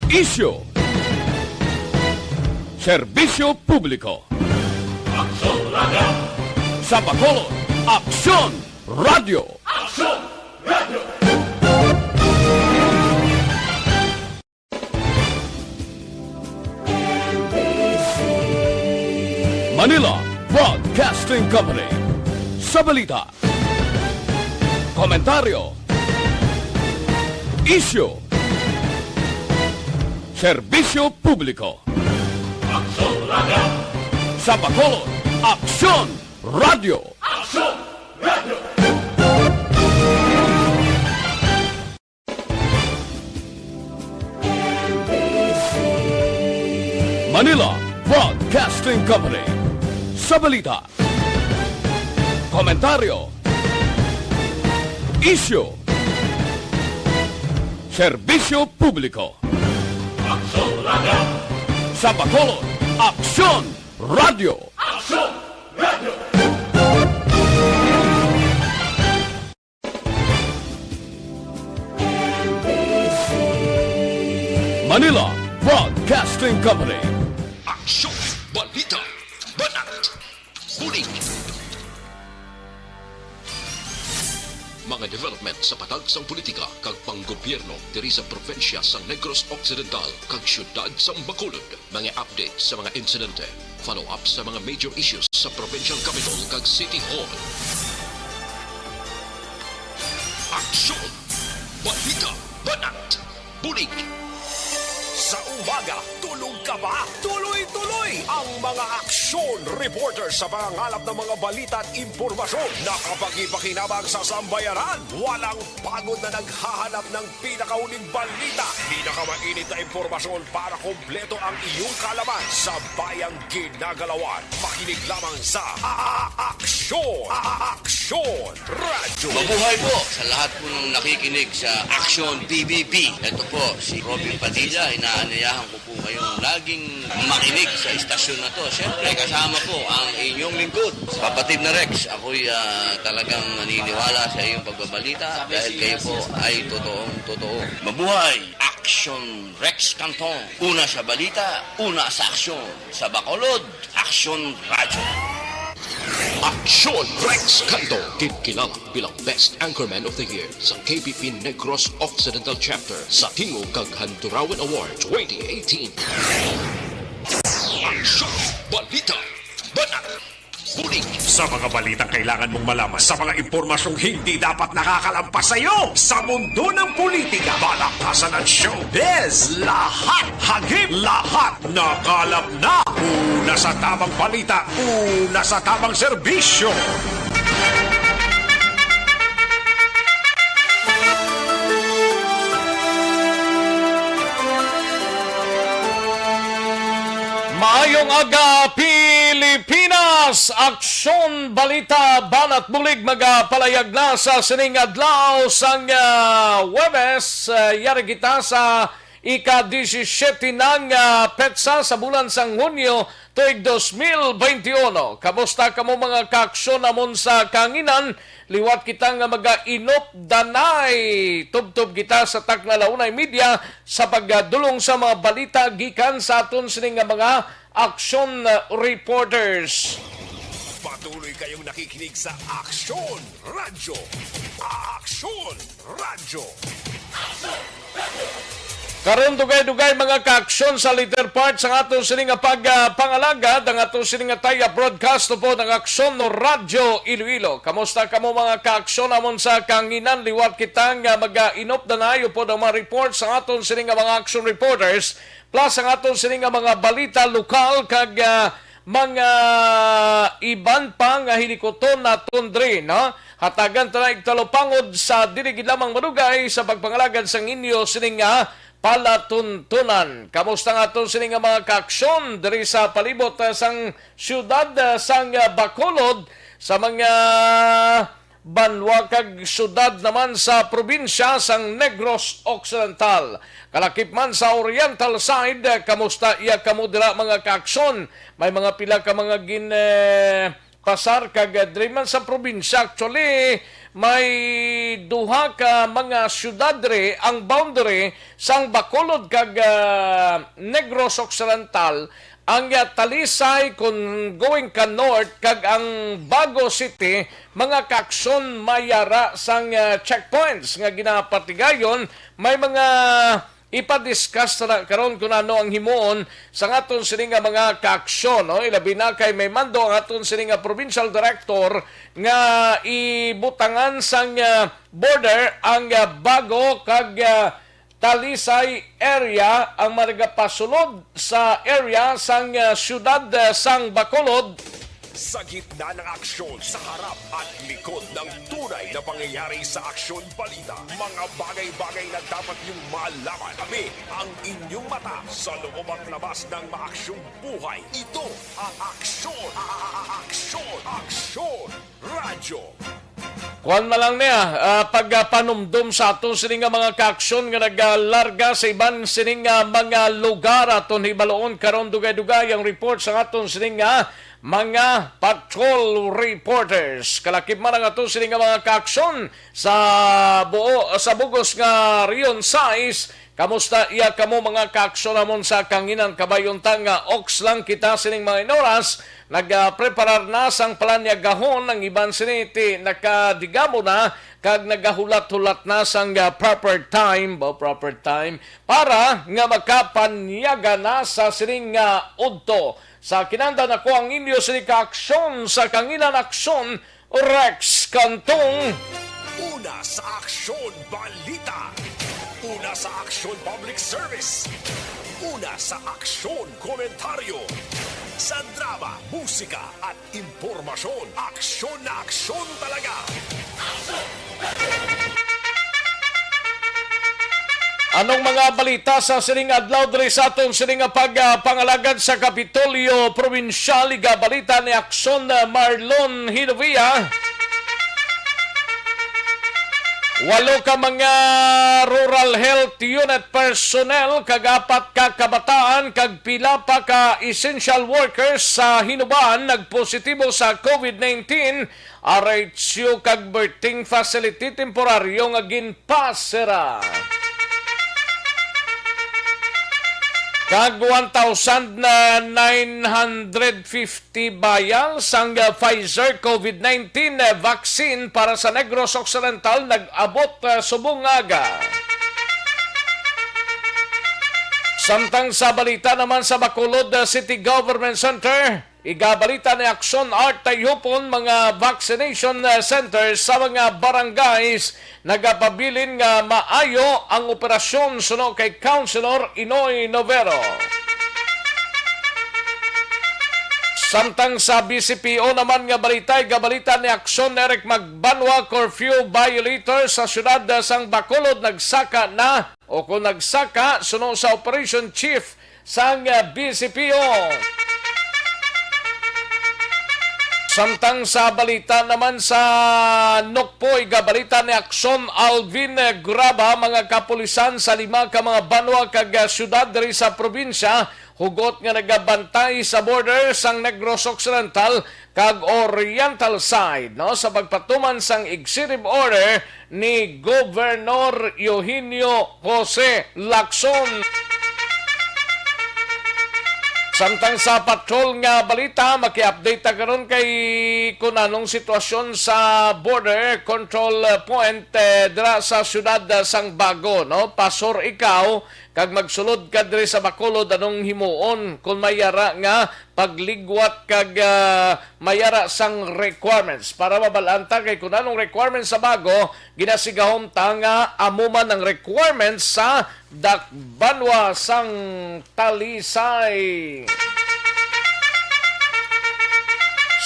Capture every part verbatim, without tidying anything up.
Isyu. Serbisyo publiko. Aksyon Radio. Sa Bacolod, Aksyon Radio. Aksyon Radio. Manila Broadcasting Company. Sa balita, komentaryo, isyu, serbisyo publiko. Aksyon Radio. Sa Bacolod, Aksyon Radio. Aksyon Radio. Manila Broadcasting Company. Sa balita, komentaryo, isyu, serbisyo publiko. Aksyon Radio. Sa Bacolod, Aksyon Radio. Aksyon Radio. Manila Broadcasting Company. Aksyon, balita, banat, bulig. Mga development sa patag sang politika kag panggobyerno diri sa probinsya sang Negros Occidental kag siyudad sang Bacolod. Mga update sa mga insidente, follow-up sa mga major issues sa provincial capital kag city hall. Aksyon! Balita! Banat! Bulig! Sa umaga, tulog ka ba? Tuloy-tuloy ang mga aksyon reporter sa pangangalap ng mga balita at impormasyon na kapakipakinabang sa sambayanan. Walang pagod na naghahanap ng pinakahuling balita, pinakamainit na impormasyon para kompleto ang iyong kaalaman sa bayang ginagalawan. Makinig lamang sa A-, A-, Aksyon, A-, A-, Aksyon Radyo. Mabuhay po sa lahat po ng nakikinig sa Aksyon P B B. Ito po si Robin Padilla, inaanyayahan ko po kayong laging makinig sa istasyon na to. Siyempre, kasama po ang inyong lingkod, Kapatid na Rex. Ako'y, ah, talagang naniniwala sa iyong pagbabalita dahil kayo po ay totoong totoo. Mabuhay! Aksyon Rex Canton. Una sa balita, una sa aksyon. Sa Bacolod, Aksyon Radyo. Aksyon Rex Canton, kinkilala bilang Best Anchorman of the Year sa K B P Negros Occidental Chapter sa Tingog kag Handurawan Award twenty eighteen. Aksyon! Balita! Banat! Bulig! Sa mga balitang kailangan mong malaman, sa mga impormasyong hindi dapat nakakalampas sa iyo, sa mundo ng politika, balakasan at showbiz, lahat, hagip, lahat, nakalap na. Una sa tamang balita, una sa tamang serbisyo. Maayong aga, Pilipinas! Aksyon, balita, banat bulig magapalayag na sa sining adlaw sang, ah, Huwebes. Ah, yari kita sa ika-disisyete na nga petsa sa bulan sang Hunyo, tuig dos mil bente uno. Kamusta kamo, mga kaaksyon namon sa kahanginan? Liwat kita nga mag-inupdanay. Tubtob kita sa takna la una y media sa pagdulong sa mga balita gikan sa aton sini nga mga aksyon reporters. Patuloy kayong nakikinig sa Aksyon Radyo. Aksyon Radyo. Karon, dugay-dugay, mga kaaksyon, sa later part sang aton sini nga pag, ah, pangalagad, ang aton sini nga taya broadcast upod ang Aksyon Radyo Iloilo. Kamusta kamo, mga kaaksyon, amon sa kanginan? Liwat kita nga mag-inop na nayo pod ang mga report sa aton sini nga mga action reporters, plus ang aton sini nga mga balita lokal kag, ah, mga iban pa nga hilikuton naton diri, no? Hatagan ta na igtalupangod sa dili gid lamang madugay sa pagpangalagad sang inyo sini nga palatuntunan. Kamusta nga aton sini nga mga kaaksyon diri sa palibot, ah, sang siyudad, ah, sang, ah, Bacolod, sa mga banwa kag siyudad naman sa probinsya sang Negros Occidental. Kalakip man sa Oriental side, kamusta iya kamo dira, mga kaaksyon? May mga pila ka mga gin, eh, pasar kag, eh, diri man sa probinsya. Actually, may duha ka mga syudad diri, ang boundary sang Bacolod kag, ah, Negros Occidental, ang, ah, Talisay kon going ka north, kag ang Bago City, mga kaaksyon may ara sang, ah, checkpoints nga ginapatigayon. May mga ipa-discuss na karon kung ano ang himuon sa aton sini nga mga kaaksyon, no? Ilabi na kay may mando ang aton sini nga provincial director nga ibutangan sang, ah, border ang, ah, Bago kag, ah, Talisay area, ang nagapasulod sa area sang, ah, siyudad, ah, sang Bacolod. Sa gitna ng aksyon, sa harap at likod ng tunay na pangyayari sa Aksyon Balita, mga bagay-bagay na dapat niyong malaman. Kami ang inyong mata sa loob at labas ng maaksyong buhay. Ito ang Aksyon, Aksyon, Aksyon Radyo. Kuwan na lang niya, ah, pagpanumdom sa aton sini nga mga kaaksyon nga nagalarga sa iban sini nga mga lugar. Aton hibaluon karon dugay-dugay ang report sa aton sini nga mga patrol reporters. Kalakip man ang aton sini nga mga kaaksyon sa buo, sa bugos nga Region sais. Kamusta iya kamo, mga kaaksyon namon sa kanginan? Kabay unta nga oks lang kita sining mga inoras. Nagapreparar na sang palanyagahon ang iban sini ti nakadigamo na kag nagahulat-hulat na sang, ah, proper time, ba, proper time para nga makapanyaga na sa sining nga udto. Sa kinanda nako ang inyo sini ka aksyon sa kanginan, aksyon Rex Cantong. Una sa Aksyon Balita. Una sa Aksyon Public Service. Una sa Aksyon Komentaryo. Sa drama, musika, at impormasyon, aksyon na aksyon talaga. Anong mga balita sa sining adlaw diri sa aton sining nga pag, ah, pangalagad sa Kapitolyo Probinsyal? Igabalita ni Aksyon, ah, Marlon Hinovia. Walo ka mga Rural Health Unit personnel kag apat ka kabataan kag pila pa ka essential workers sa Hinoban nagpositibo sa covid nineteen. R H U kag birthing facility temporaryo nga ginpasira. Kag one thousand nine hundred fifty vials sang Pfizer covid nineteen vaccine para sa Negros Occidental nag-abot, ah, subong nga aga. Samtang sa balita naman sa Bacolod, ah, City Government Center, igabalita ni Aksyon Art Tayupon, mga vaccination, ah, centers sa mga barangays nagapabilin nga maayo ang operasyon suno kay Councilor Inoy Novero. Samtang sa B C P O naman nga balita, igabalita ni Aksyon Eric Magbanwa, curfew violator sa siyudad sang Bacolod nagsaka na o kung nagsaka suno sa Operation Chief sang, ah, B C P O. Samtang sa balita naman sa Nukpoy, gabalita ni Aksyon Alvin Graba, mga kapulisan sa lima ka mga banwa kag, ah, syudad diri sa probinsya hugot nga nagabantay sa border sang Negros Occidental kag Oriental side, no, sa pagpatuman sang executive order ni Governor Eugenio Jose Lacson. Samtang sa patrol nga balita, maki-update ta karon kay kun anong sitwasyon sa border control point, eh, dira sa siyudad sang Bago, no? Pasor ikaw kag magsulod ka diri sa Bacolod, anong himuon kun may ara nga pagligwat kag, ah, may ara sang requirements. Para mabal-an ta kay kun anong requirements sa Bago, ginasigahom ta nga amo man ang requirements sa dakbanwa sang Talisay.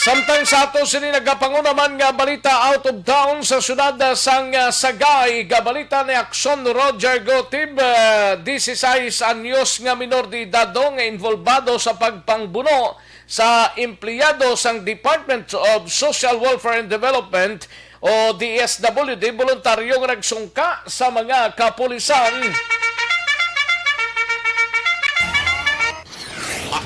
Samtang sa ato sini nagapanguna man nga balita out of town, sa siyudad sang, ah, Sagay, gabalita ni Aksyon Roger Gotib, ah, dieciséis anyos nga minor de edad nga involbado sa pagpangbuno sa empleyado sang Department of Social Welfare and Development o D S W D, voluntaryo nga nagsungka sa mga kapulisan.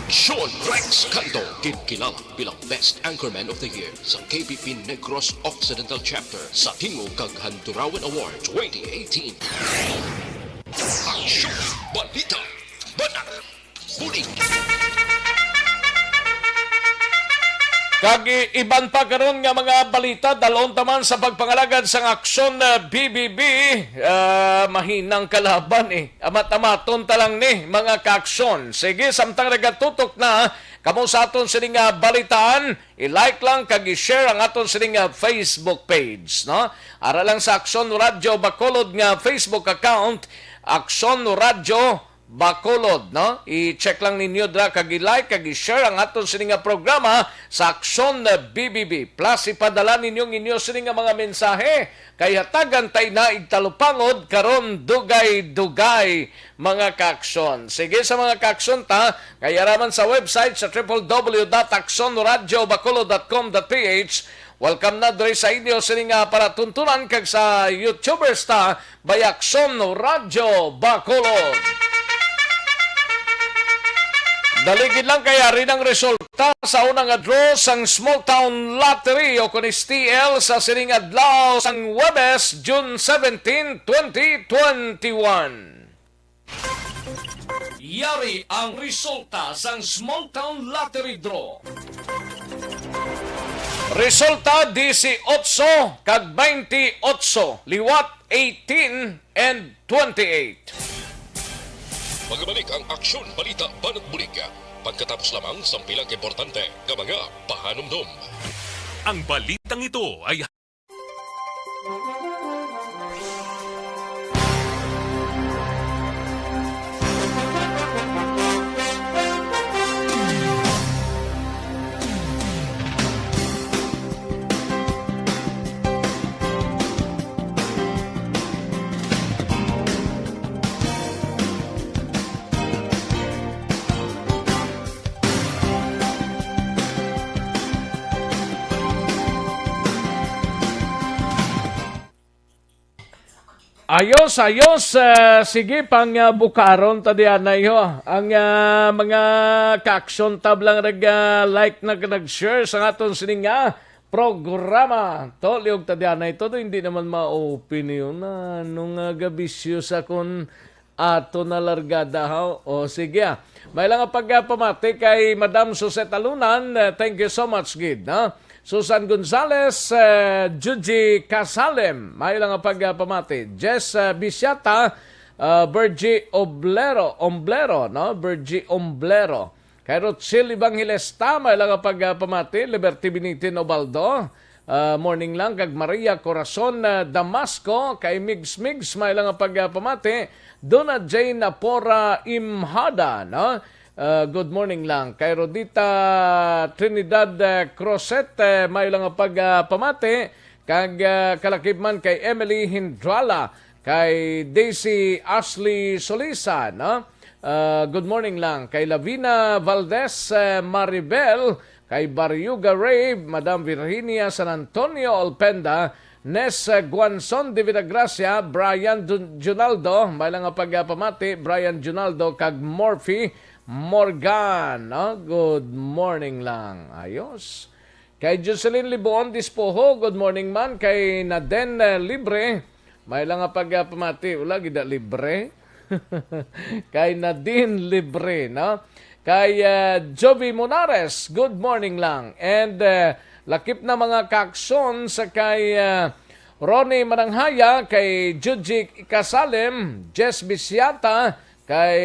Sean Rex Canto, ginkilala bilang Best Anchorman of the Year sa K P P Negros Occidental Chapter sa Tingog kag Handurawan Award twenty eighteen. Aksyon, balita, banat, bulig. Kag i-, iban pa karon nga mga balita, dalon ta man sa pagpangalagad sang Aksyon, eh, B B B. Ah, mahinang kalaban, eh. Amat-amaton ta lang ni, mga kaaksyon. Sige, samtang nagatutok na kamo sa aton sini nga balitaan, i-like lang kag i-share ang aton sini nga Facebook page, no? Ara lang sa Aksyon Radyo Bacolod nga Facebook account, Aksyon Radyo Bacolod, no? I-check lang ninyo dira kag i-like kag i-share ang aton sini nga programa sa Aksyon B B B. Plus, ipadala ninyo ang inyo sini nga mga mensahe kay hatagan ta ina igtalupangod karon dugay-dugay, mga kaaksyon. Sige, sa mga kaaksyon ta, kay ara man sa website sa triple W dot aksyon radyo bacolod dot com dot P H. Welcome na diri sa inyo sini nga palatuntunan kag sa YouTubers ta, Bayaksyon Radyo Bacolod. Dali gid lang kay ari nang resulta sa una nga draw sang Small Town Lottery o kun S T L sa sining adlaw sang Huwebes, June seventeen, twenty twenty-one. Yari ang resulta sang Small Town Lottery Draw. Resulta, dieciocho kag twenty-eight, liwat eighteen and twenty-eight. Magbalik ang Aksyon Balita Banat Bulig pagkatapos lamang sang pila ka importante nga mga pahanumdom. Ang balitang ito ay Ayos, ayos. Ah, sige, pang, ah, bukaron ta dianay, ho. Ang, ah, mga kaaksyon tab lang nag, ah, like na nag-share sa aton sining nga programa. To, liog ta dianay. Todo hindi naman ma-open yun. Ano nga gabisyo sa kun ato na largada, ha? O, sige, ah. May lang nga pagpamati kay Madam Suzette Alunan. Eh, thank you so much, gid, ha? Susan Gonzales, eh, Juji Casalem, may lang nga pagpamati. Jess, eh, Bisiata, eh, Virgie Oblero, Omblero, no? Virgie Omblero. Kay Rochelle Evangelista, may lang nga pagpamati. Liberty Binitin Obaldo, ah, morning lang. Kag Maria Corazon, ah, Damasco, kay Migs Migs, may lang nga pagpamati. Donna Jane Napora Imhada, no? Ah, good morning lang. Kay Rodita Trinidad, eh, Crosset, eh, may lang nga pagpamati. Kag, ah, kalakip man kay Emily Hindrala, kay Daisy Ashley Solisa, no? Ah, good morning lang. Kay Lavina Valdez, eh, Maribel, kay Barriuga Ray, Madam Virginia San Antonio Olpenda, Nes, eh, Guanzon de Villagracia, Brian Jun-, Junaldo, may lang nga pagpamati, Brian Junaldo, kag Morphy Morgan, no? Good morning lang. Ayos. Kay Jocelyn Libuon Dispoho, good morning man. Kay Naden, eh, Libre, may lang nga pagpamati, wala gid na libre. Kay Nadine Libre, no? Kay, ah, Jovi Monares, good morning lang. And, ah, lakip na mga kaaksyon sa kay, ah, Ronnie Mananghaya, kay Juji Casalem, Jess Bisiata, kay,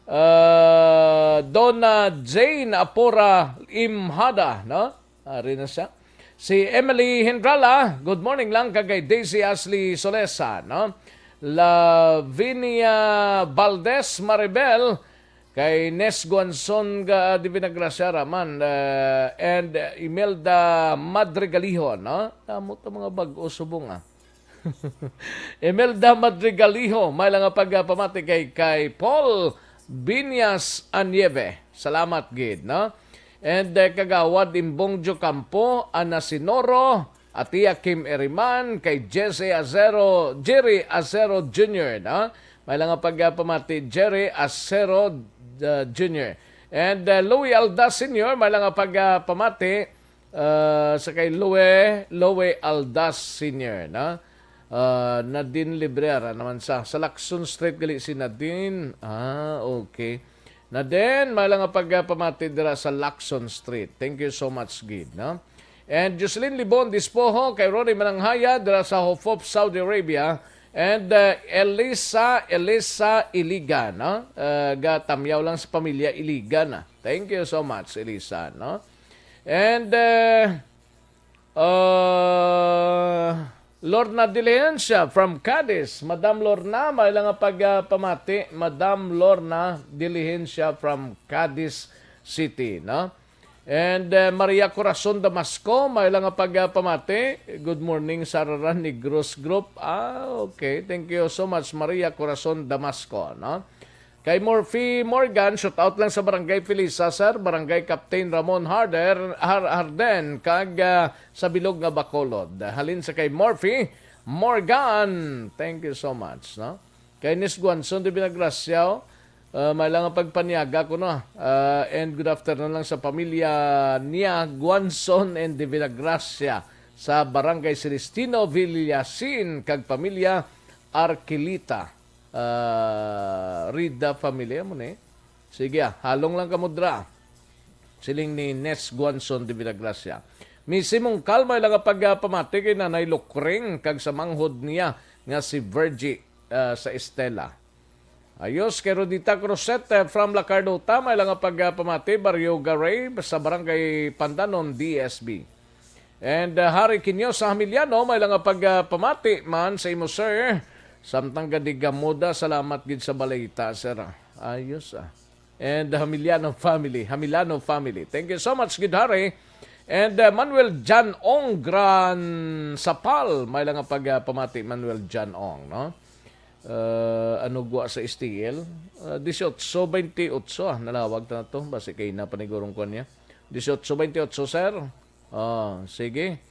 ah, Donna Jane Apora Imhada, no? Ari na siya. Si Emily Hindrala, good morning lang kag kay Daisy Ashley Solesa, no? Lavinia Valdez Maribel, kay Nes Guanzon ga Divina Gracia Raman, uh, and Imelda Madrigaliho, no? Damo to mga bag-o subong, ah. Imelda Madrigaliho, may lang nga pagpamati kay, kay Paul Binyas Anieve. Salamat gid, no? And, eh, Kagawad Imbong Jocampo, Ana Sinoro, Atia Kim Eriman, kay Jesse Acero, Jerry Acero Junior, no? May lang nga pagpamati, Jerry Acero, uh, Junior. And uh, Louie Aldas Senior, may lang nga pagpamati uh, sa kay Louie, Louie Aldas Senior, no? Uh, Nadine Librera naman sa, sa Lacson Street gali si Nadine. Ah, okay. Nadine, may lang nga pagpamati dira sa Lacson Street. Thank you so much, gid, no? And Jocelyn Libon Dispoho, kay Ronnie Mananghaya dira sa Hofop, Saudi Arabia. And uh, Elisa, Elisa Iliga, no? Uh, gatamyaw lang sa pamilya Iliga na. Thank you so much, Elisa, no? And uh, uh, Lorna Diligencia from Cadiz. Madam Lorna, may lang nga pagpamati. Madam Lorna Diligencia from Cadiz City, no? And uh, Maria Corazon Damasco, may lang nga pagpamati. Good morning, Sararan Negros Group. Ah, okay. Thank you so much, Maria Corazon Damasco, no? Kay Murphy Morgan, shout out lang sa Barangay Felisa, sir, Barangay Captain Ramon Harder, Har Harden, kag ah, sa bilog nga Bacolod. Halin sa kay Murphy Morgan. Thank you so much, no? Kay Nis Guanson de Vinagracia, oh, ah, may lang ang pagpaniaga ko, no? Ah, and good afternoon lang sa pamilya niya, Guanson and de Vinagracia, sa Barangay Celestino, Villasin, kag pamilya Arquilita. Ah, Rida family mo ni. Sige, ah, halong lang kamo dra. Siling ni Nes Guanson de Villagracia. Misimong kalma lang nga pagpamati kay Nanay Lukring kag sa manghod niya nga si Virgie, ah, sa Estela. Ayos, kay Rodita Cruzet, eh, from La Carlota, may lang nga pagpamati, Barrio Garay, sa Barangay Pandanon, D S B. And uh, Harry Quinosa Hamiliano, may lang nga pagpamati man sa imo, sir. Samtang gadi gamuda, salamat gid sa balita, sir. Ayos, ah. And uh, Hamiliano family, Hamiliano family. Thank you so much, good Harry. And uh, Manuel John Ong Gran Sapal, may lang nga pagpamati, Manuel John Ong, no? Uh, ano gwa sa S T L? Uh, dieciocho twenty-ocho, ah, nalawag ta na to. Basi kay na panigurong ko niya. Dieciocho twenty-ocho, sir. Oh, sige.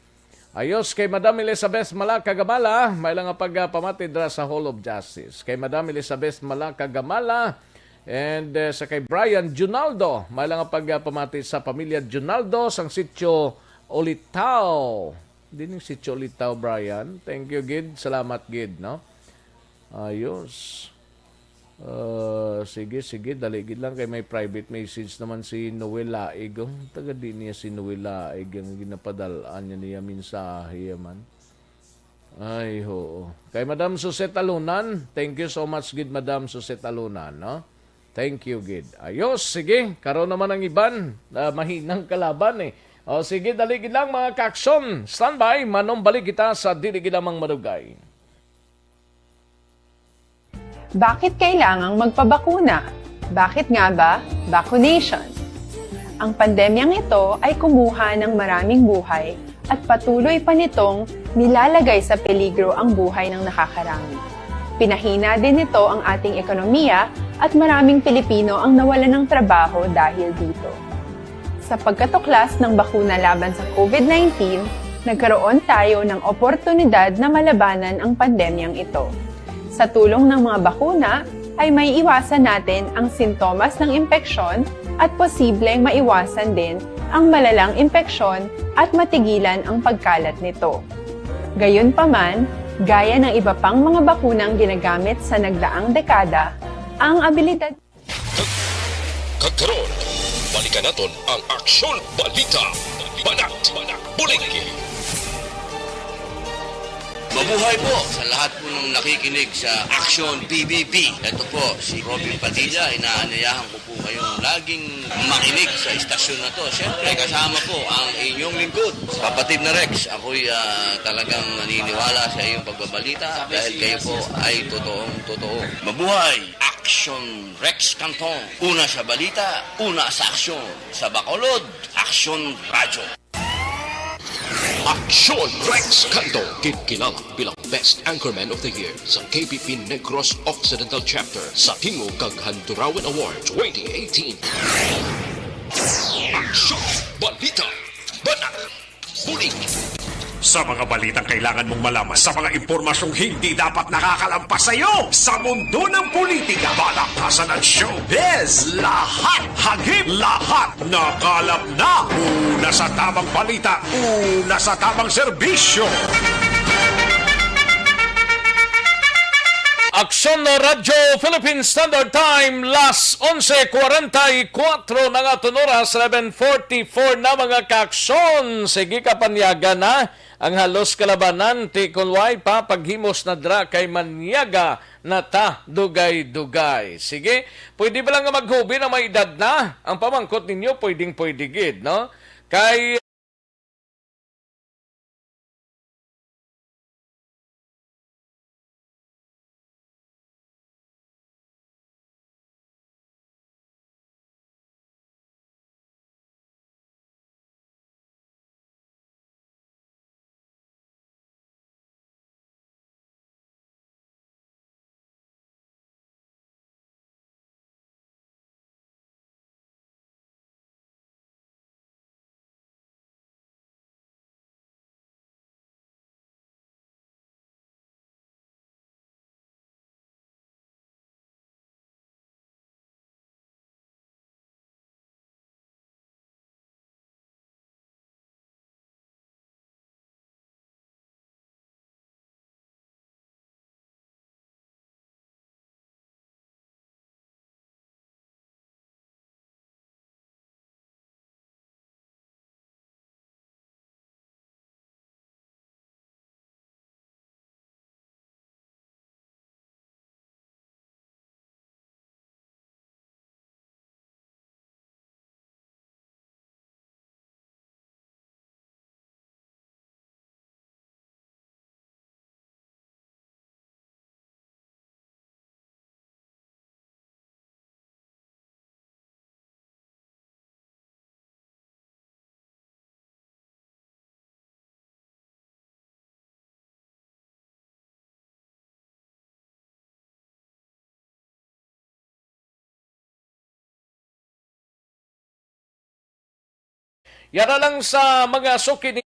Ayos kay Madam Elizabeth Malaka Gamala, may lang nga pagpamati dira sa Hall of Justice. Kay Madam Elizabeth Malaka Gamala and eh, sa kay Brian Junaldo, may lang nga pagpamati sa pamilya Junaldo sang sitio Olitao. Dining sitio Olitao, Brian. Thank you gid. Salamat gid, no? Ayos. Ah, sige, sige, dali gid lang kay may private message naman si Noel Laig, oh. Taga di niya si Noel Laig ang ginapadal-an niya, niya mensahe man. Ay, oo. Kay Madam Suzette Alunan, thank you so much gid, Madam Suzette Alunan, no? Thank you gid. Ayos, sige, karon naman ang iban, ah, mahinang kalaban eh. O sige, dali gid lang mga kaaksyon. Standby, manumbalik kita sa dili gid lamang madugay. Bakit kailangang magpabakuna? Bakit nga ba vaccination? Ang pandemyang ito ay kumuha ng maraming buhay at patuloy pa nitong nilalagay sa peligro ang buhay ng nakakarami. Pinahina din nito ang ating ekonomiya at maraming Pilipino ang nawalan ng trabaho dahil dito. Sa pagkatuklas ng bakuna laban sa COVID nineteen, nagkaroon tayo ng oportunidad na malabanan ang pandemyang ito. Sa tulong ng mga bakuna, ay maiiwasan natin ang sintomas ng impeksyon at posibleng maiwasan din ang malalang impeksyon at matigilan ang pagkalat nito. Gayunpaman, gaya ng iba pang mga bakunang ginagamit sa nagdaang dekada, ang abilidad Kag karon, balikan naton ang Aksyon Balita. Banat, Bulig. Mabuhay po sa lahat po ng nakikinig sa Aksyon B B B. Ito po si Robin Padilla. Inaanyayahan ko po kayong laging makinig sa istasyon na to. Siyempre, kasama po ang inyong lingkod, kapatid na Rex. Ako'y ah, talagang naniniwala sa iyong pagbabalita dahil kayo po ay totoong totoo. Mabuhay! Aksyon Rex Cantong. Una sa balita, una sa aksyon. Sa Bacolod, Aksyon Radyo. Aksyon Rex Cantong, kitkilala bilang Best Anchorman of the Year sa K B P Negros Occidental Chapter sa Tingog kag Handurawan Award twenty eighteen. Aksyon, balita, banat, bulig. Sa mga balitang kailangan mong malaman, sa mga impormasyong hindi dapat nakakalampas sa iyo, sa mundo ng politika, balaktasan at showbiz, lahat, hagip, lahat, nakalap na. Una sa tamang balita, una sa tamang serbisyo. Aksyon na Radyo Philippine Standard Time, las onse kwarenta y kuwatro na nga aton oras, eleven forty-four na, mga kaaksyon. Sige, kapanyagan na ang halos kalabanan, ti kon way pa paghimos na dra kay manyaga na ta dugay-dugay. Sige, pwede ba lang nga maghubi na may edad na? Ang pamangkot ninyo, pwedeng-pwede gid, no? Kay Yara lang sa mga suki ni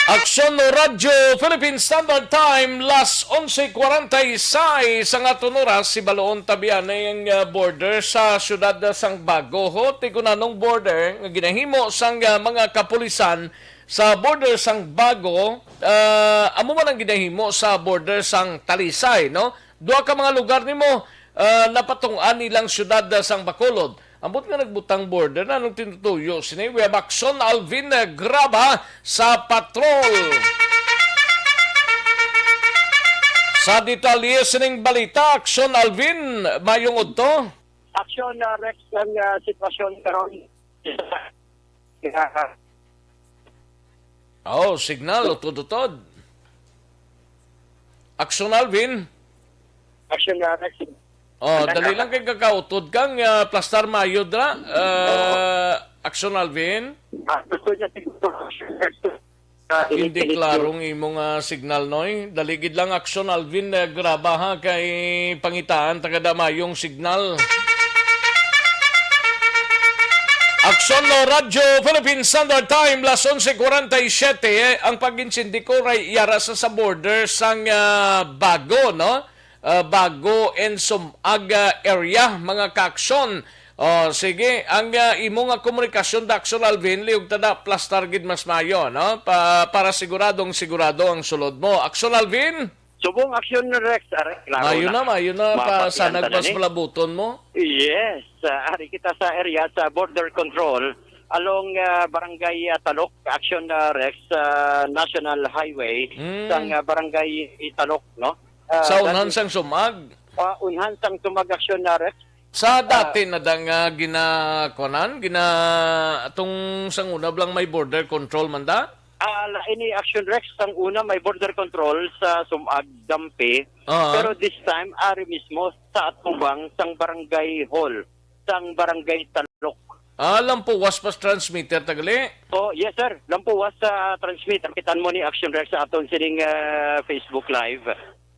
Aksyon no Radyo Philippine Standard Time, las onse kwarenta y seis ang aton oras. Si Baloon tabianay ang, ah, border sa siyudad sang Bago. Ho, ti kun anong border nga ginahimo sang, ah, mga kapulisan sa border sang Bago, ah, amo man ang ginahimo sa border sang Talisay, no? Duha ka mga lugar nimo, ah, napatung-an ilang siyudad, ah, sang Bacolod. Ambot nga nagbutang border, anong tinutuyo sini? We have Aksyon Alvin, eh, Graba sa patrol. Sa detalye sining balita, Aksyon Alvin, mayong udto. Aksyon, ah, Rex, ang, ah, sitwasyon karon. Oh, signal, utod-utod. Aksyon, Alvin. Aksyon, ah, Rex. Oh, dali lang kay kakautod kang, ah, plastar mayo dra. Ah, Aksyon, Alvin. Ah, gusto niya siguro, Aksyon, Rex. Ah, Hindi initiate klarong imong, ah, signal, Noy. Dali gid lang, Aksyon, Alvin, eh, Graba, ha, kay pangitaan ta kada mayong signal. Aksyon, no, Radyo Philippine Standard Time, las onse kwarenta y siete, eh, ang pag-insindi ko ray yara sa, sa border sang, ah, Bago, no? Ah, Bago and Sumag, ah, area, mga kaaksyon. Oh, sige, ang, ah, imo nga komunikasyon, Daxon Alvin, liog ta da, plastar gid mas mayo, no? Pa, para siguradong sigurado ang sulod mo. Aksyon, Alvin? Subong aksyon, Rex. Are, klaro Mayo na, na. Mayo na. Pa, Mapatian sana ta na mas ni. Palabuton mo. Yes. Ah, ari kita sa area sa border control along, ah, Barangay, ah, Talok, aksyon, ah, Rex, sa National Highway, Mm. sang, ah, Barangay Talok, no? Ah, Sa that unahan is, sang Sumag? Ah, unahan sang Sumag aksyon na, Rex. Sa Ah. dati na da nga gina-, kuanan, gina-, atong sang una blang may border control man da? Ah, la-, ini action, Rex, sang una may border control sa Sumag, Dampi. Ah. Pero this time, ari mismo sa atubang sang barangay hall, sang barangay Talok. Ah, lampuwas pas transmitter, tagali? Oh, yes, sir. Lampuwas sa transmitter. Kitaan mo ni Action Rex sa aton sining, ah, Facebook Live.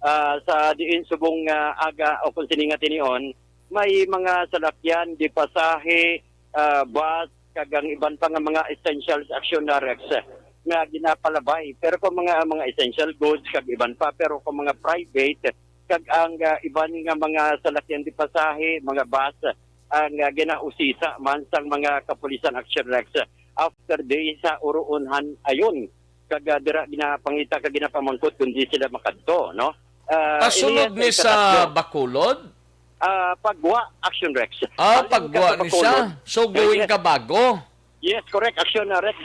ah, sa diin subong nga aga o kung sini nga tinion, may mga salakyan, di pasahe, ah, bus, kag ang iban pa nga mga essentials, Action, ah, Rex, nga ginapalabay. Pero kung mga, mga essential goods, kag iban pa, pero kung mga private, kag ang, ah, iban nga mga salakyan di pasahe, mga bus, ang, ah, ginausisa man sang mga kapulisan, Action, Rex, after day sa uruunhan ayon. Kag, ah, dira ginapangita kag ginapamangkot kung di sila makadto, no? Ah, Pasulod ini ni sa sa Bacolod? Ah, pagwa, Action, Rex. Ah, Halin ka pagwa sa ni siya. Bacolod. So, going Yes. ka Bago? Yes, correct, Action, ah, Rex.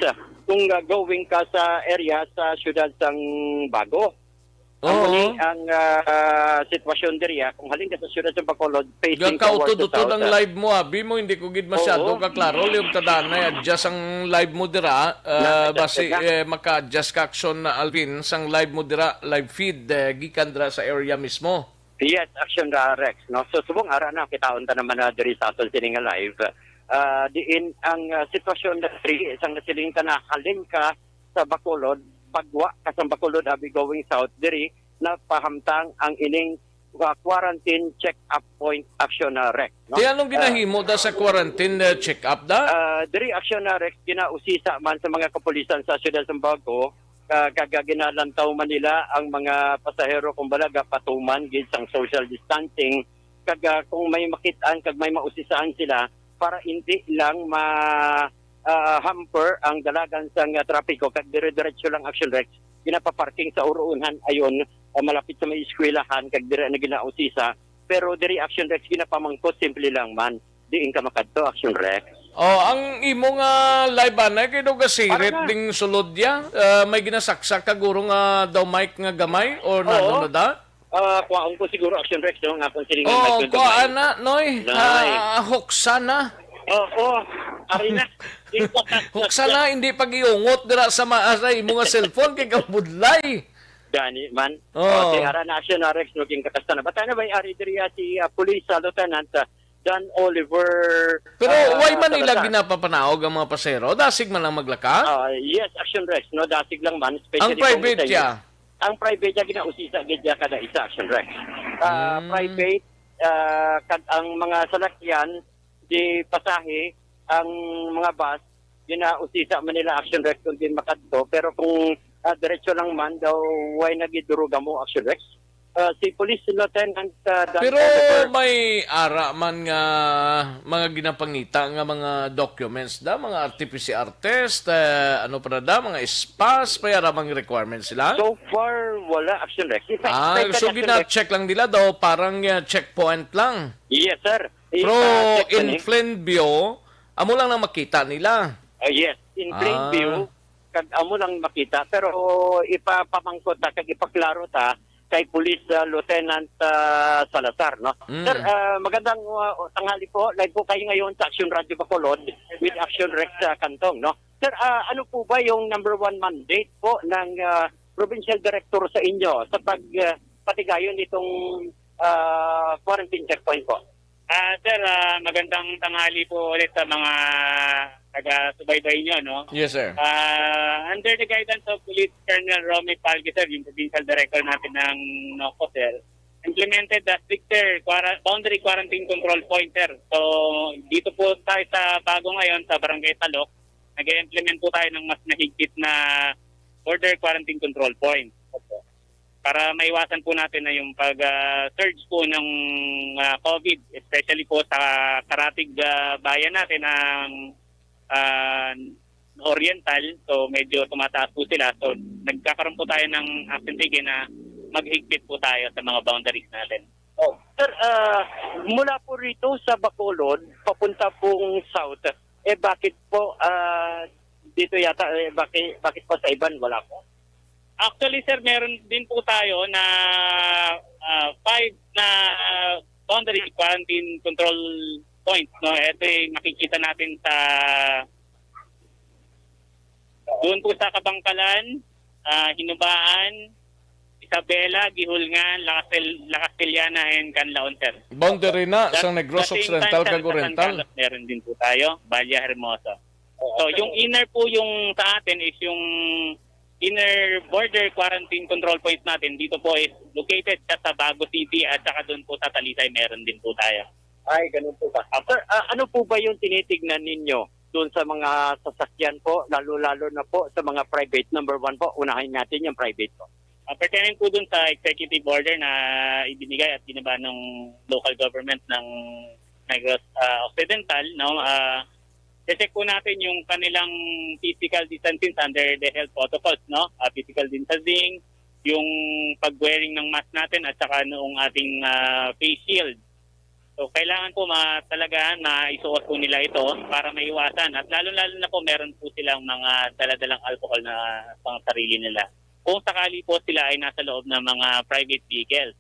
Kung, ah, going ka sa area sa siyudad sang Bago, amo Oo. ni ang, ah, sitwasyon diri, ah. Kung halin ka sa siyudad sang Bacolod, facing towards the Gakautod-utod south, ang ah. live mo, abi mo, hindi ko gid masyado Oo. kaklaro. Liog tadanay, adjust ang live mo dira. Ah, Na-adjust basi, ka. eh, maka-adjust ka, Action, na Alvin, sang live mo dira, live feed, eh, gikan dira sa area mismo. Yes, Action, ah, Rex, no? So, subong ara na, kitaon ta naman na diri sa aton sini nga live. Ah, diin ang, ah, sitwasyon na diri, sang nasiling ta na halin ka sa Bacolod, pagwa ka sa Bacolod, abi going south, diri napahamtang ang ining, ah, quarantine check-up point, Action, ah, Rex, no? Ti anong Ah, ginahimo da sa quarantine, eh, check-up da? Ah, diri, Action, ah, Rex, ginausisa man sa mga kapulisan sa siyudad sa Bago, ka-, kag ginalantaw man nila ang mga pasahero, kumbaga, patuman gid sang social distancing, kag, ah, kung may makit-an kag may mausisahan sila, para hindi lang ma-, ah, hamper ang dalagan sang, ah, trapiko, kag dire-diretso lang, Action, Rex, ginapaparking sa uruunhan ayon, ah, malapit sa may eskwelahan, kag dire na ginausisa. Pero diri, Action, Rex, ginapamangkot, simple lang man. Diin ka makadto, Action, Rex? Oh, ang imo nga live anay kay daw gasirit Para na. ding sulod ya. Ah, may ginasaksak ka guro nga daw mic nga gamay or Oo. nano na da? Ah, kuhaon ko siguro, Action, Rex, no, nga kung silingan Oh, mic nga kuha gamay. na, Noy. Nay. Ah, huksa na. Oo, ari na. Huksa na, hindi pag-iungot dira sa ma-, sa imo nga cellphone kay kabudlay. Gani man. Oh. Okay, ara na, Action, ah, Rex, no, king kakasta na. Bata na ba yung ari diri, ah, si, ah, Police, ah, Lieutenant, ah, John Oliver, Pero ah, why man nila Salazar. ginapapanaog ang mga pasero? Dasig man lang maglaka? Ah, yes, Action, Rex, no, dasig lang man, especially Ang kung private isa ya? Ang private ya, ginausisa gid ya kada isa, Action, Rex. Ah, Hmm. private, ah, kag ang mga salakyan, di pasahe, ang mga bus, ginausisa man nila, Action, Rex, kung di makadto. Pero kung, ah, diretso lang man daw, why nagiduruga mo, Action, Rex? Ah, si Police Lieutenant, ah, Dan Pero Oliver. may ara man nga mga ginapangita nga mga documents da, mga R T P C R test, eh, ano pa na da, mga spas, may ara mang requirements sila? So far, wala, Action, Rex. Ipa-, Ah, ipa-, so Action, Rex. gina-check lang nila daw, parang, ah, checkpoint lang. Yes, sir. Pero Ipa-check in man, eh. plain view, amo lang nang makita nila. Ah, yes, in plain Ah. view, kag amo lang makita, pero ipapamangkot ta kag ipaklaro ta kay Police, ah, Lieutenant, ah, Salazar, no? Mm. Sir, ah, magandang, ah, tanghali po. Live po kayo ngayon sa Action Radio Bacolod with Action Rex, ah, Cantong, no? Sir, ah, ano po ba yung number one mandate po ng, ah, provincial director sa inyo sa pag, ah, patigayon itong, ah, quarantine checkpoint po? Ah, sir, ah, magandang tanghali po ulit sa mga taga-subaybay nyo, no? Yes, sir. Ah, under the guidance of Police Colonel Romy Palgi, sir, yung provincial director natin ng NOCO, sir, implemented the stricter quara-, boundary quarantine control point, sir. So, dito po tayo sa Bago ngayon, sa Barangay Talok, nag-implement po tayo ng mas mahigpit na border quarantine control point. Opo. Para maiwasan po natin na yung pag, ah, surge po ng, ah, COVID, especially po sa karatig, ah, bayan natin ng, ah, Oriental. So, medyo tumataas po sila. So, nagkakaroon po tayo ng action taken na maghigpit po tayo sa mga boundaries natin. Oh, sir, ah, mula po rito sa Bacolod, papunta pong south, eh, bakit po, ah, dito yata, eh, bakit, bakit po sa iban wala po? Actually, sir, meron din po tayo na, ah, five na, ah, boundary quarantine control points, no? Ito ay makikita natin sa, doon po sa Kabangkalan, ah, Hinubaan, Isabela, Guihulngan, La Castel-, La Castellana, and Canlaon, sir. Boundary na That, sang Negros the same Occidental time, sir, kag sa Oriental. San Carlos, meron din po tayo, Valle Hermoso. So, yung inner po yung sa atin is yung inner border quarantine control point natin dito po is located siya sa Bago City at saka doon po sa Talisay meron din po tayo. Ay, ganun po ba? Apo. Sir, ah, ano po ba yung tinitignan ninyo doon sa mga sasakyan po, lalo-lalo na po sa mga private? Number one po, unahin natin yung private po. Ah, pertaining po dun sa executive order na ibinigay at binaba ng local government ng Negros ah, Occidental, no? Ah, check po natin yung kanilang physical distancing under the health protocols, no? Ah, physical distancing, yung pag-wearing ng mask natin at saka noong ating ah, face shield. So, kailangan po ma talaga maisuot po nila ito para maiwasan. At lalo-lalo na po, meron po silang mga daladalang alcohol na pang sarili nila. Kung sakali po sila ay nasa loob ng mga private vehicles.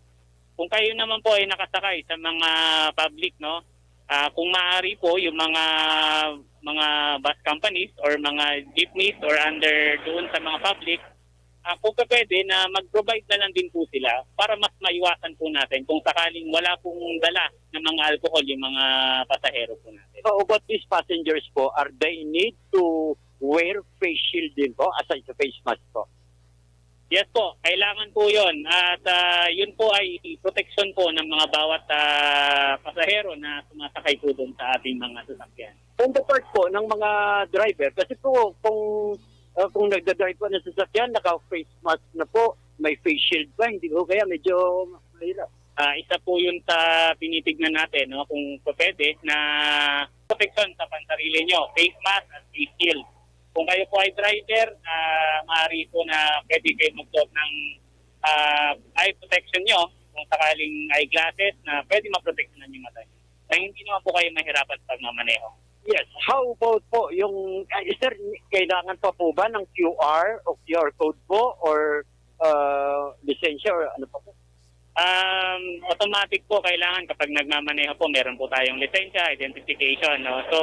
Kung kayo naman po ay nakasakay sa mga public, no? Ah, kung maaari po, yung mga mga bus companies or mga jeepneys or under doon sa mga public, ah, kung pwede na mag-provide na lang din po sila para mas maiwasan po natin kung sakaling wala pong dala ng mga alcohol yung mga pasahero po natin. So, about these passengers po, are they need to wear face shield din po aside sa face mask po? Yes po, kailangan po yon. At ah, yun po ay protection po ng mga bawat ah, pasahero na sumasakay po doon sa ating mga sasakyan. On the part po ng mga driver, kasi po kung ah, kung nagdadrive po ng sasakyan, naka-face mask na po, may face shield pa, hindi po kaya medyo mahirap. Ah, isa po yun sa tinitignan natin, no? Kung pwede na protection sa pansarili nyo, face mask at face shield. Kung kayo po ay driver, ah, maaari po na pwede kayo magsuot ng ah, eye protection nyo. Kung sakaling eyeglasses na pwede maprotektahan yung mata nyo. Na hindi naman po kayo mahirapan sa pagmamaneho. Yes. How about po yung, ah, sir, kailangan pa po ba ng Q R o Q R code po or ah, lisensya or ano pa po? Um, automatic po kailangan kapag nagmamaneho po, meron po tayong lisensya, identification, no? So,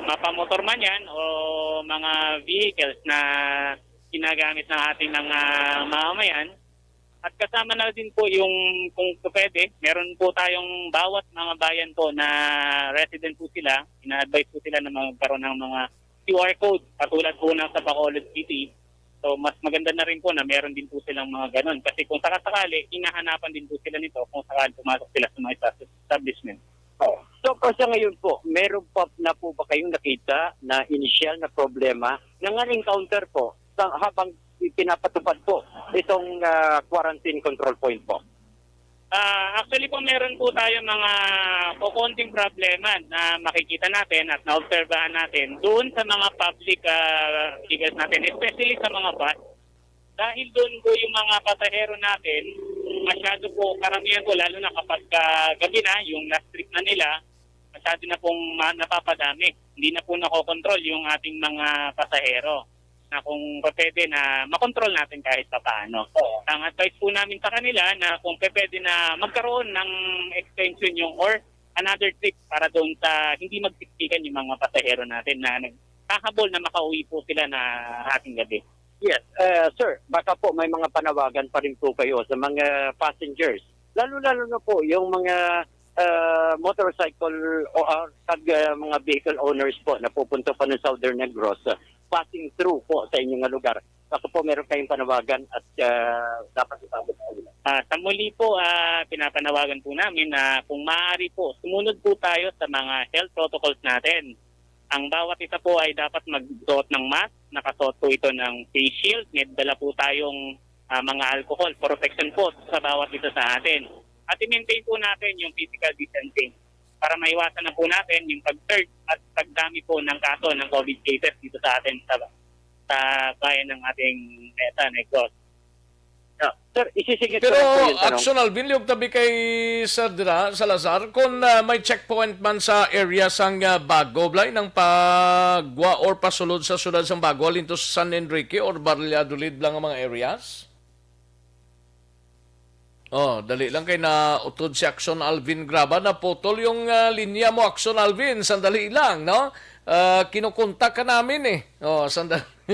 mapamotor man yan o mga vehicles na ginagamit ng ating mga mamamayan, at kasama na din po yung, kung pwede, meron po tayong bawat mga bayan po na resident po sila, ina-advise po sila na magkaroon ng mga Q R code, katulad po ng sa Bacolod City. So, mas maganda na rin po na meron din po silang mga ganon. Kasi kung sakasakali, hinahanapan din po sila nito kung sakali pumasok sila sa mga estab- establishment. Oh. So, pa sa ngayon po, meron pa na po ba kayong nakita na initial na problema na nga encounter po sa, habang pinapatupad po itong ah, quarantine control point po? Ah, actually po, meron po tayo mga kukunting problema na makikita natin at naobserbahan natin doon sa mga public ah, figures natin, especially sa mga bus. Dahil doon po yung mga pasahero natin, masyado po, karamihan po, lalo na kapag ah, gabi na, yung last trip na nila, masyado na pong ma- napapadami. Hindi na po nakokontrol yung ating mga pasahero na kung pwede na makontrol natin kahit papaano. Oo. Ang advice po namin sa kanila na kung pwede na magkaroon ng extension yung or another trip para doon sa hindi magsiksikan yung mga pasahero natin na naghahabol na makauwi po sila na hating gabi. Yes, uh, sir, baka po may mga panawagan pa rin po kayo sa mga passengers. Lalo-lalo na po yung mga uh, motorcycle o uh, kag uh, mga vehicle owners po na pupunta pa ng Southern Negros, uh, passing through po sa inyong lugar. Baka po meron kayong panawagan at uh, dapat ipabot sa kanila. Ah, sa muli po, ah, pinapanawagan po namin na kung maaari po, sumunod po tayo sa mga health protocols natin. Ang bawat isa po ay dapat magsuot ng mask, nakasuot po ito ng face shield, may dala po tayong ah, mga alcohol, protection po sa bawat isa sa atin. At i-maintain po natin yung physical distancing para maiwasan na po natin yung pag-surge at pagdami po ng kaso ng COVID cases dito sa atin sa, sa bayan ng ating Mesa, Negros. Ah, sir, isisingit ko Pero lang po yung tanong. Action Alvin, liog tabi kay Sir Dira Salazar, kung ah, may checkpoint man sa area sang ah, Bago, Blay, nang pagwa or pasulod sa siyudad sang Bago, halin to sa San Enrique or Valladolid lang ang mga areas? Oh, dali lang kay na utod si Action Alvin Graba, naputol yung ah, linya mo, Action Alvin, sandali lang, no? Ah, kinukontak ka namin eh. Oh, sandali.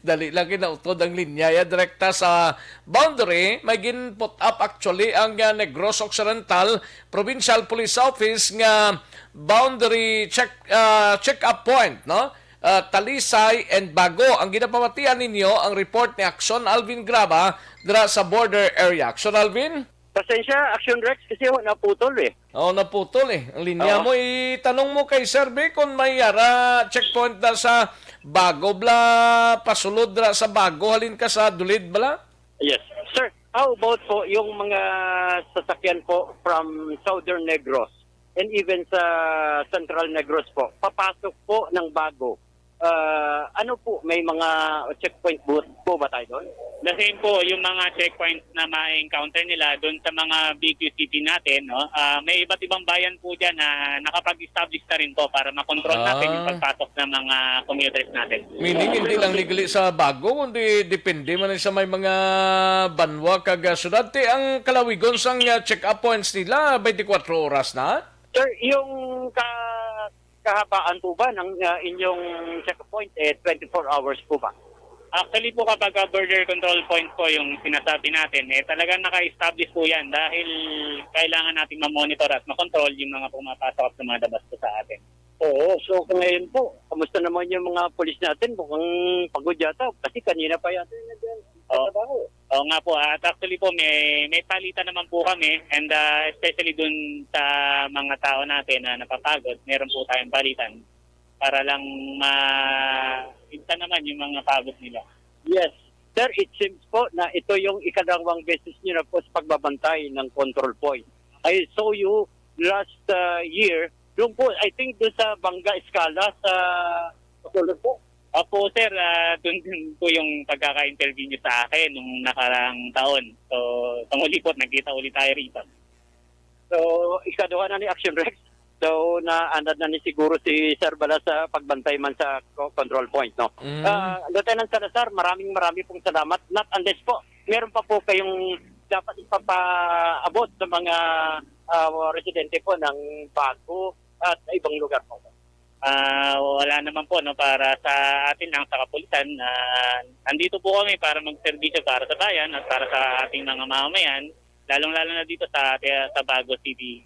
Dali lang kay nautod ang linya ya direkta sa boundary. May gin-put up actually ang ah, Negros Occidental Provincial Police Office nga boundary check ah, check up point, no? ah, Talisay and Bago. Ang ginapamatian ninyo ang report ni Action Alvin Graba dira sa border area. Action Alvin? Pasensya, Action Rex, kasi ho, naputol eh. Oh, naputol eh. Ang linya Oo. mo, itanong mo kay Sir B kung may yara checkpoint na sa Bago bla, pasulod ra sa Bago, halin ka sa Dulid bala? Yes. Sir, how about po yung mga sasakyan po from Southern Negros and even sa Central Negros po, papasok po ng Bago? Ah, ano po, may mga checkpoint booth po ba tayo doon? The same po, yung mga checkpoints na ma-encounter nila doon sa mga big city natin, no? Ah, may iba't ibang bayan po dyan na nakapag-establish na rin po para makontrol natin yung Ah. pagpasok ng mga commuters natin. Meaning, hindi lang nigli sa Bago, kundi depende man sa may mga banwa kag, ah, syudad. Ti, ang kalawigon sang, ah, check-up points nila, twenty-four oras na? Sir, yung ka-, kahabaan po ba ng, ah, inyong checkpoint, eh, twenty-four hours po ba? Actually po, kapag, ah, border control point po yung sinasabi natin, eh, talagang naka-establish po yan dahil kailangan natin ma-monitor at makontrol yung mga pumapasok at lumalabas po sa atin. Oo, so ngayon po, kamusta naman yung mga pulis natin? Mukhang pagod yata kasi kanina pa yata yung nag-, Oo. Trabaho. Oo nga po, at actually po, may, may palitan naman po kami, and, ah, especially dun sa mga tao natin na napapagod, meron po tayong palitan para lang ma-, ibsan naman yung mga pagod nila. Yes. Sir, it seems po na ito yung ikadalawang beses niyo na po sa pagbabantay ng control point. I saw you last, ah, year, doon po, I think doon sa Bangga Escala sa Bacolod po. Opo, sir. Ah, doon din po yung pagkaka-interview niyo sa akin nung nakaraang taon. So, sa muli po, nagkita ulit tayo rito. So, ikaduha na ni Action Rex. So, naanad na ni siguro si Sir Bala sa pagbantay man sa co-, control point, no? Mm. Ah, Lieutenant Salazar, maraming, maraming pong salamat. Not unless po, meron pa po kayong dapat ipapaabot sa mga, ah, residente po ng Bago at ibang lugar po. Ah, wala naman po, no, para sa atin lang sa kapulisan. Ah, nandito po kami para magserbisyo para sa bayan at para sa ating mga mamamayan, lalong-lalo na dito sa, sa Bago City.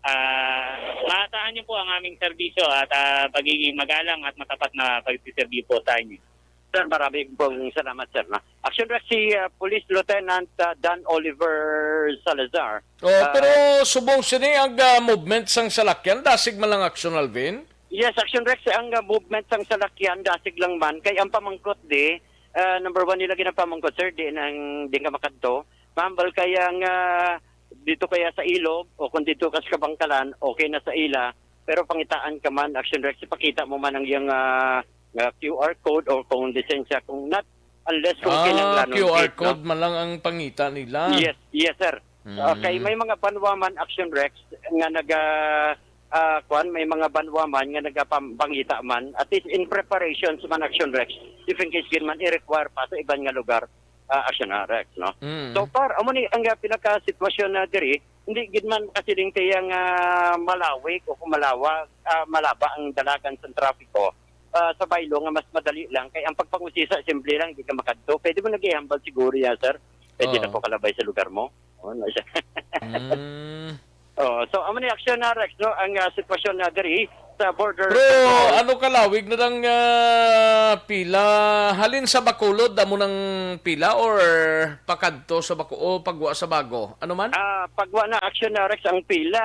Ah, maasahan niyo po ang aming serbisyo at, ah, pagiging magalang at matapat na pagsiserbi po sa inyo. Sir, marami pong salamat, sir, no? Action Rex, si, ah, Police Lieutenant, ah, Dan Oliver Salazar. Oh, Ah, pero subong sini ang, ah, movement sang salakyan, dasig man lang, Action Alvin? Yes, Action Rex, ang, ah, movement sang salakyan, dasig lang man. Kay ang pamangkot di, ah, number one nila ginapamangkot, sir, di nang, di ka makadto. Mahambal kay ang, ah, dito kaya sa ilog o kung dito ka sa kabangkalan, okay na sa ila. Pero pangitaan ka man, Action Rex, ipakita mo man ang iyang, ah, ah, Q R code o kung lisensya, kung not, unless kung Ah, kinahanglanon Q R gid, no? code man lang ang pangita nila. Yes, yes, sir. Ah, kay Mm. may mga banwa man, Action Rex, nga naga, ah, kwan, may mga banwa man nga nagapambangita man, at least in preparations man, Action Rex, if in case gid man i-require pa sa iban nga lugar, ah, Action Rex, no? Mm. So far, amo ni ang, ah, pinaka-sitwasyon na diri, hindi gid man kasiling kaya nga malawig o kung malawa, ah, malaba ang dalagan sa trapiko. Ah, sa baylo nga mas madali lang, kay ang pagpangusisa, simple lang, hindi ka makadto. Pwede mo nag-ihambal siguro yan, sir. Pwede Oo. na po kalabay sa lugar mo. Oh, na siya. Mm. Oh, so, amo ni Action na, Rex, no? Ang, ah, sitwasyon na diri sa border Pero control. Ano kalawig na lang, ah, pila? Halin sa Bacolod, amo nang pila or pakadto sa Baco-, o pagwa sa Bago? Ano man? Ah, pagwa na, Action na, Rex, ang pila,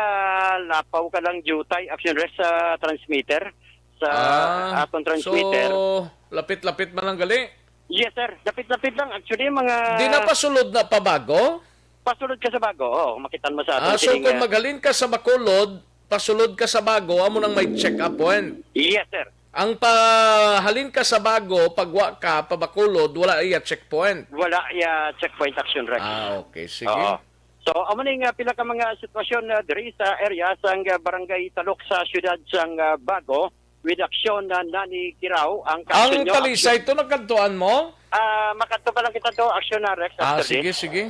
lapaw ka lang, Jutay, Action, Rex, sa transmitter. Sa Ah, atong transmitter. So, lapit-lapit man lang gali? Yes, sir. Lapit-lapit lang. Actually, mga Di na pasulod na pa Bago? Pasulod ka sa Bago. Oo, makitan mo sa aton Ah, so sining, kung ah, maghalin ka sa Bacolod, pasulod ka sa Bago, amo nang may check-up point. Yes, sir. Ang pahalin ka sa Bago, pagwa ka pa Bacolod, wala iya checkpoint. Wala iya checkpoint, Action Rex. Ah, okay. Sige. Oo. So, amo ni nga pila ka mga sitwasyon na diri sa area sang, ah, Barangay Talok sa siyudad sang, ah, Bago, with Action na Nani Kirao ang Ang Action nyo, Talisay Action. To, nagkadtuan mo? Ah, makadto pa lang kita to, Action na, Rex, Ah, actually. Sige, sige.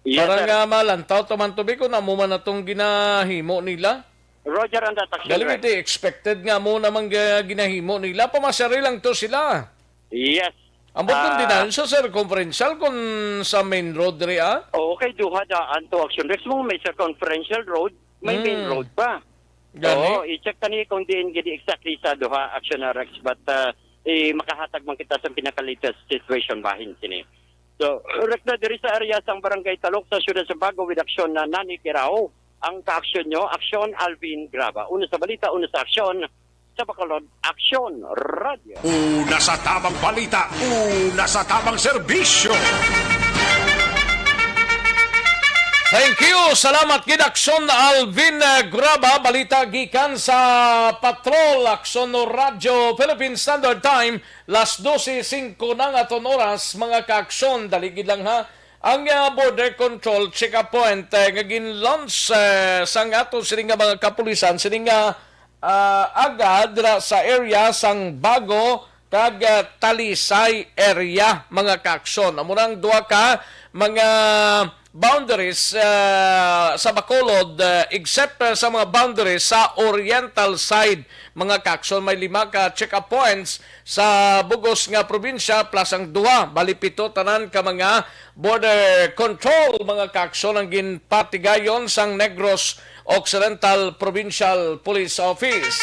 Yes, Para sir. Nga malantaw to man to, bi, kung amo man atong ginahimo nila. Roger, ang tatak, Dali, sir. Iti, expected nga mo namang ga-, ginahimo nila. Pamasyari lang to sila. Yes. Ambot kung Ah. Dinayon sa circumferential kung sa main road diri, ah? Oo, kay duha daan to, Action Rex, mo may circumferential road, may main Hmm. road pa. Gani? Oo, i-check tani kung diin gid exactly sa duha, Action Rex, but, ah, eh, makahatag man kita sa pinaka-latest situation bahin sini. So, Rex, na diri sa area sang Barangay Talok sa siyudad sa Bago with Action na Nani Kirao ang kaaksyon nyo, Action Alvin Graba. Una sa balita, una sa aksyon, sa Bacolod, Action Radio. Una sa tabang balita, una sa tabang serbisyo. Thank you. Salamat gid, Action Alvin, eh, Graba. Balita gikan sa Patrol, Action Radio, Philippine Standard Time. Las dose singko na nga aton oras, mga kaaksyon. Dali gid lang, ha. Ang, ah, border control check-up point, eh, nga gin-launch, eh, sang aton sini nga mga kapulisan, sini nga ah, aga dira sa area sang Bago kag, ah, Talisay area, mga kaaksyon. Amo nang duha ka mga boundaries, ah, sa Bacolod, ah, except, ah, sa mga boundaries sa oriental side, mga kaaksyon. May lima ka check-up points sa bugos nga probinsya, plus ang duha, bali pito tanan ka mga border control, mga kaaksyon, ang ginpatigayon sang Negros Occidental Provincial Police Office.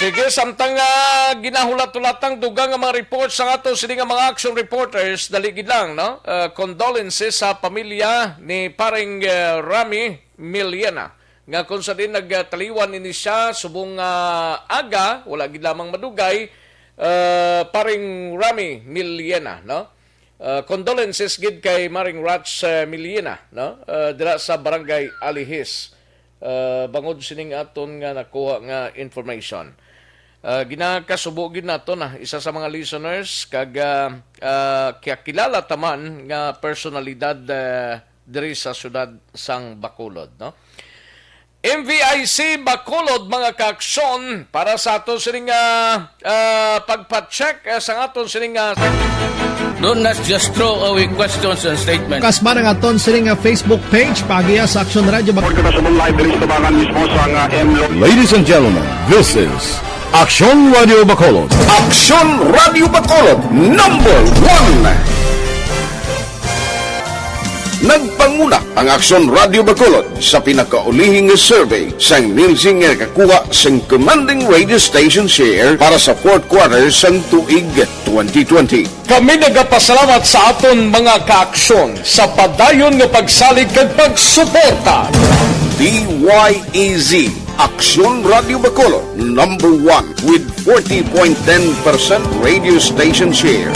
Sige, samtang, ah, ginahulat-hulatang dugang nga mga reports sang ato sini nga mga action reporters, dali gid lang, no? Ah, condolences sa pamilya ni paring, ah, Rami Miliena, nga kung sa din nagtaliwan ini siya subong, ah, aga, wala gid lamang madugay, ah, paring Rami Miliena, no? Ah, condolences gid kay Maring Rach, eh, Milina, no? Ah, dira sa Barangay Alihis. Ah, bangod sining aton nga nakuha nga information. Ah, ginakasubo gid nato na isa sa mga listeners kag, ah, ah, kiyakilala taman nga personalidad, eh, diri sa siyudad sang Bacolod, no? M V I C Bacolod, mga kaaksyon, para sa aton sining, ah, ah, pagpa-check, ah, sa aton sining, ah, Don't not just throw away questions and statements. Kasman ang aton sining, ah, Facebook page, paagiya sa Action Radio Bacolod. Report kita sa live diri sa tabangan mismo sa nga M Lo- Ladies and gentlemen, this is Action Radio Bacolod. Action Radio Bacolod, number one. Nagpanguna ang Aksyon Radio Bacolod sa pinakaulihing nga survey sang Nielsen nga nakakuha sang commanding radio station share para sa fourth quarter sang tuig twenty twenty. Kami nagapasalamat sa aton mga kaaksyon sa padayon nga pagsalig kag pagsuporta. D Y E Z, Aksyon Radio Bacolod, number one with forty point ten percent radio station share.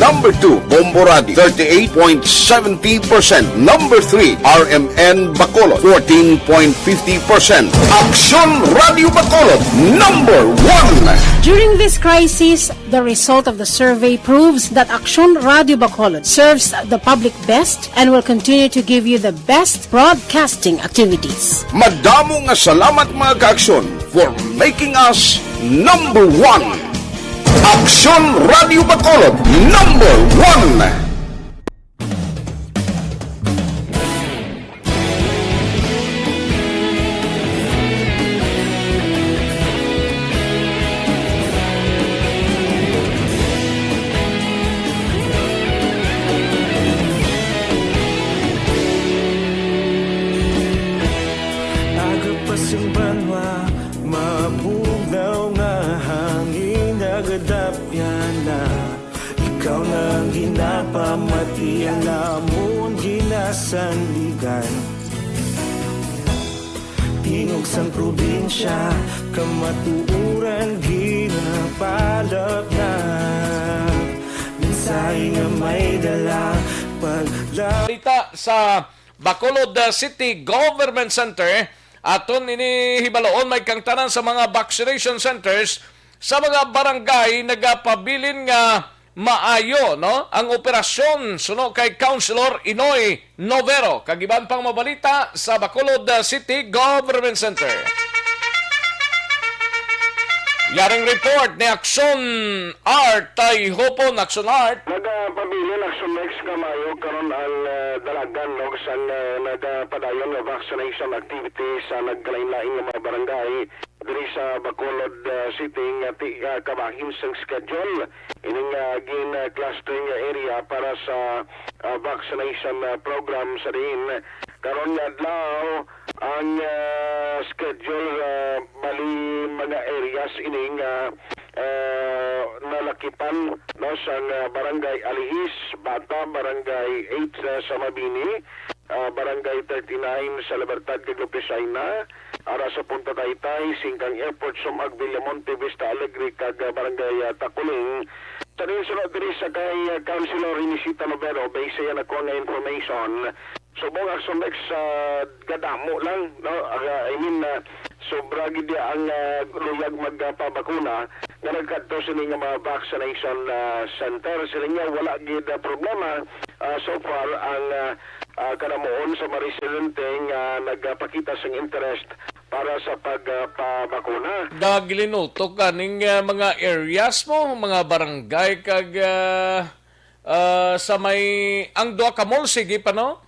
Number two, Bombo Radio, thirty-eight point seventy percent. Number three, R M N Bacolod, fourteen point fifty percent. Aksyon Radio Bacolod, number one. During this crisis, the result of the survey proves that Aksyon Radio Bacolod serves the public best and will continue to give you the best broadcasting activities. Madamo nga salamat, mga kaaksyon, for making us number one. Aksyon Radio Bacolod, number one. Aga pa sing banwa, mabugnaw nga hangin nagadapyan na. Ikaw na ang ginapamati, ang amon ginasandigan. Tingog sang probinsya, kamatuoran ginapalapnap. Mensahe nga may dala, pagla- Balita sa Bacolod, uh, City Government Center. Aton ini hibaloon, may kangtanan sa mga vaccination centers sa mga barangay nagapabilin nga maayo, no, ang operasyon, suno kay Councilor Inoy Novero. Kag iban pang mabalita sa Bacolod, uh, City Government Center. Yaring report ni Action Art, tay hupon, Action Art. Nagapabilin Action Next nga maayo karon ang, uh, dalagan, no, sang, uh, nagapadayon nga vaccination activities sa nagkalain-lain nga mga barangay diri sa Bacolod, uh, City nga ti-, uh, kabahin sang schedule. Ining, ah, gin, ah, clustering nga area para sa, ah, vaccination, ah, program sa diin karon nga adlaw, Ang, ah, schedule, ah, bali mga areas ini nga, ah, nalakipan, no, sang, ah, Barangay Alihis, Bata, Barangay eight sa, sa Mabini, ah, Barangay thirty-nine sa Libertad kag Lupisaina, ara sa Punta Taytay, Singkang Airport, Sumag, Villamonte, Vista Alegre, kag, ah, Barangay, ah, Taculing. Sa rin sunod diri sa kay, ah, Councilor Inesita Lovero, based sa iya nakuha nga information, subong Action Rex, ah, gadamo lang, no? Aga, I mean, ah, sobra gid ang, ah, luyag magpabakuna nga nagkadto sini nga mga vaccination, ah, center. Sila niya wala gid, ah, problema, ah, so far ang, ah, ah, kanamuon sa mga residente nga nagpakita sing interest para sa pagpabakuna. Gaglinutok kaning, ah, mga areas mo, mga barangay kag, ah, ah, sa may, ang duha ka mall, sige pa, no?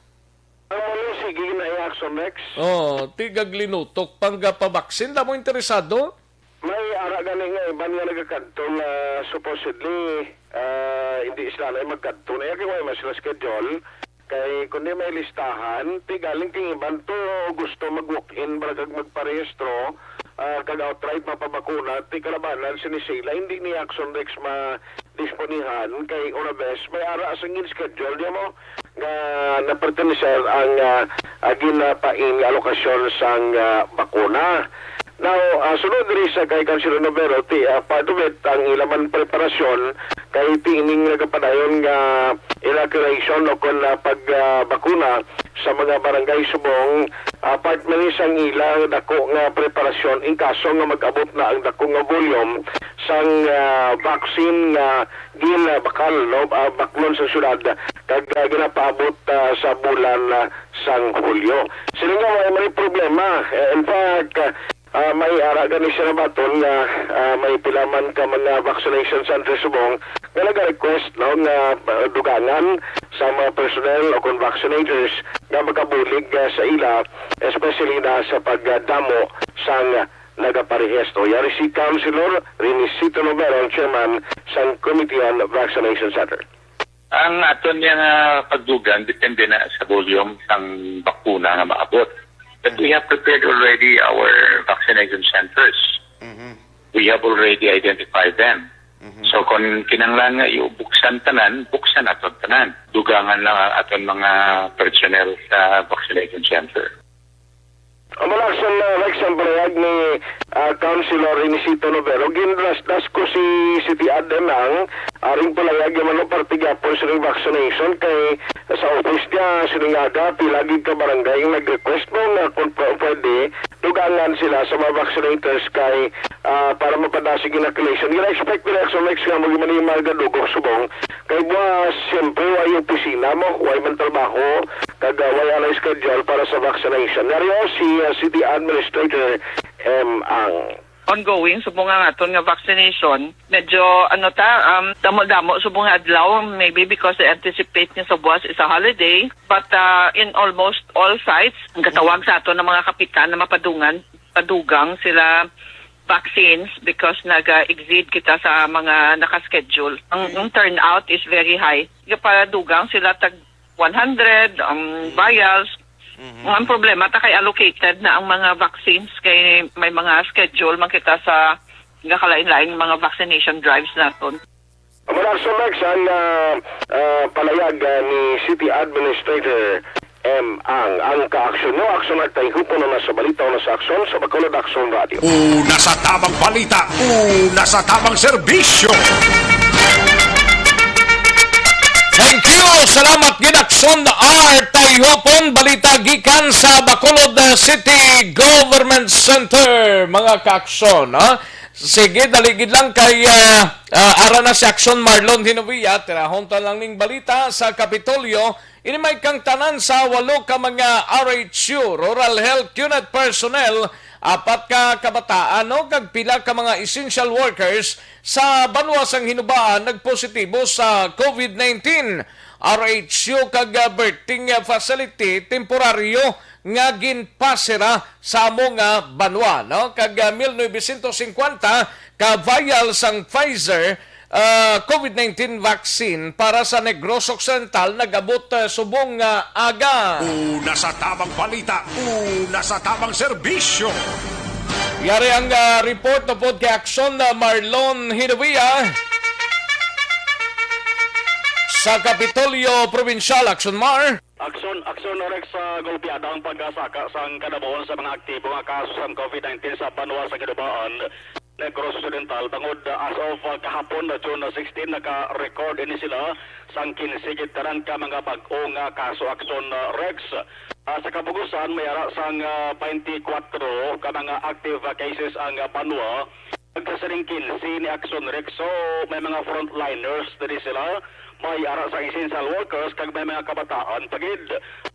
Ang mall, sige na i-action next. Oh, ti gaglinutok pang gapabaksin, damo interesado? May ara gani nga iban nga nagakadto nga supposedly, ah, hindi sila na magkadto na. Kay wala man sila schedule. Kay kundi may listahan, ti galing kay iban to gusto mag-walk-in, para kag magparehistro, ah, kag outright mapabakuna, ti kalabanan sini sila, hindi ni Action Rex ma-disponihan, kay una bes, may ara sa gin-schedule, di mo, nga naperteneser ang, ah, ah, ginapain nga alokasyon sang, ah, bakuna. Now, ah, sunod diri sa kay Councilor Novero, ti, ah, part of it, ang ila man preparasyon, kay ti ining nagapadayon nga inoculation o kon, ah, pag, ah, bakuna sa mga barangay subong, ah, part man ni sang ila dako nga preparasyon in kaso nga mag-abot na ang dako nga volume sang, ah, vaccine nga ginabakal, no, ah, baklon sa syudad kag, ah, ginapaabot, ah, sa bulan, ah, sang Hulyo. Sila nga wala may problema. Eh, in fact, ah, may ara gani sila baton nga, ah, may pila man ka mga vaccination center subong nga naga-request, no, nga, ah, dugangan sa mga personnel o kon vaccinators nga makabulig, ah, sa ila, especially na sa pagdamo sang nagaparehistro. Yari si Councilor Renisito Novero, ang chairman sang Committee on Vaccination Center. Ang aton niya nga pagdugang depende na sa volume sang bakuna nga maabot. But we have prepared already our vaccination centers. Mhm. We have already identified them. Mhm. So, kung kinahanglan nga ibuksan tanan, buksan aton tanan. Dugangan lang ang aton mga personnel sa vaccination center. Ang mga action na, like, sa pahayag ni, ah, Councilor Renisito Novero, ginrasdas ko si City Admin ang aring palayag yung ano, parte gyapon sa vaccination kay sa office niya, siningaga, pila gid ka barangay ang nag-request mo nga kung pw-, pwede, dugangan sila sa mga vaccinators kay, ah, para mapadasig inoculation. Gina-expect nila sa next nga mag-, mga gadugok subong. Kay buwas, siyempre, way opisina mo, way man trabaho, kag, ah, way anay schedule para sa vaccination. Naryo si, ah, City Administrator M. Ang. Ongoing subong ang aton nga vaccination. Medyo, ano ta, um, damo-damo subong nga adlaw, maybe because they anticipate nga sa buwas is a holiday. But, uh, in almost all sites, ang gatawag sa aton ng mga kapitan na mapadungan, padugang sila vaccines because naga-exceed kita sa mga naka-schedule. Ang, ang turnout is very high. Gapadugang sila tag one hundred, um, vials. Mhm. Ang problema ta kay allocated na ang mga vaccines kay may mga schedule man kita sa nagakalain-lain mga vaccination drives naton. Mula sa Mex ang, ah, ah, palayag, ah, ni City Administrator M. Ang. Ang kaaksyon mo, aksyon at tayhupon na sa balita o na sa aksyon sa Bacolod Aksyon Radio. Una sa tamang balita, una sa tamang serbisyo. Thank you. Salamat gid, Aksyon R. Tayhupon, balita gikan sa Bacolod, uh, City Government Center, mga kaaksyon, ha? Sige, dali gid lang kay, ah, ah, ara na si Aksyon Marlon Hinovia. Tirahon ta lang ning balita sa Kapitolyo. Ini may kang tanan sa walo ka mga R H U, Rural Health Unit personnel, apat ka kabataan, no, kag pila ka mga essential workers sa banwa sang Hinubaan nagpositibo sa COVID nineteen. R H U kag, ah, birthing, ah, facility temporaryo nga ginpasira sa amo nga banwa, no? Kag, ah, mil novecientos cincuenta ka vial sang Pfizer ah, COVID nineteen vaccine para sa Negros Occidental nag-abot, ah, subong nga aga. Una sa tamang balita, una sa tamang serbisyo. Yari ang, ah, report upod kay Aksyon, ah, Marlon Hinubia sa Kapitolyo Probinsyal. Aksyon Mar. Aksyon, aksyon, Rex, sa golpeada ang pagsaka sang kadabuon sa mga aktibo nga kaso sang COVID nineteen sa banwa sa Ginubaan, Negros Occidental, bangod, uh, as of, uh, kahapon, uh, June sixteen, naka-record ini sila sang kinse gid tanan ka mga bag-o nga kaso, aksyon, uh, Rex. Uh, sa kabugusan, may ara sang, uh, twenty-four ka mga active, uh, cases ang, uh, banwa. Pagkasiring kinse ni Aksyon Rex, so may mga frontliners diri sila, may ara sa essential workers, kag may mga kabataan pa gid.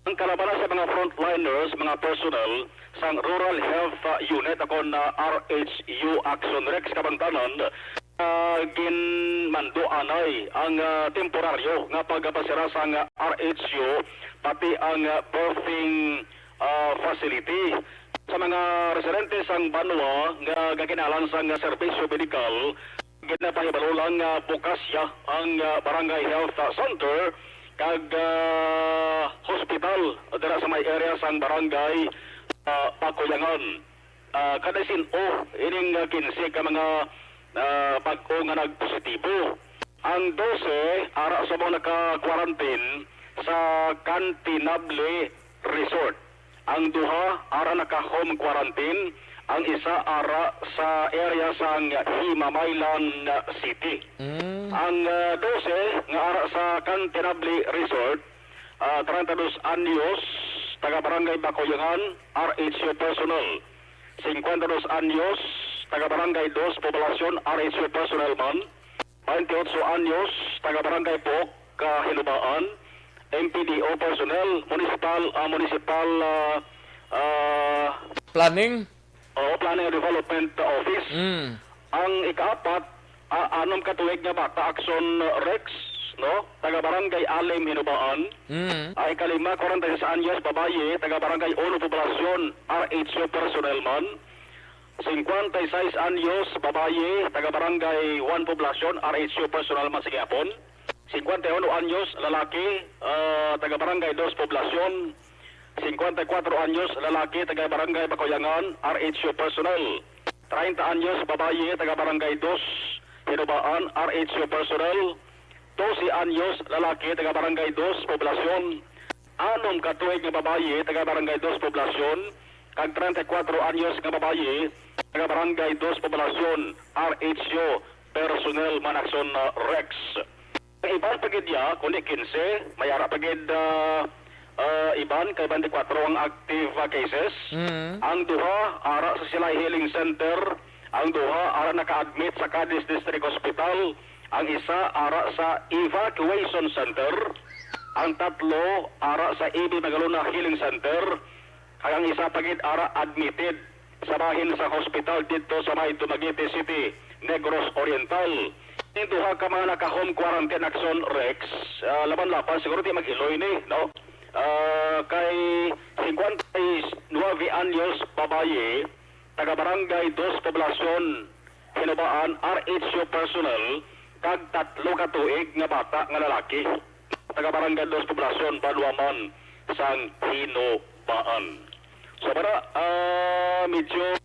Ang kalabanan sa mga frontliners, mga personnel sang Rural Health, uh, Unit, akon na R H U, Aksyon Rex, kabangdanan, uh, ginmando anay ang, uh, temporaryo nga pagpasira sang R H U, pati ang, uh, birthing, uh, facility. Sa mga residente sang banwa nga gakinalan sang serbisyo medikal, ginapahibalo lang nga bukas ya ang, ah, Barangay Health, ah, Center kag, ah, hospital dira sa may area sang Barangay, ah, Bacoyangan. Ah, kada sin-o ining, ah, kinse ka mga, ah, bag-o nga nagpositibo. Ang dose ara sa mga naka-quarantine sa Cantinable Resort. Ang duha ara naka-home quarantine, ang isa ara sa area sang Himamaylan City. Mm. Ang, ah, dose nga ara sa Cantinable Resort, ah, treinta y dos anyos, taga Barangay Bacoyangan, R H U personnel. Cincuenta y dos anyos, taga Barangay Dos Poblacion, R H U personnel man. Twenty-ocho anyos, taga Barangay Pook, ka Hinubaan, M P D O personnel, municipal, ah, municipal, ah, ah, Planning? Oo, Planning and Development Office. Mm. Ang ikaapat, ah, anom ka tuig nga bata, Aksyon Rex, no? Taga Barangay Alim, Hinubaan. Mm. Ang ikalima, kwarenta y seis anyos, babayi, taga Barangay Uno Poblacion, R H U personnel man. Cincuenta y seis anyos, babayi, taga Barangay One Poblacion, R H U personnel man sa gihapon. Cincuenta y uno anyos, lalaki, ah, taga Barangay Dos Poblacion. Cincuenta y cuatro anyos, lalaki, taga Barangay Bacoyangan, R H U personnel. Treinta anyos, babayi, taga Barangay Dos, Hinubaan, R H U personnel. Doce anyos, lalaki, taga Barangay Dos Poblacion. Anom ka tuig nga babayi, taga Barangay Dos Poblacion, kag treinta y cuatro anyos nga babayi, taga Barangay Dos Poblacion, R H U personnel man, Aksyon, ah, Rex. Ang iban pa gid ya, kundi quince, may ara pa gid, ah, ah, iban kay twenty-four ang active, ah, cases. Mm. Ang duha ara sa Silay Healing Center, ang duha ara naka-admit sa Cadiz District Hospital, ang isa ara sa Evacuation Center, ang tatlo ara sa A B Magalona Healing Center, kag ang isa pa gid ara admitted sa bahin sa hospital didto sa may Dumaguete City, Negros Oriental. Ning duha ka mga naka-home quarantine, Aksyon Rex, ah, laban-laban, siguro di mag-iloy ni, no? Ah, kay cincuenta y nueve anyos, babayi, taga Barangay Dos Poblacion, Hinubaan, R H U personnel, kag tatlo ka tuig nga bata nga lalaki, taga Barangay Dos Poblacion, banwa man sang Hinubaan. So, para, ah, medyo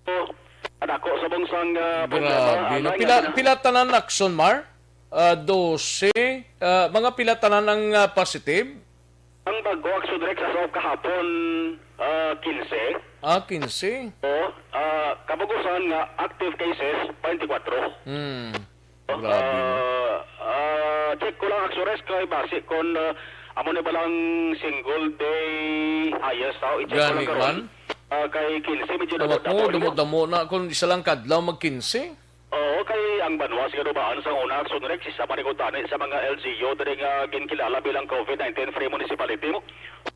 dako subong sang, ah, problema. Grabe, no? Ang pila, nga pila tanan, Aksyon Mar? Ah, doce, ah, mga pila tanan ang, ah, positive? Ang bag-o, Aksyon Rex, as of kahapon, ah, quince. Ah, quince. O, ah, kabugusan nga active cases, twenty-four. Hmm. Grabe, no? Ah, ah, check ko lang, Aksyon Rex, kay basi kon, ah, amo ni balang single day highest, tao, i-check ko lang karon. Gani man. Ah, kay quince, medyo damo-damo, no? Damo-damo na kung isa lang kadlaw mag-quince. Oo, kay ang banwa sa Ginubaan sa una, Aksyon Rex, isa man ni kuntani sa mga L G U diri nga ginkilala bilang COVID nineteen free municipality.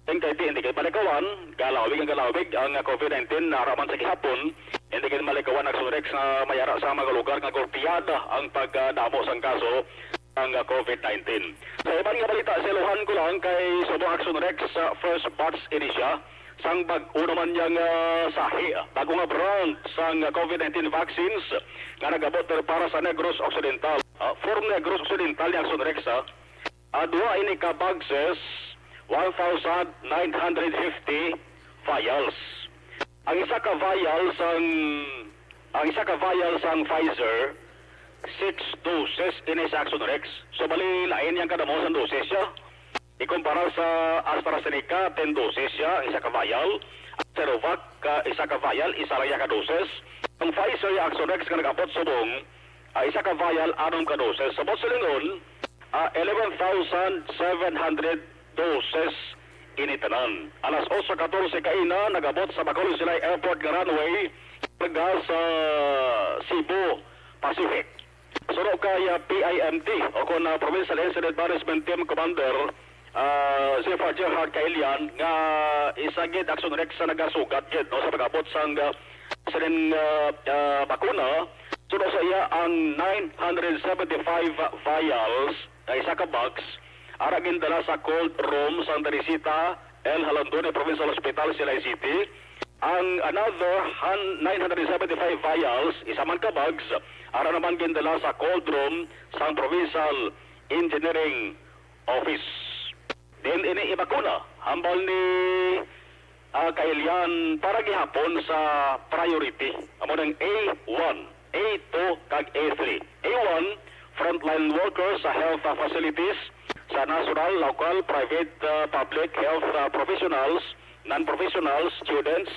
Tungod kay hindi kay palikawan, galawig ang galawig ang COVID nineteen, ara man sa gihapon, hindi kay malikawan, Aksyon Rex, nga may ara sa mga lugar nga golpeada ang pagdamo sang kaso ang COVID nineteen. Sa iban nga balita, silohan ko lang kay subong, Aksyon Rex, sa first batch ini siya sang bag-o naman niyang, ah, sahi, bag-o nga brand sang COVID nineteen vaccines nga nag-abot diri para sa Negros Occidental. Ah, from Negros Occidental ni Action Rex, ah. Ah, duha ini ka boxes, one thousand nine hundred fifty vials. Ang isa ka vial sang, ang isa ka vial sang Pfizer, six doses ini sa Action Rex. So, bali, lain yang kadamo sang doses siya. Ikumpara sa AstraZeneca, ten doses siya, ang isa ka vial. Ang Sinovac, ka, isa ka vial, isa lang iya ka doses. Ang Pfizer, ya Action Rex nga nag-abot subong, ah, isa ka vial, anom ka doses. Sa Botsolingon, ah, eleven thousand seven hundred doses ini tanan. Alas otso katorse kaina, nag-abot sa Bacolod Silay Airport nga runway, karga sa Cebu Pacific. Suno kay, ah, P I M T, o kon, ah, Provincial Incident Management Team Commander, ah, Chief Gerhard Kailian, nga isa gid Action Rex sa nagasugat gid, no, sa pag-abot sang, ah, sining, ah, ah, bakuna. Suno sa iya ang nine hundred seventy-five vials nga isa ka box, ara gindala sa cold room sang Teresita L. Jalandoni Provincial Hospital, Silay City. Ang another han-, nine hundred seventy-five vials, isa man ka bags, ara naman gindala sa cold room sang Provincial Engineering Office. Then ini ibakuna, hambal ni, ah, Kailian, para gihapon sa priority. Amo nang A one, A two, kag A three. A one, frontline workers sa health, ah, facilities, sa national, local, private, ah, public health, ah, professionals, non-professionals, students,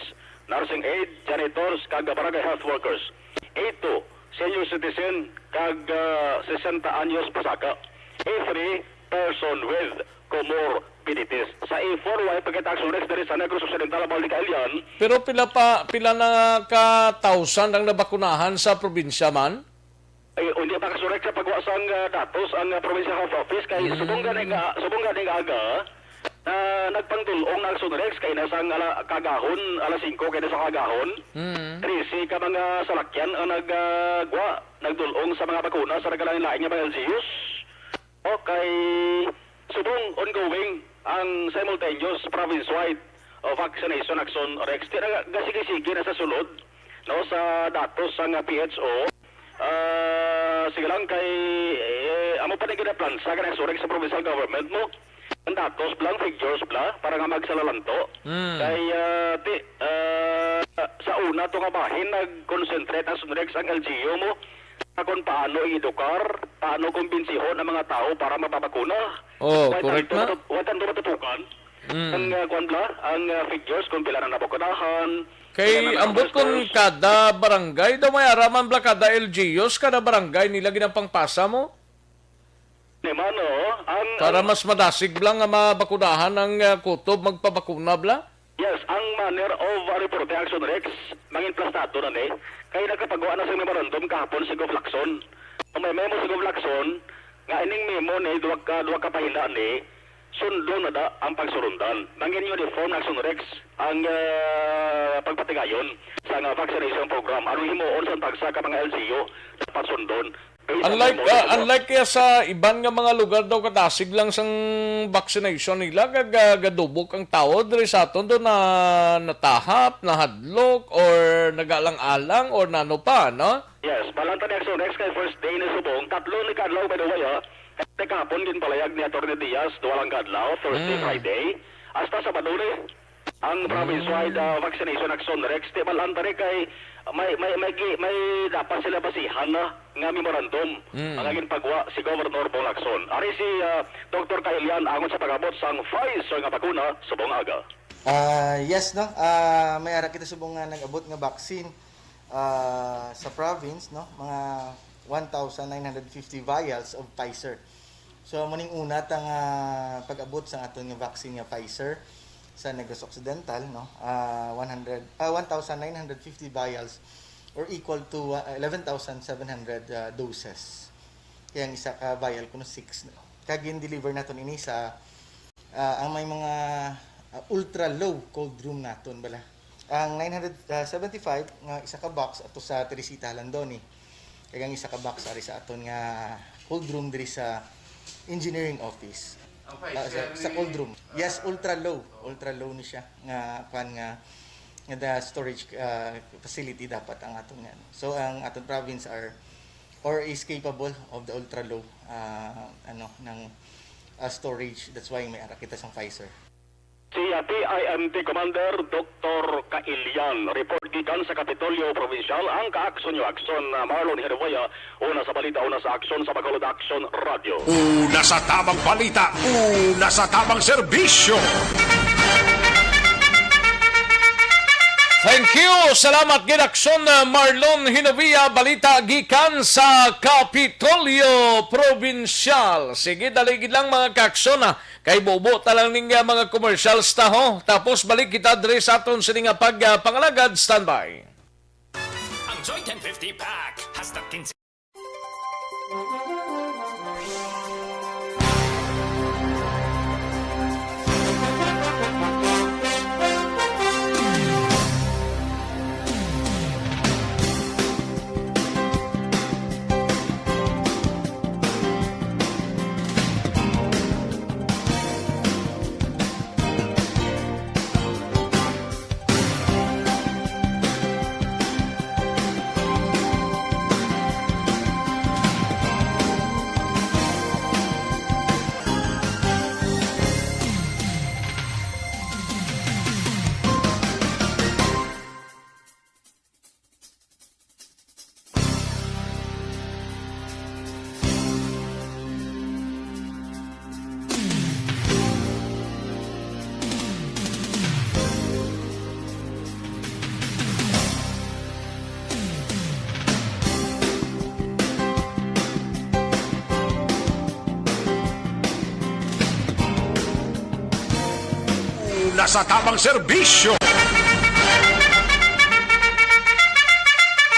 nursing aid, janitors, kag barangay health workers. A two, senior citizen, kag, ah, sesenta anyos pasaka. A three, person with comorbidities. Sa A four, way pa kita Action Rex diri sa Negros Occidental, Baldi, Kailian. Pero pila pa, pila na ka thousand ang nabakunahan sa probinsya man? Ay, hindi pa kasurek sa pagwa sang, ah, datos ang, ah, Provincial Health Office kay Mm. subong gani nga, subong gani nga aga, ah, nagpangdul-ong na Action Rex kay nasa ang ala, kagahon, alas singko kay nasa kagahon. Mm. Trese ka mga salakyan ang nag, ah, gwa, nagdul-ong sa mga bakuna sa nagkalain-lain nga mga L G Us. Okay, subong ongoing ang simultaneous province-wide, uh, vaccination, Action Rex. Ti-, naga-, gasige-sige na sa sulod, no, sa datos sang, uh, P H O. Ah, sige lang kay, eh, amo pa ni ginaplansa ka na, Action Rex, sa provincial government mo. Ang datos bla, ang figures bla, para nga magsalalanto. Mm. Kay, ah, ti-, ah, sa una to nga bahin, nag-concentrate, Action Rex, ang L G U mo. Sa kung paano i-edukar, paano kumbensihon ang mga tao para mapabakuna. Oh, correct na. Wa tanto matu-, wa tanto matutukan. Mm. Ang, ah, kuwan bla, ang, ah, figures kung pila na nabakunahan, pila na ambot kung boosters. Kada barangay daw may araman bla, kada L G Us, kada barangay nila ginapangpasa mo? Ni mano, ang, para ang mas madasig bla nga mabakunahan ang, ah, kutob magpabakuna bla? Yes, ang manner of, uh, reporte, Action Rex, mangin plastado na ni. Kay nagkapagawa na sa memorandum kahapon si Gov Lacson. Ang may memo si Gov Lacson, nga ining memo ni, duwa ka, duwa ka pahina ni, sundon na da ang pagsurundan. Mangin uniform, Action Rex, ang, uh, pagpatigayon sa nga vaccination program. Anong himuon sa tagsa ka mga L G U, dapat sundon. Unlike, ah, unlike kaya sa iban nga mga lugar daw, kadasig lang sang vaccination nila, ga-, ga-, gadubok ang tawo. Diri sa aton daw na natahap, nahadlok, or nagalang-alang, or nano pa, no? Yes, balanta ni Action Rex kay first day ni subong. Tatlo ni kadlaw, by the way, ha. Kay kahapon, ginpalayag ni Attorney Diaz, duha lang kadlaw, Thursday, Mm. Friday. Hasta Sabado ni. Ang province-wide, Mm. ah, vaccination, Action Rex, ti malan tani kay may, may, may gi-, may dapat sila basihan na nga memorandum Mm. ang ginpagwa si Governor Bong Lacson. Ari si, ah, Doktor Kailian angon sa pag-abot sang Pfizer nga bakuna subong aga. Ah, yes, no? Ah, may ara kita subong nga nag-abot nga vaccine, ah, sa province, no? Mga one thousand nine hundred fifty vials of Pfizer. So, amo ning una ta nga pag-abot sa aton nga vaccine nga Pfizer sa Negros Occidental, no? Ah, one hundred, ah, one thousand nine hundred fifty vials or equal to, ah, eleven thousand seven hundred, ah, doses. Kaya ang isa ka vial kuno six, no? Kag gin-deliver naton ini sa, ah, ang may mga, ah, ultra low cold room naton bala. Ang nine hundred seventy-five nga isa ka box ato sa Teresita Jalandoni. Kag ang isa ka box ari sa aton nga cold room diri sa engineering office. Ang Pfizer Ah, sa, sa ni cold room. Yes, ah, ultra low. Oo. Ultra low ni siya nga, kwan nga, nga the storage, ah, facility dapat ang aton nga, ano. So, ang aton province are or is capable of the ultra low, ah, ano, ng, ah, storage. That's why may ara kita sang Pfizer. Si, ah, P I M T Commander Doktor Kailian, report gikan sa Kapitolyo Provincial, ang ka-aksyon niyo, Aksyon, ah, Marlon Hirubuya, una sa balita, una sa aksyon sa Bacolod Aksyon Radyo. Una sa tabang balita, una sa tabang serbisyo. Thank you. Salamat gid, Aksyon, ah, Marlon Hinovia. Balita gikan sa Kapitolyo Provincial. Sige, dali gid lang, mga kaaksyon, ah. Kay bubo ta lang ning, ah, mga commercials ta, ho. Tapos balik kita diri sa aton sini nga pag, ah, pangalagad. Standby. Ang Joy ten fifty Pack, hasta quince. Una sa tabang serbisyo.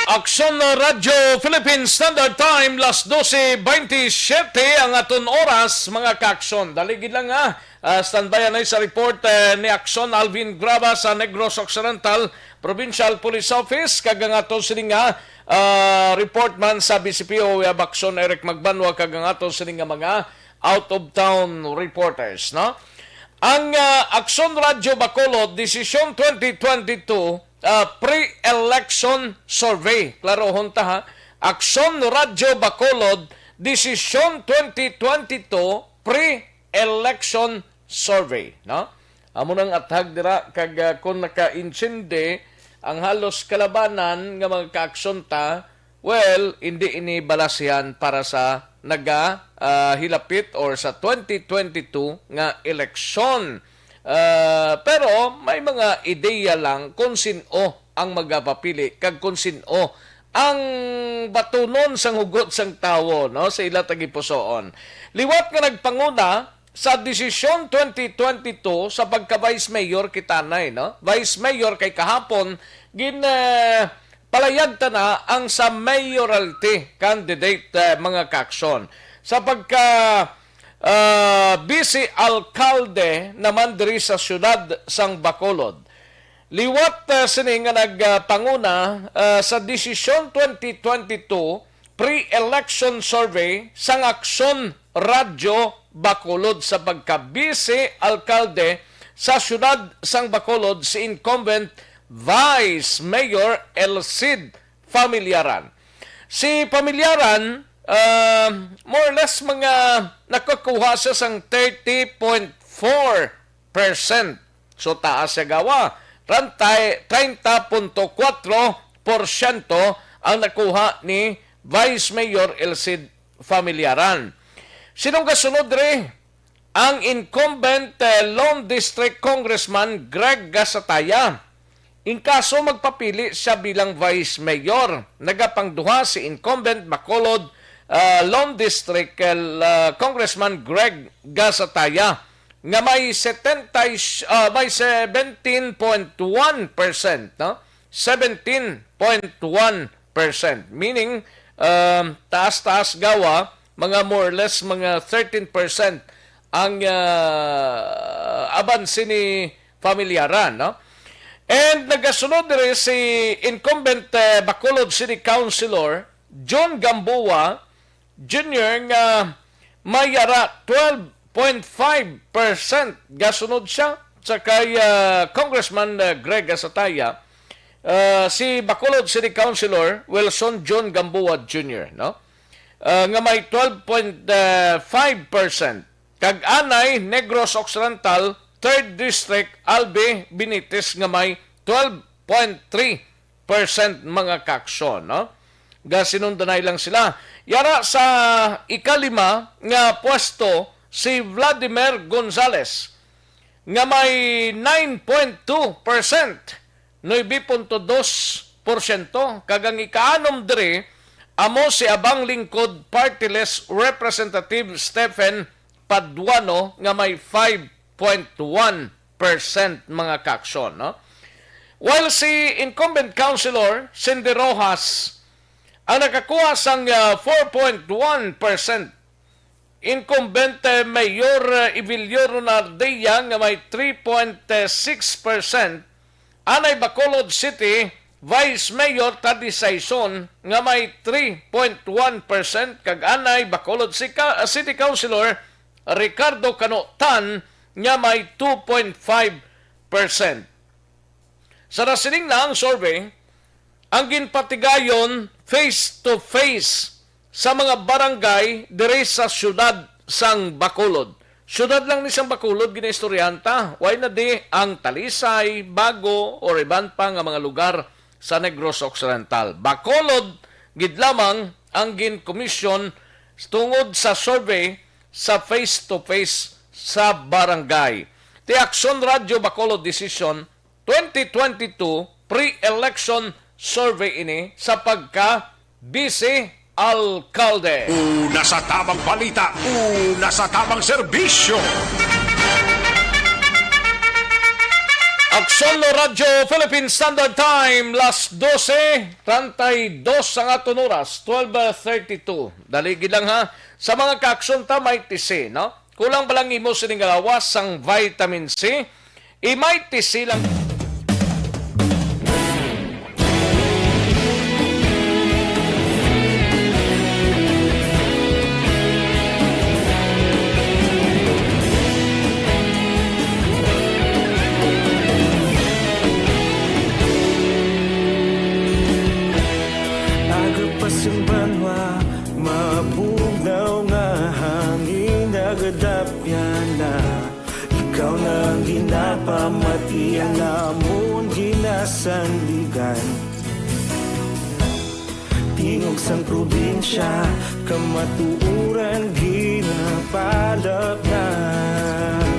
Aksyon Radyo Philippine Standard Time, las dose bentisiete ang aton oras, mga kaaksyon. Dali gid lang, ha. Ah, standby anay sa report, eh, ni Aksyon Alvin Graba sa Negros Occidental Provincial Police Office, kag ang aton sini nga, ah, report man sa B C P O, we have Aksyon Eric Magbanwa, kag ang aton sini nga mga out-of-town reporters, no? Ang, ah, Aksyon Radyo Bacolod, Desisyon twenty twenty-two, ah, pre-election survey. Klarohon ta, ha. Aksyon Radyo Bacolod, Desisyon twenty twenty-two, pre-election survey, no? Amo nang athag dira, kag, ah, kung naka-intindi ang halos kalabanan nga mga kaaksyon ta, well, hindi ini balasihan para sa naga, ah, hilapit or sa twenty twenty-two nga eleksyon. Ah, pero may mga ideya lang kung sin-o ang magapapili kag kung sin-o ang batunon sang hugot sang tawo, no, sa ila tagipusoon. Liwat nga nagpanguna sa desisyon twenty twenty-two sa pagka-vice mayor kita nay, no? Vice mayor kay kahapon gin, eh, palayag ta na ang sa mayoralty candidate, eh, mga kaaksyon. Sa pagka, ah, vice alkalde naman diri sa siyudad sang Bacolod. Liwat, ah, sini nga nagpanguna, ah, sa desisyon twenty twenty-two pre-election survey sang Aksyon Radyo Bacolod sa pagka-vice alkalde sa siyudad sang Bacolod si incumbent Vice Mayor El Cid Familiaran. Si Familiaran, ah, more or less mga nakakuha siya sang thirty point four percent. So, taas siya gawa. Trantay, treinta punto cuatro porsyento ang nakuha ni Vice Mayor El Cid Familiaran. Sinong kasunod diri? Ang incumbent, eh, Lone District Congressman Greg Gasataya. In kaso magpapili siya bilang vice mayor, nagapangduha si incumbent Bacolod, ah, Lone District, eh, la-, Congressman Greg Gasataya, nga may setenta, ah, may seventeen point one percent, no? Seventeen point one percent. Meaning, um, taas-taas gawa, mga more or less, mga thirteen percent ang, ah, abanse ni Familiaran, no? And nagasunod diri si incumbent, eh, Bacolod City Councilor John Gamboa Junior nga may ara twelve point five percent. Gasunod siya sa kay, ah, Congressman, ah, Greg Gasataya, ah, si Bacolod City Councilor Wilson John Gamboa Junior, no? ah, nga may twelve point five percent. Kag anay, Negros Occidental, Third District, Albi, Benitez nga may twelve point three percent, mga kaaksyon, no? Gasinundanay lang sila. Yara sa ikalima nga pwesto si Vladimir Gonzales nga may nine point two percent, nuebe punto dos porsyento, kag ang ikaanom diri amo si Abang Lingkod Party List Representative Stephen Paduano nga may five point one percent, mga kaaksyon, no? While si incumbent councilor Cindy Rojas ang nakakuha sang, ah, four point one percent, incumbent, eh, Mayor, eh, Evelio Ronaldea nga may three point six percent, anay Bacolod City Vice Mayor Taddy Saison nga may three point one percent, kag anay Bacolod Sica-, City Councilor Ricardo Cano Tan nga may two point five percent. Sa nasiling na ang survey, ang ginpatigayon face to face sa mga barangay diri sa siyudad sang Bacolod. Siyudad lang ni sang Bacolod ginaistoryahan ta. Way na di ang Talisay, Bago, or iban pa nga mga lugar sa Negros Occidental. Bacolod gid lamang ang ginkomisyon tungod sa survey sa face to face sa barangay. Ti Aksyon Radyo Bacolod Decision twenty twenty-two pre-election survey ini sa pagka vice alkalde. Una sa tamang balita, una sa tamang serbisyo. Aksyon Radyo Philippine Standard Time, las dose treinta y dos ang aton oras, twelve thirty-two. Dali gid lang ha. Sa mga kaaksyon ta, may tisi, no? Kulang ba lang imo sining lawas sang vitamin C? Imay tisi lang. Aga pa sing banwa, mabugnaw nga hangin nagadapyan na. Ikaw na ang ginapamati, ang amon ginasandigan. Tingog sang probinsya, kamatuoran ginapalapnag.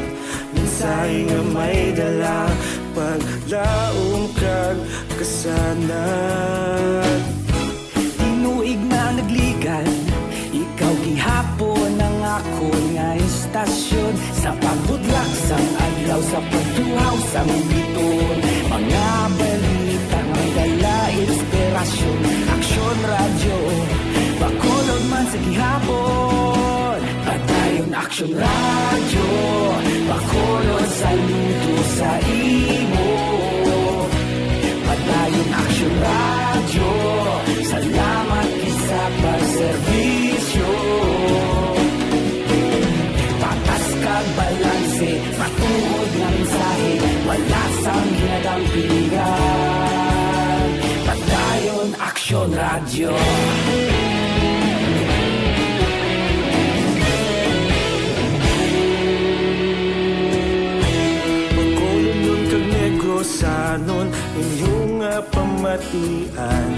Mensahe nga may dala, paglaom kag kasanag. Tinuig na nagligan, ikaw gihapon ang akon nga istasyon. Sa pagbudlak sang adlaw, sa pagtuhaw sang biton, mga balita nga may dala inspirasyon. Aksyon Radyo, Bacolod man sa gihapon. Padayon Aksyon Radyo, Bacolod, saludo sa imo. Padayon Aksyon Radyo, salamat gid sa pagserbisyo. Patas kag balanse, matuod nga mensahe, wala sang ginadampigan. Padayon Aksyon Radyo. Bacolodnon kag Negrosanon, inyo nga pamatian.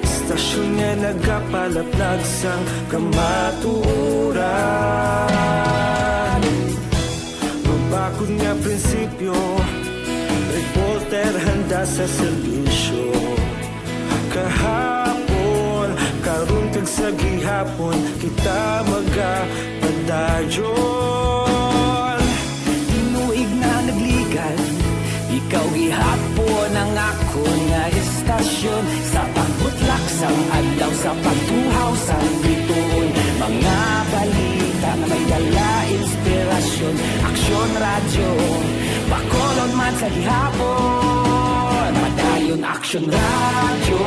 Istasyon nga nagapalapnag sang kamatuoran. Mabakod nga prinsipyo, reporter handa sa serbisyo. Kahapon, karon kag sa gihapon, kita magapadayon. Tinuig na nagligan, ikaw gihapon ang akon nga istasyon. Sa pagbutlak sang adlaw, sa pagtuhaw sang bituon, mga balita nga may dala inspirasyon. Aksyon Radyo, Bacolod man sa gihapon. Padayon Aksyon Radyo,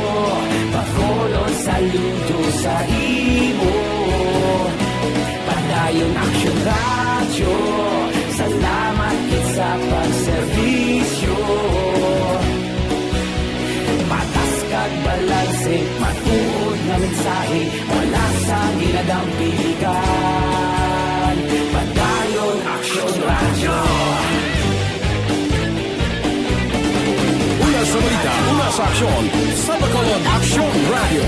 Bacolod, saludo sa imo. Padayon Aksyon Radyo, salamat gid sa pagserbisyo. Patas kag balanse, matuod nga mensahe. Tahi, wala sa ginadampiligan. Padayon Aksyon Radyo. Una sa balita, una sa aksyon, sa Bacolod Aksyon Radyo.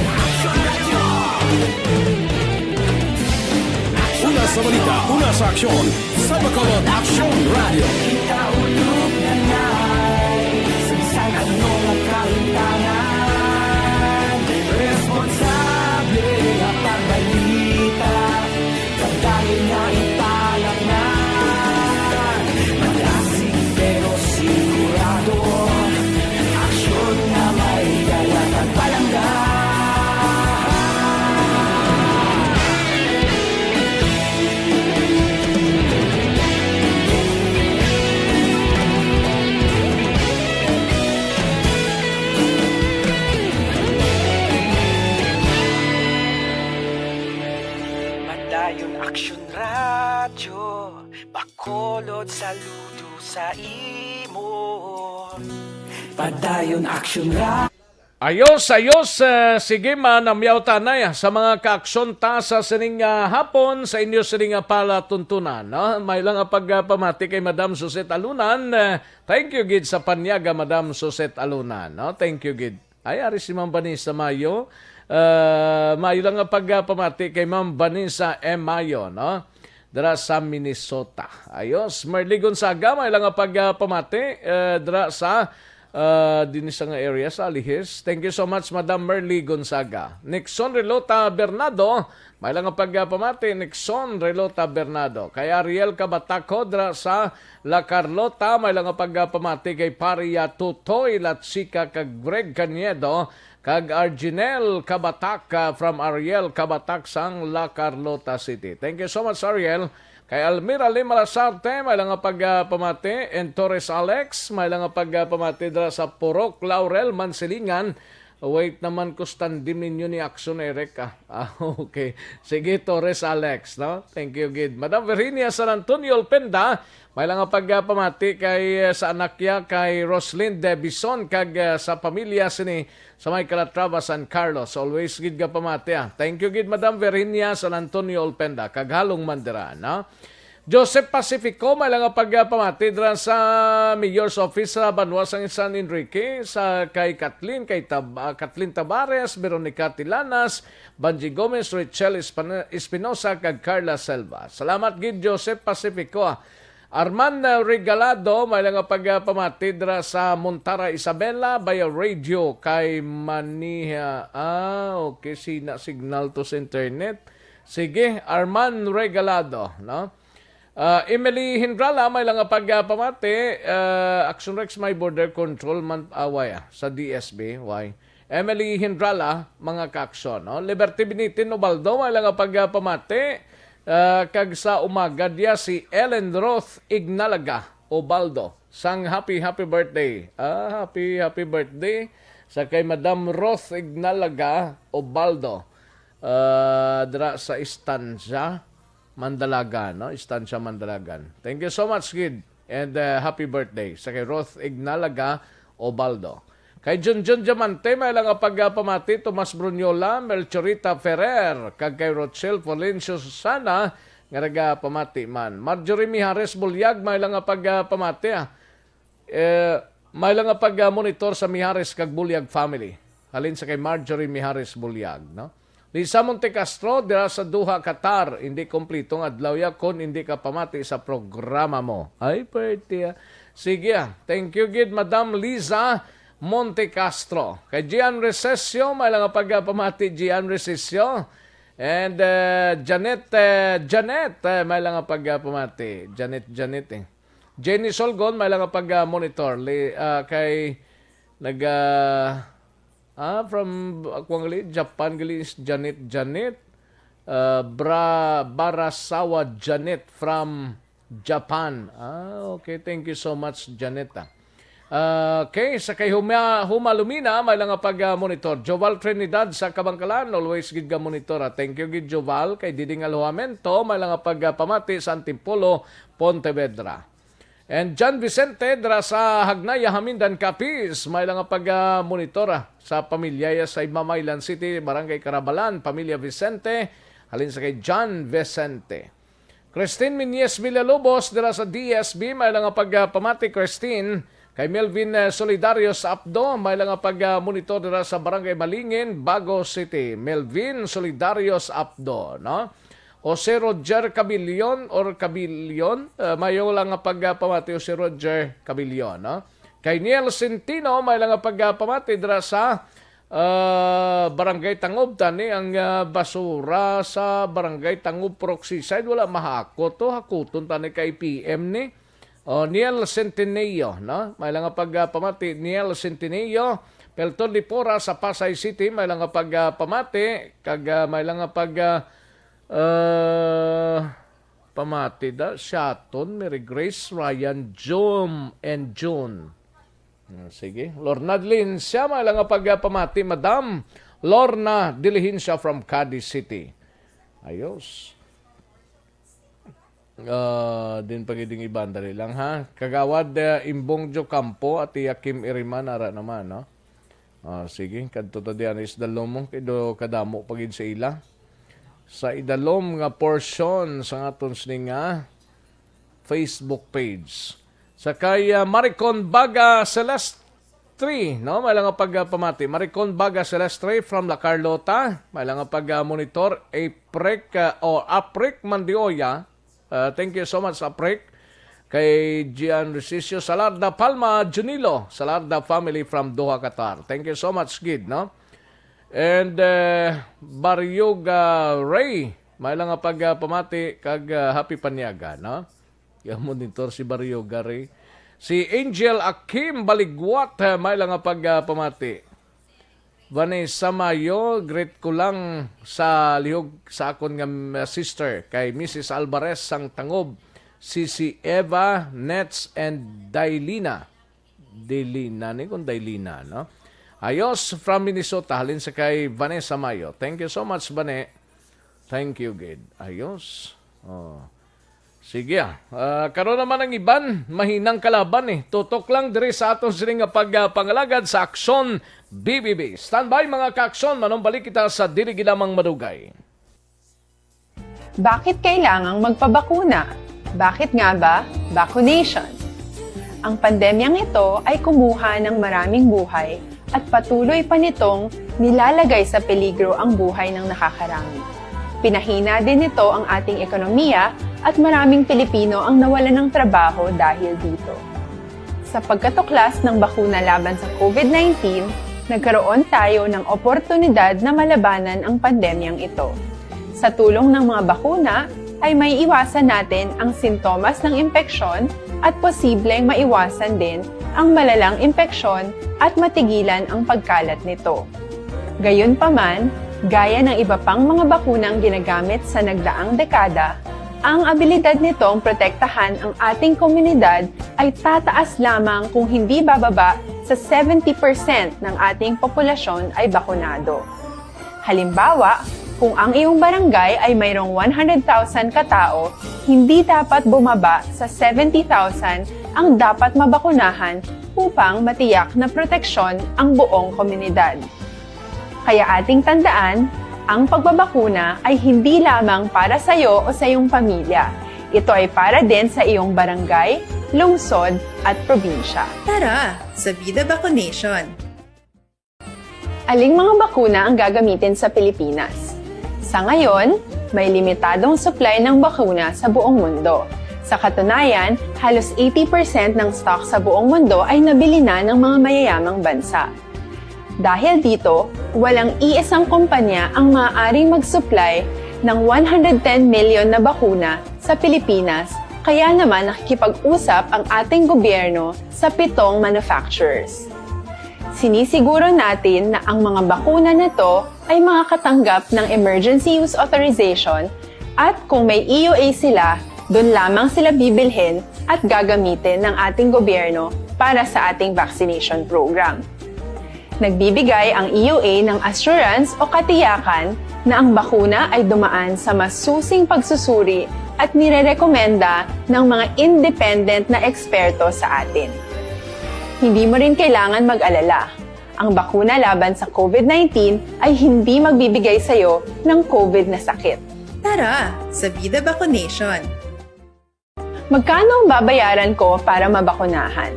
Una sa balita, una sa aksyon, sa Bacolod Aksyon Radyo. Kita ulog na nai, sa bisan ano nga kahintangan, responsable nga pagbalita, pagdali nga ipalatnan, malasig pero sigurado, aksyon nga may dala kag palangga. Padayon Aksyon Radyo, Bacolod, saludo sa imo. Padayon Aksyon Radyo. Ayos, ayos. Eh, sige, manamyaw tanay, ah, sa mga kaaksyon ta sa sining, ah, hapon, sa inyo sining, ah, palatuntunan, no? May lang, ah, pagpamati kay Madam Suzette Alunan. Eh, thank you gid sa panyaga, Madam Suzette Alunan, no? Thank you gid. Ay, ari si Ma'am Vanessa Mayo. Eh, may lang, ah, pagpamati kay Ma'am Vanessa M. Mayo, no? Dira sa Minnesota. Ayos, Merly Gonzaga, may lang, ah, pagpamati, eh, dira sa ah, din sa nga area sa Alihis. Thank you so much, Madam Merly Gonzaga. Nixon Relota Bernardo, may lang nga pagpamati, Nixon Relota Bernardo. Kay Ariel Cabatak dra sa La Carlota, may lang nga pagpamati kay Paria Tutoy Latsika kag Greg Cañedo, kag Arginel Cabatak, ah, from Ariel Cabatak sang La Carlota City. Thank you so much, Ariel. Kay Almira Lim Malasarte, may lang nga pagpamati. And Torres Alex, may lang nga pagpamati dira sa Purok Laurel, Mansilingan. Wait naman, Constantine ninyo ni Action Eric, ah. Ah, okay. Sige, Torres Alex, no? Thank you, gid. Madam Virginia San Antonio Olpenda, may lang nga pagpamati kay, eh, sa anak niya, kay Roslyn Debison, kag, eh, sa pamilya sini sa may Calatrava, San Carlos. Always gid nga pamati, ah. Thank you gid, Madam Virginia San Antonio Olpenda, kag halong man dira, no? Joseph Pacifico, may lang nga pagpamati dira sa Mayor's Office sa banwa sang San Enrique, sa kay Kathleen, kay Tab-, ah, Kathleen Tabares, Veronica Tilanas, Banji Gomez, Rachel Espan-, Espinosa, kag Carla Selva. Salamat gid, Joseph Pacifico, ah. Arman, ah, Regalado, may lang nga pagpamati dira sa Montara Isabela, via radio kay Maniha. Ah, okay, sina signal to sa internet. Sige, Arman Regalado, no? Ah, Emily Hindrala, may lang nga pagpamati, ah, Action Rex, may border control man, ah, why, ah, sa D S B, why? Emily Hindrala, mga kaaksyon, no? Liberty Binitin Ubaldo, may lang nga pagpamati, ah, kag sa umaga diya si Ellen Roth Ignalaga Ubaldo, sang happy, happy birthday. Ah, happy, happy birthday sa kay Madam Roth Ignalaga Ubaldo, ah, dira sa Estancia Mandalagan, no? Estancia Mandalagan. Thank you so much, gid. And, uh, happy birthday sa kay Roth Ignalaga Obaldo. Kay Junjun Diamante, may lang nga pagpamati, Tomas Brunyola, Melchorita Ferrer, kag kay Rochelle Florencio Susana, nga nagapamati man. Marjorie Mijares Bulyag, may lang nga pagpamati, ah. Eh, may lang nga pag-monitor sa Mijares kag Bulyag family. Halin sa kay Marjorie Mijares Bulyag, no? Lisa Montecastro, dira sa Doha, Qatar. Hindi kompleto nga adlaw ya kon hindi ka pamati sa programa mo. Ay, pwerte, ah. Sige, ah. Thank you gid, Madam Lisa Montecastro. Kay Gian Recesio, may lang nga pagpamati, Gian Recesio. And, eh, Janet, eh, Janet, eh, may lang nga pagpamati. Janet, Janet, eh. Jenny Solgon, may lang nga pag-monitor. Li-, ah, kay nag, ah, ah, from, ah, kuwan gali, Japan gali, Janet, Janet. Ah, Bra-, Barasawa Janet from Japan. Ah, okay. Thank you so much, Janet, ah. Ah, okay, sa kay Huma-, Huma Lumina, may lang nga pag-monitor. Joval Trinidad sa Kabangkalan, always gid ga monitor, ah. Thank you gid, Joval. Kay Diding Alojamento, may lang nga pagpamati sa Antipolo, Pontevedra. And John Vicente dira sa Hagnaya, Jamindan, Capiz, may lang nga pag-monitor, ah, sa pamilya ya sa Ibmamaylan City, Barangay Carabalan, Pamilya Vicente, halin sa kay John Vicente. Christine Minyes Villalobos dira sa D S B, may lang nga pagpamati, Christine. Kay Melvin, eh, Solidarios Apdo, may lang nga pag-monitor dira sa Barangay Malingin, Bago City. Melvin Solidarios Apdo, no? Jose Roger Cabilion or Cabilion, eh, mayo lang nga pagpamati, Jose Roger Cabilion, no? Kay Niel Centino, may lang nga pagpamati dira sa, ah, Barangay Tangob. Tani ang, ah, basura sa Barangay Tangob, Purok Seaside, wala mahakot to, hakuton tani kay P M ni. O, Niel Centineo, no? May lang nga pagpamati, Niel Centineo. Pelton Lipora sa Pasay City, may lang nga pagpamati, kag, ah, may lang nga pag, ah, ah, pamati da, Shaton, Mary Grace, Ryan, Jom, and June. Hmm, sige. Lorna Dilihencia, may lang nga pagpamati, Madam Lorna Dilihencia from Cadiz City. Ayos. Ah, din pagiding iban, dali lang, ha. Kagawad, ah, Imbong Jo Campo, Ate Kim Iriman, ara naman, no? Ah, sige, kadto ta diyan is dalom mo, kay do kadamo pa gid sa ila. Sa idalom nga portion sa aton sini nga Facebook page. Sa kay, ah, Maricon Baga Celestre, no? May lang nga pagpamati. Maricon Baga Celestre from La Carlota. May lang nga pag-monitor. Aprek, ah, o Aprek Mandioya. Ah, thank you so much, Aprek. Kay Gian Resicio Salarda Palma Junilo, Salarda family from Doha, Qatar. Thank you so much, gid, no? And, eh, Baryoga Ray, may lang nga pagpamati kag, ah, happy panyaga, no? Kaya monitor si Baryoga Ray. Si Angel Akim Baligwat, eh, may lang nga pagpamati. Vanessa Mayo, greet ko lang sa lihog sa akon nga, uh, sister, kay Missus Alvarez sang Tangob, si, si Eva, Nets, and Dailina. Dailina ni, kung Dailina, no? Ayos, from Minnesota, halin sa kay Vanessa Mayo. Thank you so much, Bane. Thank you, gid. Ayos. Oh. Sige, ah. Ah, karon naman ang iban, mahinang kalaban, eh. Tutok lang diri sa aton sini nga pag, ah, pangalagad sa Aksyon B B B. Standby, mga ka-Aksyon, manumbalik kita sa dili gid lamang madugay. Bakit kailangang magpabakuna? Bakit nga ba vaccination? Ang pandemyang ito ay kumuha ng maraming buhay at patuloy pa nitong nilalagay sa peligro ang buhay ng nakakarami. Pinahina din nito ang ating ekonomiya at maraming Pilipino ang nawalan ng trabaho dahil dito. Sa pagkatuklas ng bakuna laban sa COVID nineteen, nagkaroon tayo ng oportunidad na malabanan ang pandemyang ito. Sa tulong ng mga bakuna, ay maiiwasan natin ang sintomas ng impeksyon at posibleng maiwasan din ang malalang impeksyon at matigilan ang pagkalat nito. Gayunpaman, gaya ng iba pang mga bakunang ginagamit sa nagdaang dekada, ang abilidad nitong protektahan ang ating komunidad ay tataas lamang kung hindi bababa sa seventy percent ng ating populasyon ay bakunado. Halimbawa, kung ang iyong barangay ay mayroong one hundred thousand katao, hindi dapat bumaba sa seventy thousand ang dapat mabakunahan upang matiyak na proteksyon ang buong komunidad. Kaya ating tandaan, ang pagbabakuna ay hindi lamang para sa iyo o sa iyong pamilya. Ito ay para din sa iyong barangay, lungsod, at probinsya. Tara sa Vida Vaccination! Aling mga bakuna ang gagamitin sa Pilipinas? Sa ngayon, may limitadong supply ng bakuna sa buong mundo. Sa katunayan, halos eighty percent ng stock sa buong mundo ay nabili na ng mga mayayamang bansa. Dahil dito, walang iisang kumpanya ang maaaring mag-supply ng one hundred ten million na bakuna sa Pilipinas, kaya naman nakikipag-usap ang ating gobyerno sa pitong manufacturers. Sinisiguro natin na ang mga bakuna na to ay makakatanggap ng emergency use authorization at kung may E U A sila, doon lamang sila bibilhin at gagamitin ng ating gobyerno para sa ating vaccination program. Nagbibigay ang E U A ng assurance o katiyakan na ang bakuna ay dumaan sa masusing pagsusuri at nirerekomenda ng mga independent na eksperto sa atin. Hindi mo rin kailangan mag-alala. Ang bakuna laban sa COVID nineteen ay hindi magbibigay sa iyo ng COVID na sakit. Tara sa Vida Vacunation! Magkano ang babayaran ko para mabakunahan?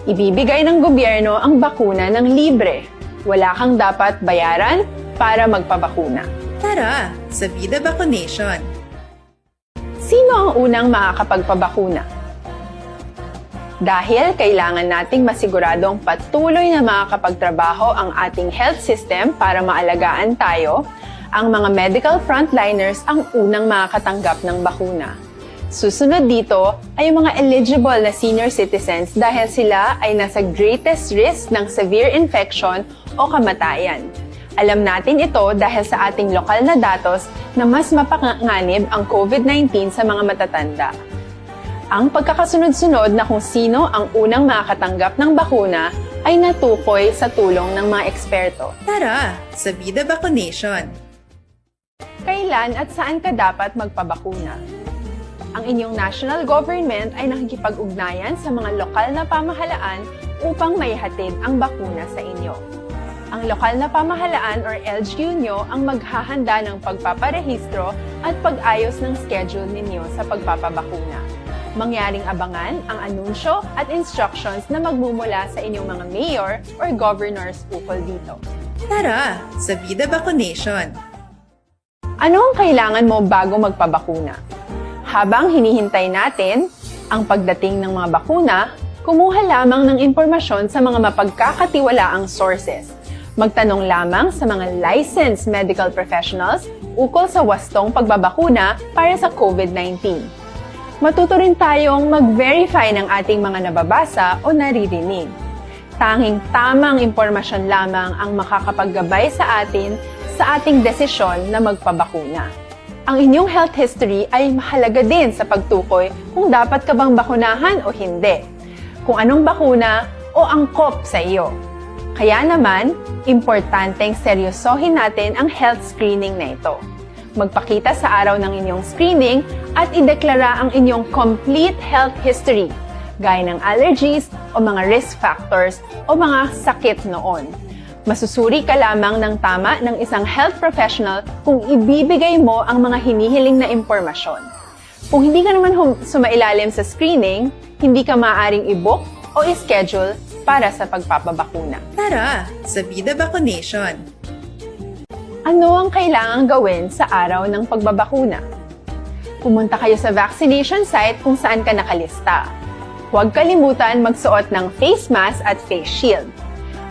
Ibibigay ng gobyerno ang bakuna ng libre. Wala kang dapat bayaran para magpabakuna. Tara sa Vida Vacunation! Sino ang unang makakapagpabakuna? Dahil kailangan nating masiguradong patuloy na makakapagtrabaho ang ating health system para maalagaan tayo, ang mga medical frontliners ang unang makakatanggap ng bakuna. Susunod dito ay ang mga eligible na senior citizens dahil sila ay nasa greatest risk ng severe infection o kamatayan. Alam natin ito dahil sa ating lokal na datos na mas mapanganib ang COVID nineteen sa mga matatanda. Ang pagkakasunod-sunod na kung sino ang unang makakatanggap ng bakuna ay natukoy sa tulong ng mga eksperto. Tara sa Vida Vacunation! Kailan at saan ka dapat magpabakuna? Ang inyong national government ay nakikipag-ugnayan sa mga lokal na pamahalaan upang maihatid ang bakuna sa inyo. Ang lokal na pamahalaan or L G U nyo ang maghahanda ng pagpaparehistro at pag-ayos ng schedule ninyo sa pagpapabakuna. Mangyaring abangan ang anunsyo at instructions na magmumula sa inyong mga mayor or governors ukol dito. Tara sa Vida Vacunation! Ano ang kailangan mo bago magpabakuna? Habang hinihintay natin ang pagdating ng mga bakuna, kumuha lamang ng impormasyon sa mga mapagkakatiwalaang sources. Magtanong lamang sa mga licensed medical professionals ukol sa wastong pagbabakuna para sa COVID nineteen. Matuto rin tayong mag-verify ng ating mga nababasa o naririnig. Tanging tamang impormasyon lamang ang makakapaggabay sa atin sa ating desisyon na magpabakuna. Ang inyong health history ay mahalaga din sa pagtukoy kung dapat ka bang bakunahan o hindi, kung anong bakuna o angkop sa iyo. Kaya naman, importanteng seryosohin natin ang health screening na ito. Magpakita sa araw ng inyong screening at ideklara ang inyong complete health history, gaya ng allergies o mga risk factors o mga sakit noon. Masusuri ka lamang ng tama ng isang health professional kung ibibigay mo ang mga hinihiling na impormasyon. Kung hindi ka naman hum- sumailalim sa screening, hindi ka maaaring i-book o i-schedule para sa pagpapabakuna. Tara sa Vida Vacunation! Ano ang kailangang gawin sa araw ng pagbabakuna? Pumunta kayo sa vaccination site kung saan ka nakalista. Huwag kalimutan magsuot ng face mask at face shield.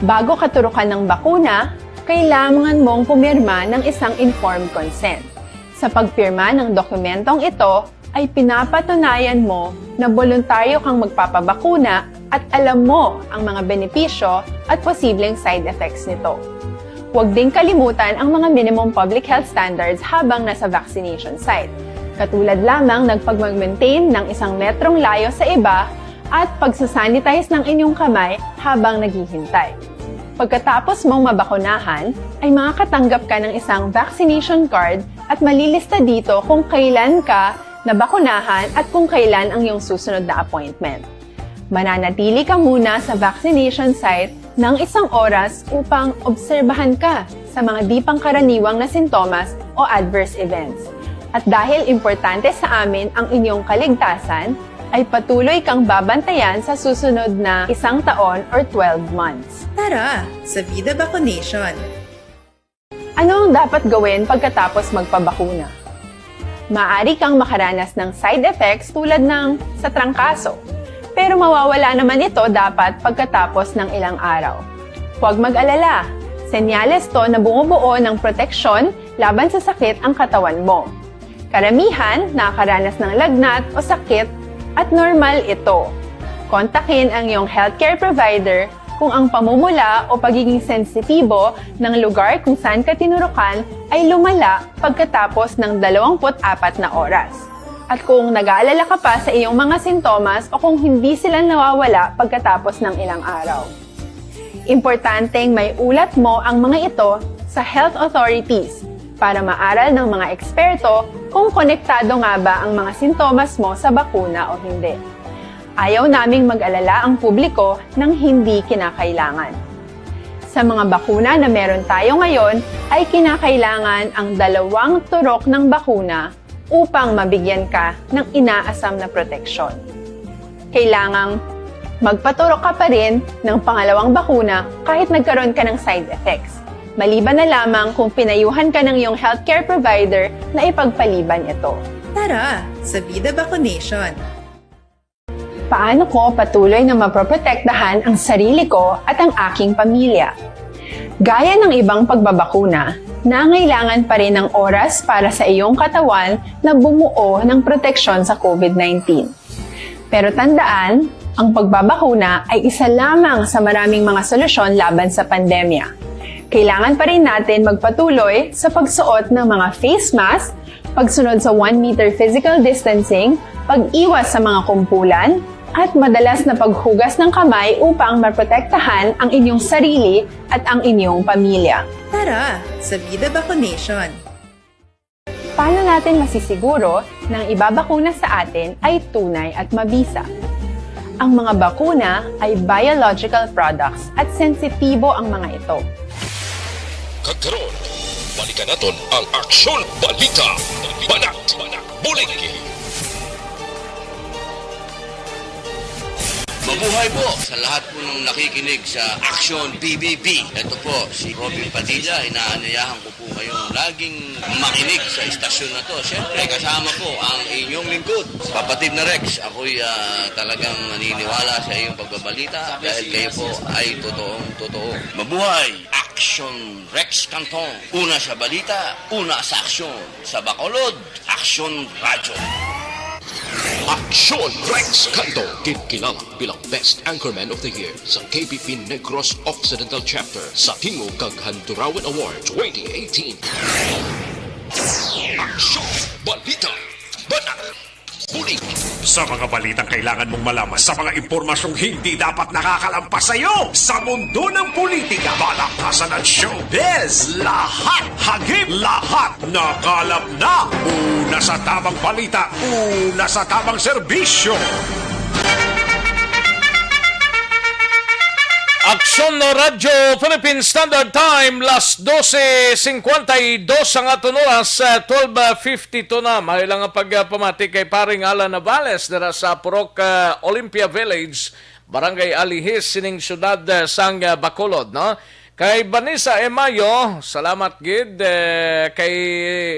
Bago katurukan ng bakuna, kailangan mong pumirma ng isang informed consent. Sa pagpirma ng dokumentong ito, ay pinapatunayan mo na boluntaryo kang magpapabakuna at alam mo ang mga benepisyo at posibleng side effects nito. Huwag ding kalimutan ang mga minimum public health standards habang nasa vaccination site, katulad lamang ng pagmag-maintain ng isang metrong layo sa iba at pagsasanitize ng inyong kamay habang naghihintay. Pagkatapos mong mabakunahan, ay makakatanggap ka ng isang vaccination card at malilista dito kung kailan ka nabakunahan at kung kailan ang iyong susunod na appointment. Mananatili ka muna sa vaccination site ng isang oras upang obserbahan ka sa mga di pangkaraniwang na sintomas o adverse events. At dahil importante sa amin ang inyong kaligtasan, ay patuloy kang babantayan sa susunod na isang taon or twelve months. Tara sa Vida Vacunation! Ano ang dapat gawin pagkatapos magpabakuna? Maaari kang makaranas ng side effects tulad ng sa trangkaso, pero mawawala naman ito dapat pagkatapos ng ilang araw. Huwag mag-alala, senyales to na bumubuo ng proteksyon laban sa sakit ang katawan mo. Karamihan nakakaranas ng lagnat o sakit at normal ito. Kontakin ang iyong healthcare provider kung ang pamumula o pagiging sensitibo ng lugar kung saan ka tinurukan ay lumala pagkatapos ng dalawampu't apat na oras. At kung nag-aalala ka pa sa iyong mga sintomas o kung hindi sila nawawala pagkatapos ng ilang araw. Importanteng may ulat mo ang mga ito sa health authorities para maaral ng mga eksperto kung konektado nga ba ang mga sintomas mo sa bakuna o hindi. Ayaw naming mag-alala ang publiko ng hindi kinakailangan. Sa mga bakuna na meron tayo ngayon, ay kinakailangan ang dalawang turok ng bakuna upang mabigyan ka ng inaasam na proteksyon. Kailangang magpaturok ka pa rin ng pangalawang bakuna kahit nagkaroon ka ng side effects, maliban na lamang kung pinayuhan ka ng iyong healthcare provider na ipagpaliban ito. Tara sa Bida Vaccination! Paano ko patuloy na maproprotektahan ang sarili ko at ang aking pamilya? Gaya ng ibang pagbabakuna, nangailangan pa rin ng oras para sa iyong katawan na bumuo ng proteksyon sa COVID nineteen. Pero tandaan, ang pagbabakuna ay isa lamang sa maraming mga solusyon laban sa pandemya. Kailangan pa rin natin magpatuloy sa pagsuot ng mga face mask, pagsunod sa one meter physical distancing, pag-iwas sa mga kumpulan, at madalas na paghugas ng kamay upang maprotektahan ang inyong sarili at ang inyong pamilya. Tara sa Bida Vaccination! Paano natin masisiguro na ang ibabakuna sa atin ay tunay at mabisa? Ang mga bakuna ay biological products at sensitibo ang mga ito. Kag karon, balikan naton ang Aksyon Balita. Banat, banat, bulig. Mabuhay po sa lahat po ng nakikinig sa Aksyon B B B. Ito po si Robin Padilla. Inaanyayahan ko po kayong laging makinig sa istasyon na to. Siyempre, kasama po ang inyong lingkod, kapatid na Rex. Ako'y, ah, talagang naniniwala sa iyong pagbabalita dahil kayo po ay totoong totoo. Mabuhay! Aksyon Rex Canton. Una sa balita, una sa aksyon. Sa Bacolod, Aksyon Radyo. Aksyon Rex Canton, ginkilala bilang Best Anchorman of the Year sa K B P Negros Occidental Chapter sa Tingog kag Handurawan Award twenty eighteen. Aksyon Balita. Banat. Bulig. Sa mga balitang kailangan mong malaman, sa mga impormasyong hindi dapat nakakalampas sa iyo, sa mundo ng politika, balakasan at showbiz, lahat hagip, lahat nakalap na. Una sa tamang balita, una sa tamang serbisyo. Aksyon Radyo Philippine Standard Time, las dose cincuenta y dos ang aton oras, eh, twelve fifty-two na. May lang ang pagpamati kay paring Alan Navales dira sa Purok, eh, Olympia Village, Barangay Alihis, sining siyudad, eh, sang, eh, Bacolod, no? Kay Vanessa Emayo, salamat gid, eh, kay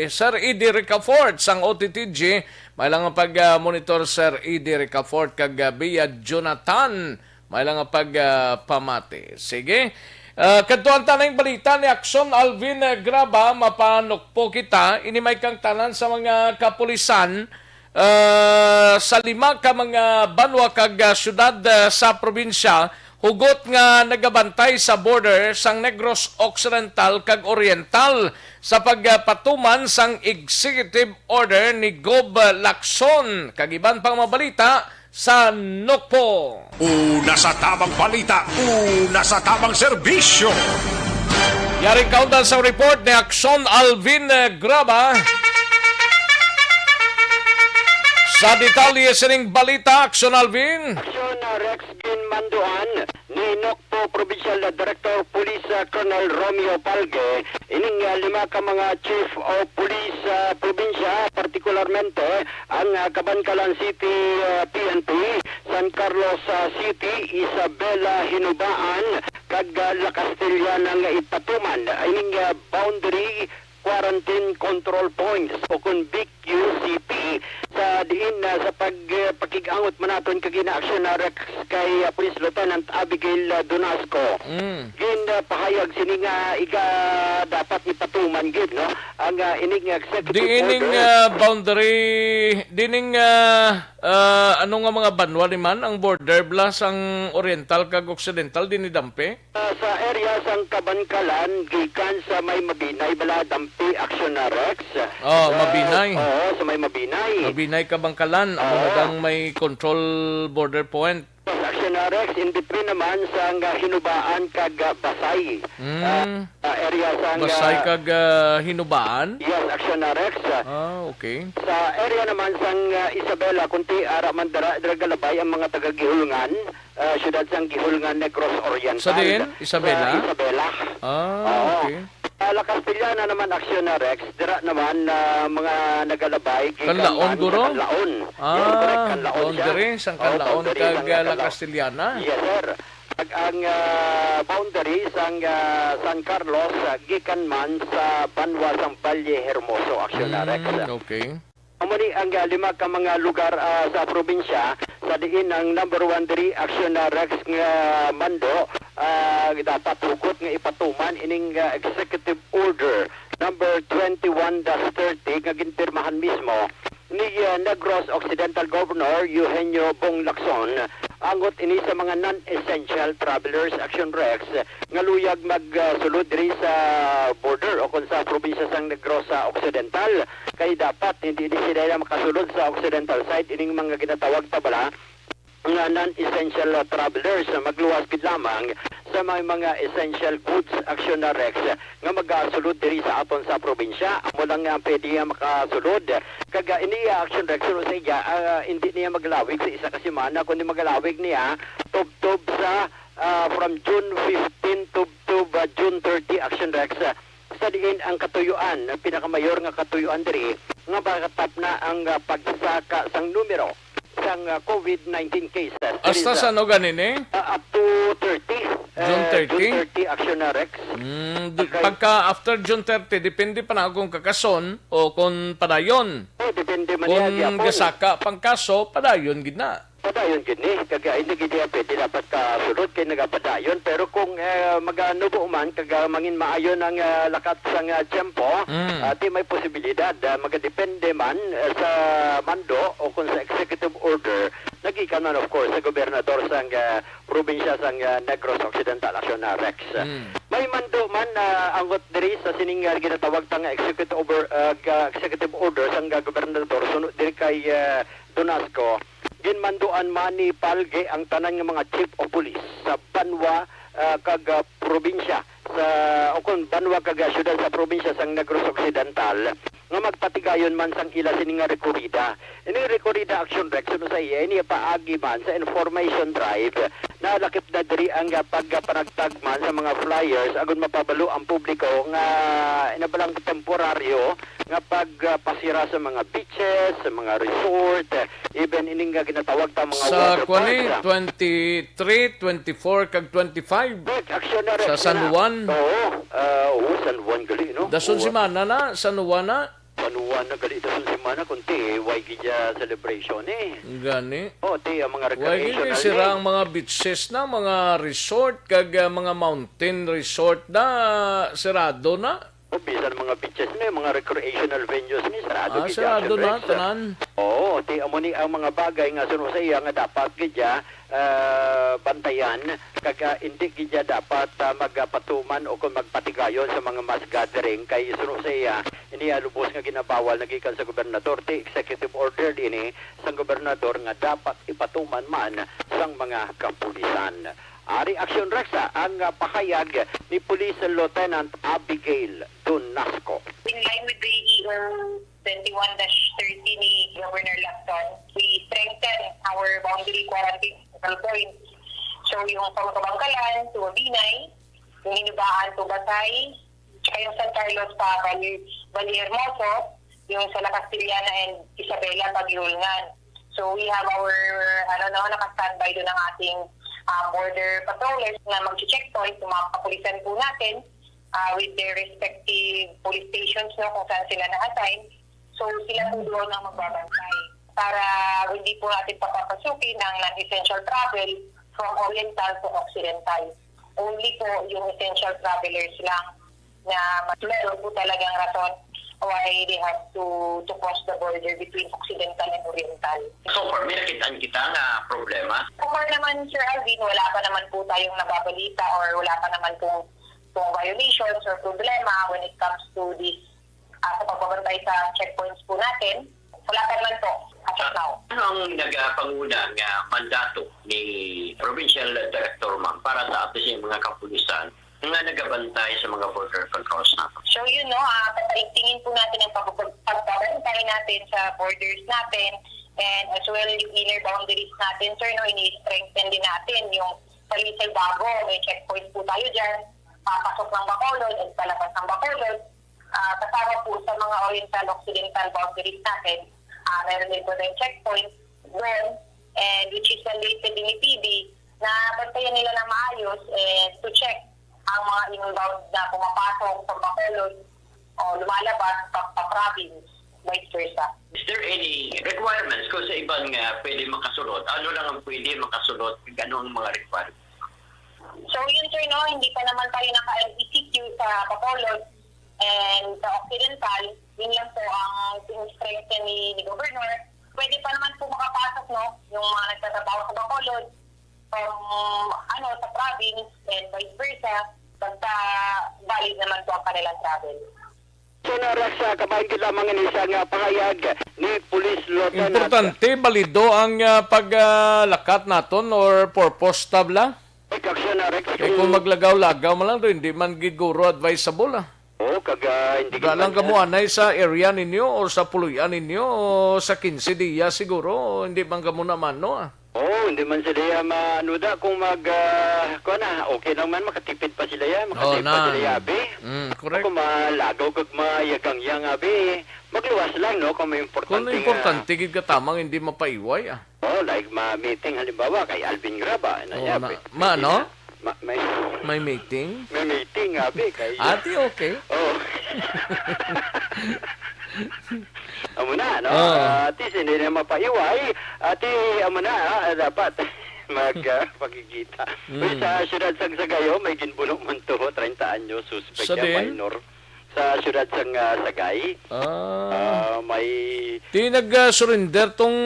Sir Eddie Ricafort sang O T T G, may lang ang pag, ah, monitor, Sir Eddie Ricafort, kag, ah, Bia Jonathan, may lang ang pag, ah, pamati. Sige. Ah, kadtuan ta na yung balita ni Aksyon Alvin, eh, Graba, mapanukpo kita. Ini may kang tanan sa mga kapulisan, ah, sa lima ka mga banwa kag, ah, syudad, ah, sa probinsya, hugot nga nagabantay sa border sang Negros Occidental kag Oriental sa pagpatuman sang executive order ni Gob Lacson. Kag iban pang mga balita sa Nokpo. Una sa tamang balita, una sa tamang serbisyo. Yaring kaundan sa report ni Aksyon Alvin, eh, Graba. Sa detalye sining balita, Aksyon Alvin. Aksyon, ah, Rex Ginmanduan ni Nokpo Provincial Director Police, ah, Colonel Romeo Palge, ining, ah, lima ka mga chief of police sa probinsya, partikularmente ang, ah, Kabankalan City, ah, P N P, San Carlos, ah, City, Isabela, Hinubaan, kag, ah, La Castellana nga ipatuman ining, ah, boundary quarantine control points o kon B Q C P sa diin, ah, sa pag, ah, pakig-angot man naton kag inaaksyon na Rex kay, ah, Police Lieutenant Abigail, ah, Donasco. Mm. Gin, ah, pahayag sini nga iga dapat ipatuman gid, no? Ang, ah, ining executive order. Di ining, ah, boundary, dining, ah, ah, ano nga mga banwa ni man ang border bala sang oriental kag occidental dinhi Dampi? Ah, sa area sang Kabankalan, gikan sa may Mabinay, bala, Dampi, Aksyon na Rex. Oh, sa, Mabinay. Oo, sa may Mabinay. Mabinay, Kabankalan, amo na dang may control border point. Yes, Aksyon Action Rex, in between naman sang, ah, Hinubaan kag, ah, Basay. Mm. Ah, ah, area sang, Basay ah, kag, ah, Hinubaan? Yes, Action Rex. Ah, okay. Sa area naman sang, ah, Isabela, kunti ara man dira, dira galabay ang mga taga Guihulngan, ah, siyudad sang Guihulngan, Negros Oriental. Sa diin? Isabela? Sa Isabela. Ah, oo. Okay. Ah, La Castellana naman, Action Rex, dira naman, ah, mga nagalabay gikan Kanlaon, man sa guro? Kanlaon. Yes, correct, Ah, Kanlaon siya. Boundary sang Oo, Kanlaon boundary kag, sang ah, La Kanlaon. Castellana? Yes, sir. Ag ang, ah, boundary sang, ah, San Carlos, ah, gikan man sa banwa sang Valle Hermoso, Action Rex. Mm, okay. Amo ni ang, ah, lima ka mga lugar, ah, sa probinsya sa diin ang number one diri, Action Rex, nga mando, ah, dapat hugot nga ipatuman ining, ah, executive order number twenty-one dash thirty nga ginpirmahan mismo ni, ah, Negros Occidental Governor Eugenio Bong Lacson, angot ini sa mga non-essential travelers, Action Rex, nga luyag magsulod diri sa border o kon sa probinsya sang Negros Occidental, kay dapat hindi ni sila makasulod sa occidental side ining mga ginatawag ta bala nga non-essential, uh, travelers, uh, magluwas gid lamang sa may mga essential goods, Action Rex, nga magasulod diri sa aton sa probinsya. Amo lang nga ang pwede nga makasulod. Kag, uh, ini, uh, Action Rex, suno sa iya, uh, hindi niya maglawig sa isa ka semana, kundi maglawig niya tubtob sa, uh, from June fifteen tubtob, uh, June thirty, Action Rex, uh, sa diin ang katuyuan, ang pinakamayor nga katuyuan diri, nga makatap na ang, ah, pagsaka sang numero sang, ah, covid nineteen cases. Hasta There is, ah, san-o gani ni? Ah, up to thirty. June Eh, thirty? June thirty, Action Rex. Mm, di-, Okay. Pagka after June thirty, depende pa na kung kakason o kung padayon. Oh, depende man Kung niya gyapon. Gasaka pang kaso, padayon gid na. Padayon gid ni, kag, ah, hindi gid niya pwede dapat kasulod kay nagapadayon. Pero kung, eh, maganubo man, kag, ah, mangin maayo ang, ah, lakat sang, ah, tiyempo, Mm. ah, di may posibilidad, ah, magadepende man, eh, sa mando o kung sa executive order, nagikan man, of course, sa gobernador sang, ah, probinsya sang, ah, Negros Occidental, Action Rex. Mm. May mando man, ah, angot diri sa sining, ah, ginatawag ta nga executive order, ah, ga-, executive order sang, ah, gobernador, suno diri kay, ah, Donasco. Ginmanduan man ni Palge ang tanan nga mga chief of police sa banwa, ah, kag, ah, probinsya sa, o kon banwa kag, ah, syudad sa probinsya sang Negros Occidental nga magpatigayon man sang ila sini nga rekorida. Ini rekorida, Action Rex, suno sa iya, ini paagi man sa information drive, nalakip na diri ang, ah, pagpanagtag man sa mga flyers agon mapabalo ang publiko nga inabalang temporaryo nga pagpasira sa mga beaches, sa mga resort, even ining nga ginatawag ta mga Sa water kuan ni, parks, ah. Twenty-three, twenty-four, kag twenty-five. Correct, Action Rex Sa San na. Juan. Oo, ah, oo, San Juan gali, no? Dason Oo. Semana na, San Juan na. San Juan na gali, dason semana, kunti, eh, way gid ya celebration, eh. Gani. Oh, ti, ang mga Way gid recreational, sira eh. Ang mga beaches na, mga resort, kag, ah, mga mountain resort na, sirado na. O, bisan mga beaches ni, mga recreational venues ni, sarado Ah, gid sarado siya, na, siyempre. Tanan. Oo, ti amo ni ang mga bagay nga suno sa iya nga dapat gid siya, ah, bantayan, kag, ah, hindi gid siya dapat, ah, magpatuman o kung magpatigayon sa mga mass gathering kay suno sa iya, ini ang lubos nga ginabawal na gikan sa gobernador, ti executive order dini sang gobernador nga dapat ipatuman man sang mga kapulisan. Ari, Action Rex, ah, ang, ah, pahayag ni Police Lieutenant Abigail Donasco. In line with the E O twenty-one dash thirty ni Governor Lacson, we strengthen our boundary quarantine control points. So, yung sa Mabangkalan to Mabinay, yung Hinubaan to Basay, tsaka yung San Carlos pa Valle, Valle Hermoso, yung sa La Castellana and Isabela, Pagihulngan. So we have our, ano, no, naka-standby doon ang ating, ah, border patrollers na mag-checkpoint, yung mga kapulisan po natin, ah, with their respective police stations, no, kung saan sila na-assign. So sila po doon ang magbabantay para hindi po natin papapasukin ang non-essential travel from Oriental to Occidental. Only po yung essential travelers lang na mas meron po talagang rason why they have to, to cross the border between Occidental and Oriental. So far, may nakitaan kita nga problema? So far naman, Sir Alvin, wala pa naman po tayong nababalita or wala pa naman pong, pong violations or problema when it comes to this, ah, sa pagbabantay sa checkpoints po natin. Wala pa naman po, as of now. Ano Ang nagapanguna nga mandato ni Provincial Director, ma'am, para sa ato sa mga kapulisan nga nagabantay sa mga border controls nato. So, yun, no, ah, papaigtingin po natin ang pag-, pagbabantay natin sa borders natin and as well yung inner boundaries natin, sir, no, ini-strengthen din natin yung Palisay Bago, may checkpoint po tayo dyan, papasok ng Bacolod at palabas ng Bacolod. Ah, kasama po sa mga oriental occidental boundaries natin, ah, meron din po tayong checkpoint doon, and which is mandated din ni P D na bantayan nila ng maayos and to check ang mga inbound na pumapasok sa Bacolod o lumalabas pa, pa province, vice versa. Is there any requirements kung sa iban nga pwede makasulod? Ano lang ang pwede makasulod? Ano ang mga requirements? So, yun, sir, no, hindi pa naman tayo naka-L G B T Q sa Bacolod and sa Occidental. Yun lang po ang strength ni, ni Governor. Pwede pa naman po makapasok, no, yung mga nagtatrabaho sa Bacolod from, ano, sa province and vice versa. Basta valid naman po ang kanilang travel. So, nara sa kabahin gid lamang ini sa nga pahayag ni Police Lieutenant. Importante, balido ang, ah, paglakat naton or purpose, tabla? Ay, kaksyon, Rex, Eh, kung kung maglagaw-lagaw man lang, do, hindi man gid guro advisable, ah. Oo, kag, ah, hindi Wala lang gid man, kamo ah, anay sa area ninyo or sa puloy-an ninyo o sa quince diya siguro, hindi man kamo namano, ah. Oo, hindi man sila ya ma-, ano da, kung mag, ah, kuwan na, okay lang man, makatipid pa sila ya, Oo makasave pa na. sila ya, abi. Mm, correct. Kung malagaw kag mayagang yang, abi, magluwas lang, no, kung may Kung importante nga importante gid ka tamang hindi mapaiway, ah. Oh, like ma-meeting, halimbawa, kay Alvin Graba, na Oo ya, na. pe-, Ma-, pwede no? na. Ma-, may May meeting? May meeting, abi, kay Ati, okay. Oh. Amo na, no? Oo. Ah, at least, hindi na mapaiway. Ati, amo na, ah, dapat mag, ah, pagkikita. Mm. Uy, sa siyudad sang Sagay, oh, may ginbuno man to, treinta anyos, suspek Sa nga din? minor. Sa siyudad sang, ah, Sagay. Ah. Ah, may Di nag, ah, surrender tong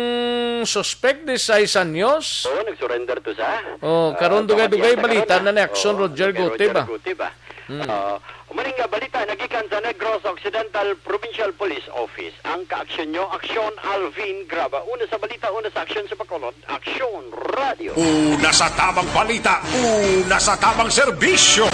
suspek, disisais anyos? Oo, nag-surrender to sa, Oh, ah, karon dugay-dugay, Dumaguete. Balita na ni Aksyon Oo, Roger kay Roger Gutib, ah. Gutib, ah. Hmm. Ah, umaning nga balita nagikan sa Negros Occidental Provincial Police Office. Ang kaaksyon nyo, Aksyon Alvin Graba. Una sa balita, una sa aksyon sa Bacolod, Aksyon Radio. Una sa tamang balita, una sa tamang serbisyo.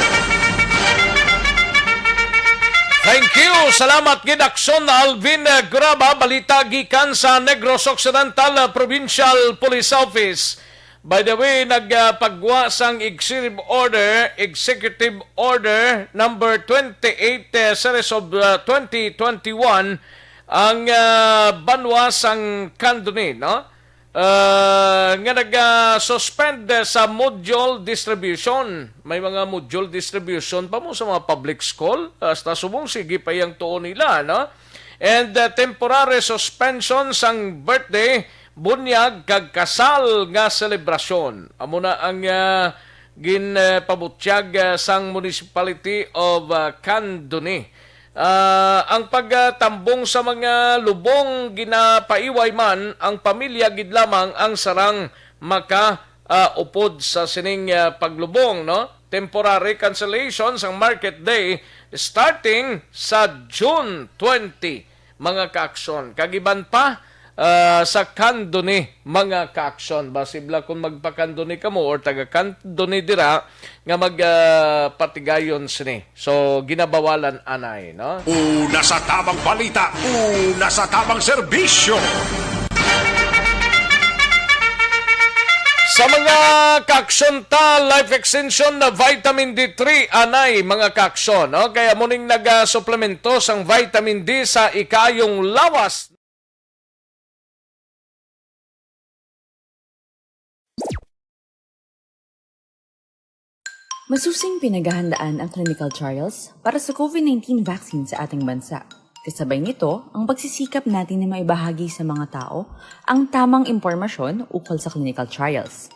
Thank you. Salamat gid, Aksyon Alvin, eh, Graba. Balita gikan sa Negros Occidental, eh, Provincial Police Office. By the way, nagpagwa sang Executive Order, Executive Order number twenty-eight, eh, series of, uh, twenty twenty-one, ang, uh, banwa sang Candoni, no? Uh, nga nag-suspend sa module distribution. May mga module distribution pa mo sa mga public school. Hasta subong sige pa yang tuon nila, no? And, uh, temporary suspension sang birthday, bunyag, kag kasal nga selebrasyon. Amo na ang, ah, ginpabutyag, ah, sang Municipality of, ah, Candoni. Ah, ang pagtambong sa mga lubong ginapaiway man, ang pamilya gid lamang ang sarang maka, ah, upod sa sining, ah, paglubong, no? Temporary cancellation sang market day starting sa June twenty, mga kaaksyon. Kag iban pa, ah, sa Candoni, mga kaaksyon. Basibla kung magpa-Candoni kamo or taga-Candoni dira nga mag, ah, patigayon sini. So, ginabawalan anay, no? Una sa tamang balita, una sa tamang serbisyo. Sa mga kaaksyon ta, life extension na vitamin D three, anay, mga kaaksyon, no? Kaya muning nagasuplemento sang vitamin D sa ikaayong lawas. Masusing pinaghahandaan ang clinical trials para sa COVID nineteen vaccine sa ating bansa. Kasabay nito, ang pagsisikap natin na maibahagi sa mga tao ang tamang impormasyon ukol sa clinical trials.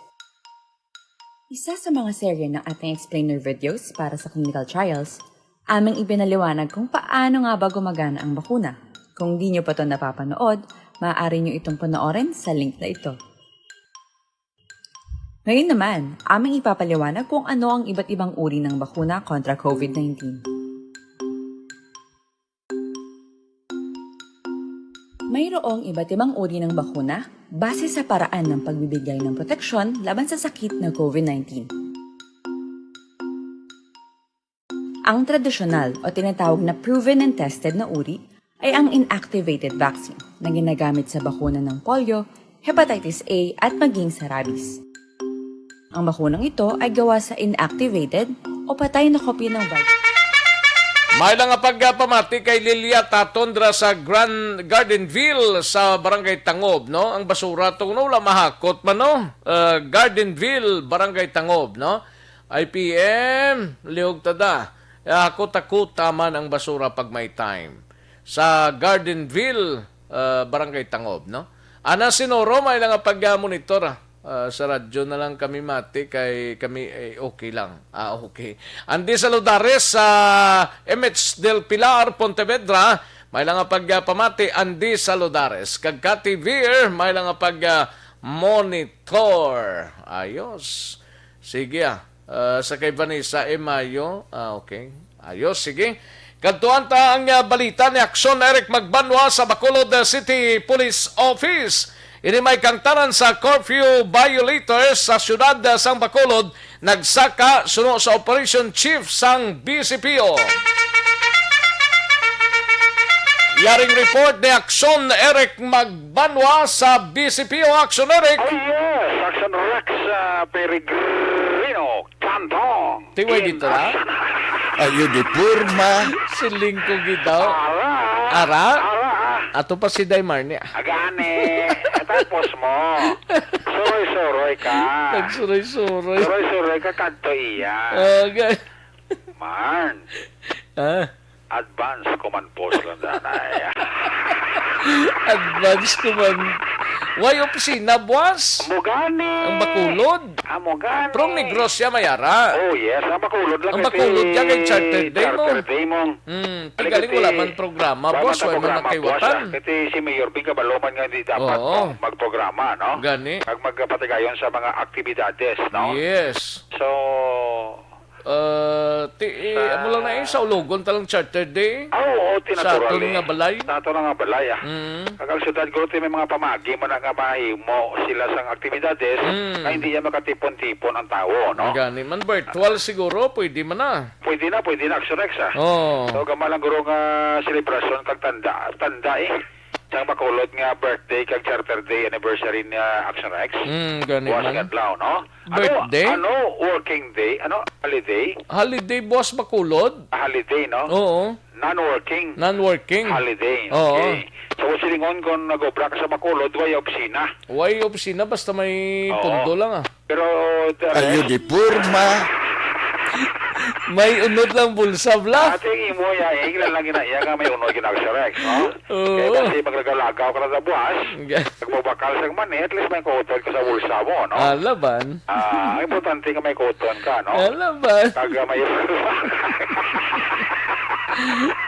Isa sa mga serye ng ating explainer videos para sa clinical trials, aming ipinaliwanag kung paano nga ba gumagana ang bakuna. Kung di nyo pa to napapanood, maaari nyo itong panoorin sa link na ito. Ngayon naman, aming ipapaliwanag kung ano ang iba't ibang uri ng bakuna kontra COVID nineteen. Mayroong iba't ibang uri ng bakuna base sa paraan ng pagbibigay ng proteksyon laban sa sakit na COVID nineteen. Ang tradisyonal o tinatawag na proven and tested na uri ay ang inactivated vaccine na ginagamit sa bakuna ng polio, hepatitis A at maging sa rabies. Ang bakunang ito ay gawa sa inactivated o patay na kopya ng virus. May lang nga pagpamati kay Lilia Taton dira sa Grand Gardenville sa Barangay Tangob, no? Ang basura tong no, wala mahakot man, no? Uh, Gardenville, Barangay Tangob, no? I P M, lihog tada. Hakot-hakot taman ang basura pag may time. Sa Gardenville, uh, Barangay Tangob, no? Ana Sinoro, may lang nga pag-monitor, ah. Ah, sa radyo na lang kami mati kay kami, eh, okay lang. Ah, okay. Andy Saludares sa M H Del Pilar, Pontevedra, may lang nga pagpamati, Andy Saludares. Kag Cathy Veer, may lang nga pag, ah, monitor. Ayos. Sige, ah. Ah, sa kay Vanessa Emayo. Ah, okay. Ayos, sige. Kadtuan ta ang, ah, balita ni Aksyon Eric Magbanwa sa Bacolod, ah, City Police Office. Ini may kangtanan sa curfew violators sa siyudad, ah, sang Bacolod, nagsaka suno sa Operation Chief sang B C P O. Yaring report ni Aksyon Eric Magbanwa sa B C P O. Aksyon Eric! Oh yes, Aksyon Rex, ah, Peregrino Cantong. Tiway dito na? Ayo di purma. Siling ko gitaw. Ara. Ara? Ara. Ato pa si Day Marnie. Agani. Tapos mo. Suroy-suroy ka. Nagsuroy-suroy. Suroy-suroy ka, kadto iya. Okay. Marn. Ah. Advance command post lang danay. Advance command. Way opisina, buwas? Amo gani. Ang Bacolod. Amo gani. Pero ang Negros siya may ara. Oh, yes. Ang Bacolod lang. Ang Bacolod siya kay Charter Day mo. Charter Day mo. Hmm. Tigaling wala man programa, boss. Wala man nakaiwatan. Kasi si Mayor Bing kabalo man nga hindi dapat magprograma, no? Gani. Pag magpatigayon sa mga aktibidades, no? Yes. So, Uh, ti, eh, amo lang na eh, sa Ulugon talang Charter Day. Ah, oo, ti, sa aton nga balay. Sa aton nga balay, ah. Mm. Ang, ang syudad, guro, ti, may mga pamagi man na nga mahimo sila sang aktibidades mm. Nga hindi yan makatipon-tipon ang tao, no? Gani man, virtual siguro, pwede man na. Pwede na, pwede na, Action X, ah. Oh. So, gama lang, guro, nga selebrasyon kag tanda, tanda eh. Sang Bacolod nga birthday kag Charter Day anniversary ni, ah, Action X. Mm, gani man. Buwas nga adlaw, no? Birthday? Ano, ano working day? Ano, holiday? Holiday, buwas Bacolod? Ah, holiday, no? Oo. Non-working. Non-working. Holiday, oo. Okay. So, silingon kung nag-obra ka sa Bacolod, way opisina. Way opisina, basta may pundo lang, ah. Pero, the rest... Ayo di purma. May unod lang bulsa, bla. Ate, imo, ya, eh, ingnan lang gina, ya nga may unod gina, Action X, no? Oo. Kaya kasi maglagaw-lagaw ka na sa buwas, nagpabakal sa mani, at least may kuton ka sa bulsa mo, no? Ah, laban. Ah, ang importante nga may kuton ka, no? Ah, laban. Pag, ah, may...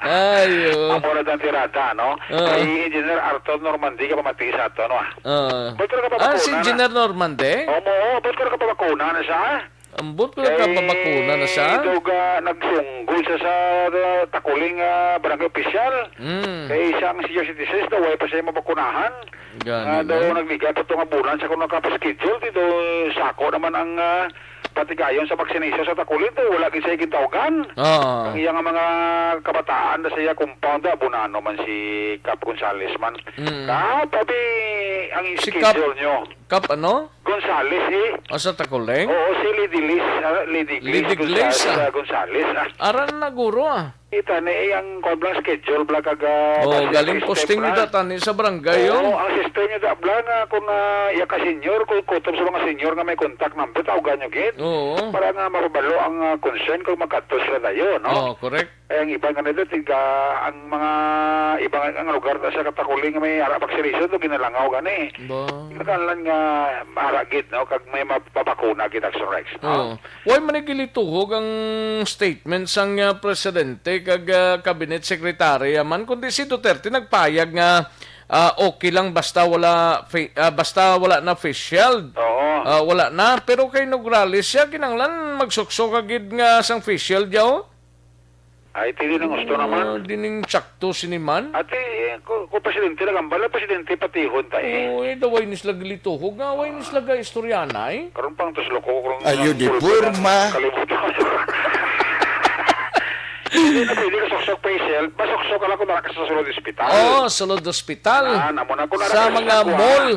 Ayo. Amo na ang tirada, no? Ah. Si Engineer Arthur Normandy ka pamati sa ato, no? Ah. Ba't ka nakapabakuna na? Ah, si Engineer Normandy? Oo, ba't ka nakapabakuna na siya? Ambot ko nagkapabakuna na siya. Kay daw ga nagsunggol siya sa, ah, Takuling, ah, barangay opisyal. Mm. Kay siya ang senior citizens daw, way pa siya mabakunahan. Gani. Ah, daw nagligat pa tong bulan sa kung nakapaschedule, di daw sako naman ang, ah, patigayon sa vaccination sa Takuling, daw wala gid siya gintawgan. Oo. Ang iya nga mga kabataan na sa iya compound, ah, Bonano man si Cap Gonzales man. Mm. Cap, abi, ang schedule nyo. Cap ano? Gonzales, eh. Ah, sa Takuling? Oo, si Lady Liz, ah, Lady Glaze Lady Glaze, Gonzales, ah. Ah, Gonzales, ah. Aran na guro, ah. Kita ni, eh, ang kwan lang schedule bla kag, ah, oh, galing posting nila tani sa barangay, oh. Oo, ang system niya da bla nga kung, ah, iya ka senior, kung kutob sa mga senior nga may contact number, tawagan nyo gid. Oo. Para nga mapabalo ang, ah, concern kung magkadto sila dayon, no? Oh, correct. Ay, ang iban nga nila, tiga, ang mga iban nga lugar na sa Katakuling nga may ara vaccination, to ginalangaw gani. Ba? Kinahanglan nga maara gid, no? Kag may mapabakuna gid, Action Rex, no? Oo. Why man nagilituhog ang statement sang, ah, presidente kag, ah, cabinet secretary, ah, man, kundi si Duterte nagpayag nga, ah, okay lang basta wala fa-, ah, basta wala na face shield. Oo. Ah, wala na. Pero kay Nograles siya, kinahanglan magsuksok ka gid nga sang face shield, yaw? Ay, ti, di nang gusto naman. Ah, di ning tsakto sini man? Ati, Kung, kung presidente lang, ang bala presidente patihon ta eh. Oo, eh, daw way ni sila gilituhog nga, way ni sila gaistoryanay. Karon pang tuslo ko, karon Ayo, di pulpa na, porma. Kalimot ko. Hindi na pwede ka suksok facial, masuksok ka lang kung nara ka sa sulod ospital. Oh, sulod ospital. Ah, namo na kung Sa nara ka mga sa kuha. Mall.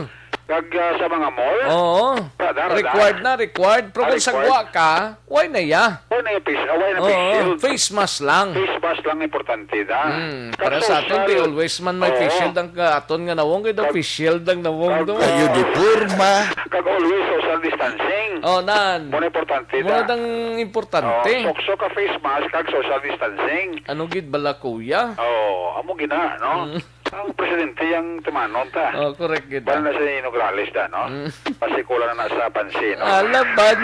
Kag, ah, sa mga mall? Oo. Sa dara, required dara. Na, required. Pero Ah, kung sa required. Gwa ka, why na ya? Why na yung face, ah, why na Oo, face shield? Face mask lang. Face mask lang importante da. Hmm, Kag para sa aton, social, di always man may oo. Face shield ang ka-, aton nga nawong, kay daw Kag, face shield ang nawong kag, do. Kayo di ah, porma. Kag always social distancing. Oh, nan. Muna importante da. Muna dang importante. Oh, sokso ka face mask, kag social distancing. Ano gid bala, kuya? Oh, amo gina, no? Hmm. Ang presidente yang tumanon ta. Oh, correct gid, Bala ah. Na si Nograles ta, no? Mm. Pasikulan na na sa pansin, no? Alaban.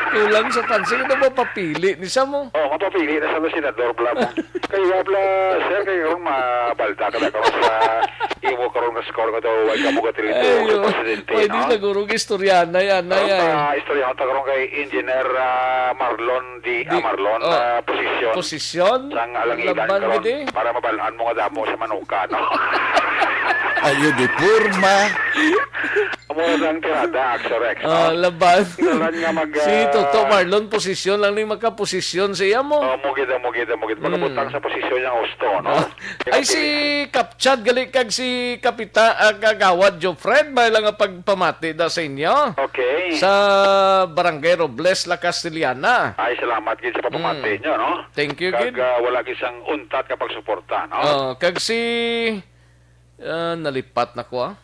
Kulang sa pansin. Ano ba papili ni sa mo? Oh, mapapili na sa mga senador, bala mo. Kaya, bala, sir, kayo yung mabalda ka na karon sa imo karon nga score nga daw, wag ka mo gatilito Ayo. Sa presidente, Pwede no? Siguro istorya na yan, na Karon yan. Pa, istorya ta karon kay Engineer, ah, Marlon di, Di, ah, Marlon, oh, ah, posisyon posisyon? Sang alangidan Laban karon gid eh. Para mabalaan mo nga damo sa manuka, no? Ayo di porma. Amo na ang tirada, Axorex, no? Ah, laban. Kinahanglan nga mag, Si ah, Toto Marlon, posisyon lang ni makaposisyon sa iya mo. Oh, mugid, mugid, mugid. Mm. Magabutang sa posisyon niyang gusto, no? Ah. Ay, si Kap Chad, gali kag si Kapita-, ah, Kagawad Jofred, may lang nga pagpamati da sa inyo. Okay. Sa Barangay Robles, La Castellana. Ay, salamat gid sa pagpamati Mm. Nyo, no? Thank you, Kag, gid. Ah, wala gid sang untat nga pagsuporta, no? Oh, kag si, ah, nalipat na ko, ah.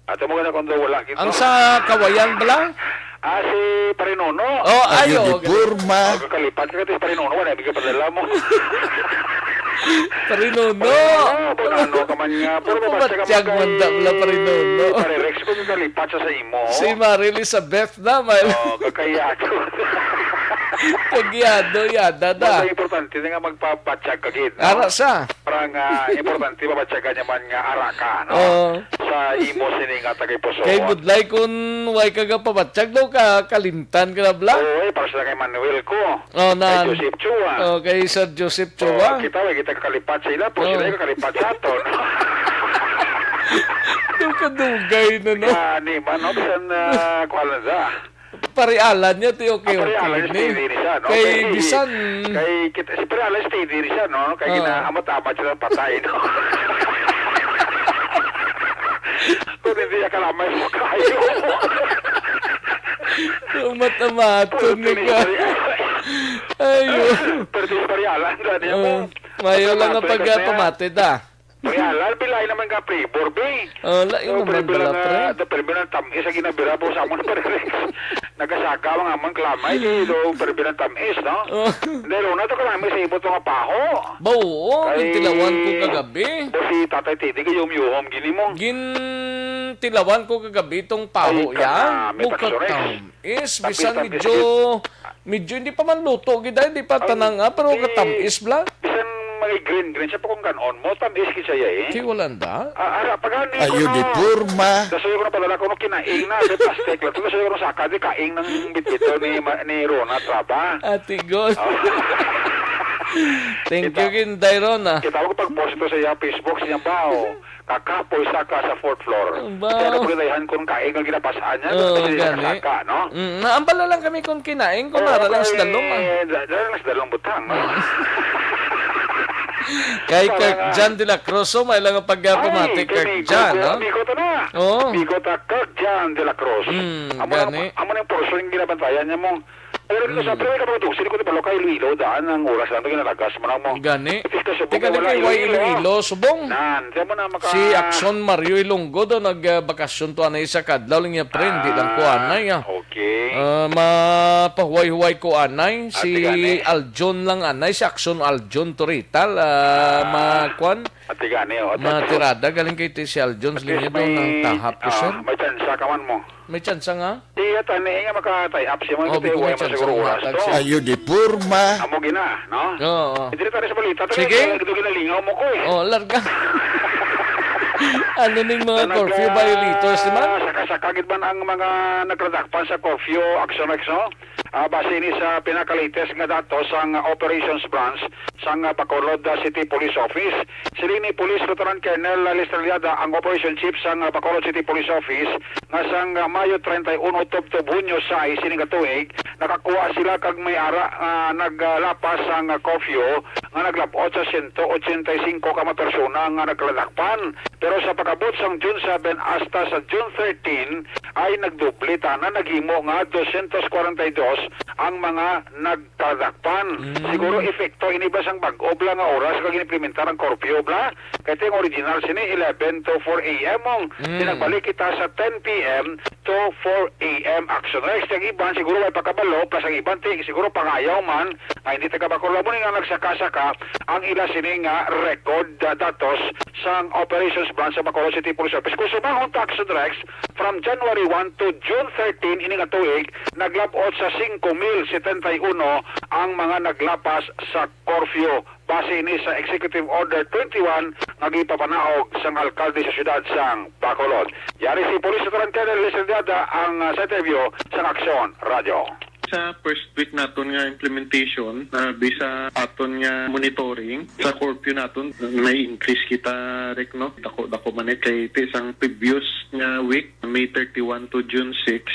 Ato mo na kung daw wala gid, Ang no? Sa Kawayan bala? Ah, si Pare Nono. Oh, ayo, Ayo, di okay. Porma. Oh, kakalipat ka, si Pare Nono, wala, bigyan padala mo. Pare Nono. Pare Nono, kung ano ka man nga, pero Ano mabatya ka ba man kay man da, wala, Pare Nono? Pare Rex, kung kakalipat siya sa imo. Si Mare Elizabeth na, may Oh, kakayado. Kagyado, yada da. Mas importante na nga magpabatyag ka gid, no? Ara sa. Parang, ah, importante mabatyagan niya man nga ara ka, no? Oo. Sa imo sini nga tagay puso. Kay budlay kun way ka gapabatyag daw ka, kalimtan ka na bala? Oo, eh, para sila kay Manuel ko. Oh, Kay nan. Joseph Chua. Oh, kay Sir Joseph Oh, Chua. Kita, way kita kakalipat sa ila, pero Oh. Sila kakalipat sa aton. Daw kadugay na, no? Nga, ni man, no? Bisan, ah, kuwan lang sa. Parialan niya, ti, okay, Ah, parialan okay, niya, ni. Steady ni siya, no? Kay Kay, bisan kay kita, si parialan, steady ni siya, no? Kay Ah. Gina-, amat-amat siya ng patay, no? Kung hindi niya kalamay mo kayo. Ang matamaton ni ka. Ayo. Pero di parialan, gani Ah, mo. Mayo lang ang Matamaton ka na. Pagpamati, da. Kaya, labi lain naman ka flavor, be. Oh, lain So, naman pero bilang, bala, pre. Ah, the, pero bilang tamis ang ginabira po sa amon, pre. Nagasaka mga amang klamay, eh, do, pero bilang tamis, no? Oh. Hindi, Rona, to klamay sa ibot nga paho. Ba, oo, Kay, gintilawan ko kagabi. O si Tatay Teddy, kayo umyuhom, gini mo. Gintilawan ko kagabi itong paho Ay, ya. Kana, may Bukag takso, eh. Tam. Is, Tamis, bisan tamis, medyo, tamis. Medyo hindi pa man luto gid, ay, hindi pa Ang tanang, ah, pero ti-, katamis bla. Bisan may green, green siya pa kung kanon mo, tamis gid siya, eh. Ti, wala nda. Ah, ara, pagani ko Ayo, no. Di porma. Dasoy ko na padala ko no kinaing na, di plastic lang. Dasoy ko no saka, di kaing ng bitbito ni ma-, ni Rona Traba. Ate God. Oh. Thank Kita-, you, Ginday Rona. Kita ko pag-post ito sa iya Facebook, sa iya bao. Kakapoy sa ka sa fourth floor. Ang ba? Kaya napagilayan kung kain ang ginapasaan niya, Oo, kasi gani. Sa ka, no? Mm, naambala lang kami kung kinain, kung Oo, nara lang sa kay dalom, ah. Da-, dara lang sa dalom butang, no? Mm. Kay Para Kirk nga John de la Cruz, oh, may lang ang pagpamati, Ay, Kirk kay John, Migo, no? Migo to na. Oo. Migo ta, Kirk John de la Cruz. Mm, Amo na, gani. Amo na yung portion yung ginabantayan niya mo. Pero dito sa, Mm. pero may kapatid, sino ko di palo kay Iloilo, daan ang oras lang, ito ginalagas mo na mo. Gani. Ito sa Subong, Teka, di wala kay Iloilo. Iloilo, Subong. Nan, siya mo na maka- Si Axon Mario Ilonggo daw nagbakasyon to anay sa kadlaw lang niya, friend, di lang ko Ah, anay, ah. Okay. Ah, mapahuway-huway ko anay, Ah, si tigani. Aljon lang anay, si Axon Aljon Torital, ah, Ah. ma-, kwan? Ati gani, oh. Ati, Matirada, galing kay ti-, si Aljon, At least linya doon may, ang tahap ko, ah, sir. May tsansa ka man mo. May tsansa nga? Iya, tani nga maka-tie up siya, Oh, mga biko may katiway mo tsansa siguro nga oras tag to. Siya. Ayo di porma. Amo gina, no? Oo, oo. Hindi na tayo sa balita, tayo Sige. Ito ginalingaw mo ko eh. Oh, larga. Ano ning mga Sa curfew nag-, violators, di ba? ah, saka-saka gid man ang mga nagladakpan sa curfew, Action Rex, no? Ah, base ni sa pinaka-latest nga datos sang Operations Branch sang, ah, Bacolod, ah, City Police Office. Siling ni Police Lieutenant Colonel Lester Liada, ang Operation Chief sang, ah, Bacolod City Police Office, nga sang, ah, Mayo treinta y uno tubtob Hunyo sais sining nga tuig, nakakuha sila kag may ara nga naglapas sang, ah, curfew nga naglab-ot sa siyento ochenta y singko ka mga persona nga nagkaladakpan. Pero sa pag-abot sang June seven hasta sa June thirteen, ay nagdoble tanan, naghimo nga dosyentos kwarenta y dos ang mga nagkaladakpan. Mm. Siguro epekto ini ba sang bag-o bala nga oras kag ginimplementar ang curfew bala? Kay ang original sini eleven to four A M, mong Mm. pinagbalik kita sa ten P M to four A M, Action Rex. Ang iban siguro may pagkabalo, plus ang iban ti siguro pangayaw man, nga hindi taga Bacolod, amo ni nga nagsaka-saka ang ila sini nga record, ah, datos sang Operations Branch sa Bacolod City Police Office. Kung sumahon ta, Action Rex, from January one to June thirteen ini nga tuig, naglab-ot sa singko mil setenta y uno ang mga naglapas sa curfew. Base ini sa Executive Order twenty-one nga gipapanaog sang alkalde sa siyudad sang Bacolod. Yari si Police Lieutenant Colonel Lester Diada ang, ah, sa interview sang Aksyon Radyo. Sa first week naton nga implementation, ah, bisa aton nga monitoring sa curfew naton, may increase kita, Rek, no? Dako, dako man, eh, kay ti sang previous nga week, May thirty-one to June six,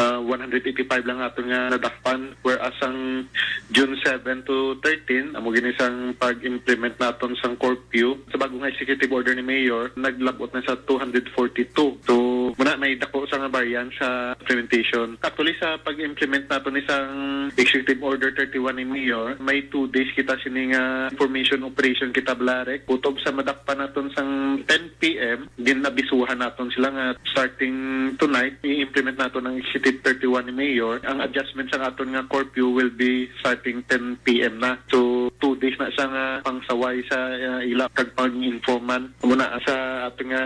ah, one hundred eighty-five lang aton nga nadakpan, whereas ang June seven to thirteen, amo gini sang pag-implement naton sang curfew, sa bago nga executive order ni Mayor, naglab-ot na sa two hundred forty-two. So, muna may dako sa nga variance sa implementation. Actually, sa pag-implement naton ni sang Executive Order thirty-one ni Mayor, may two days kita sini nga information operation kita, bala, Rek. Kutob sa madakpan naton sang ten P M, ginabisuhan naton sila nga starting tonight, i-implement naton ang Executive thirty-one ni Mayor. Ang adjustment sa aton nga curfew will be starting ten P M na. So, two days na siya nga pangsaway sa, uh, ila kag pang-informan. Muna sa aton nga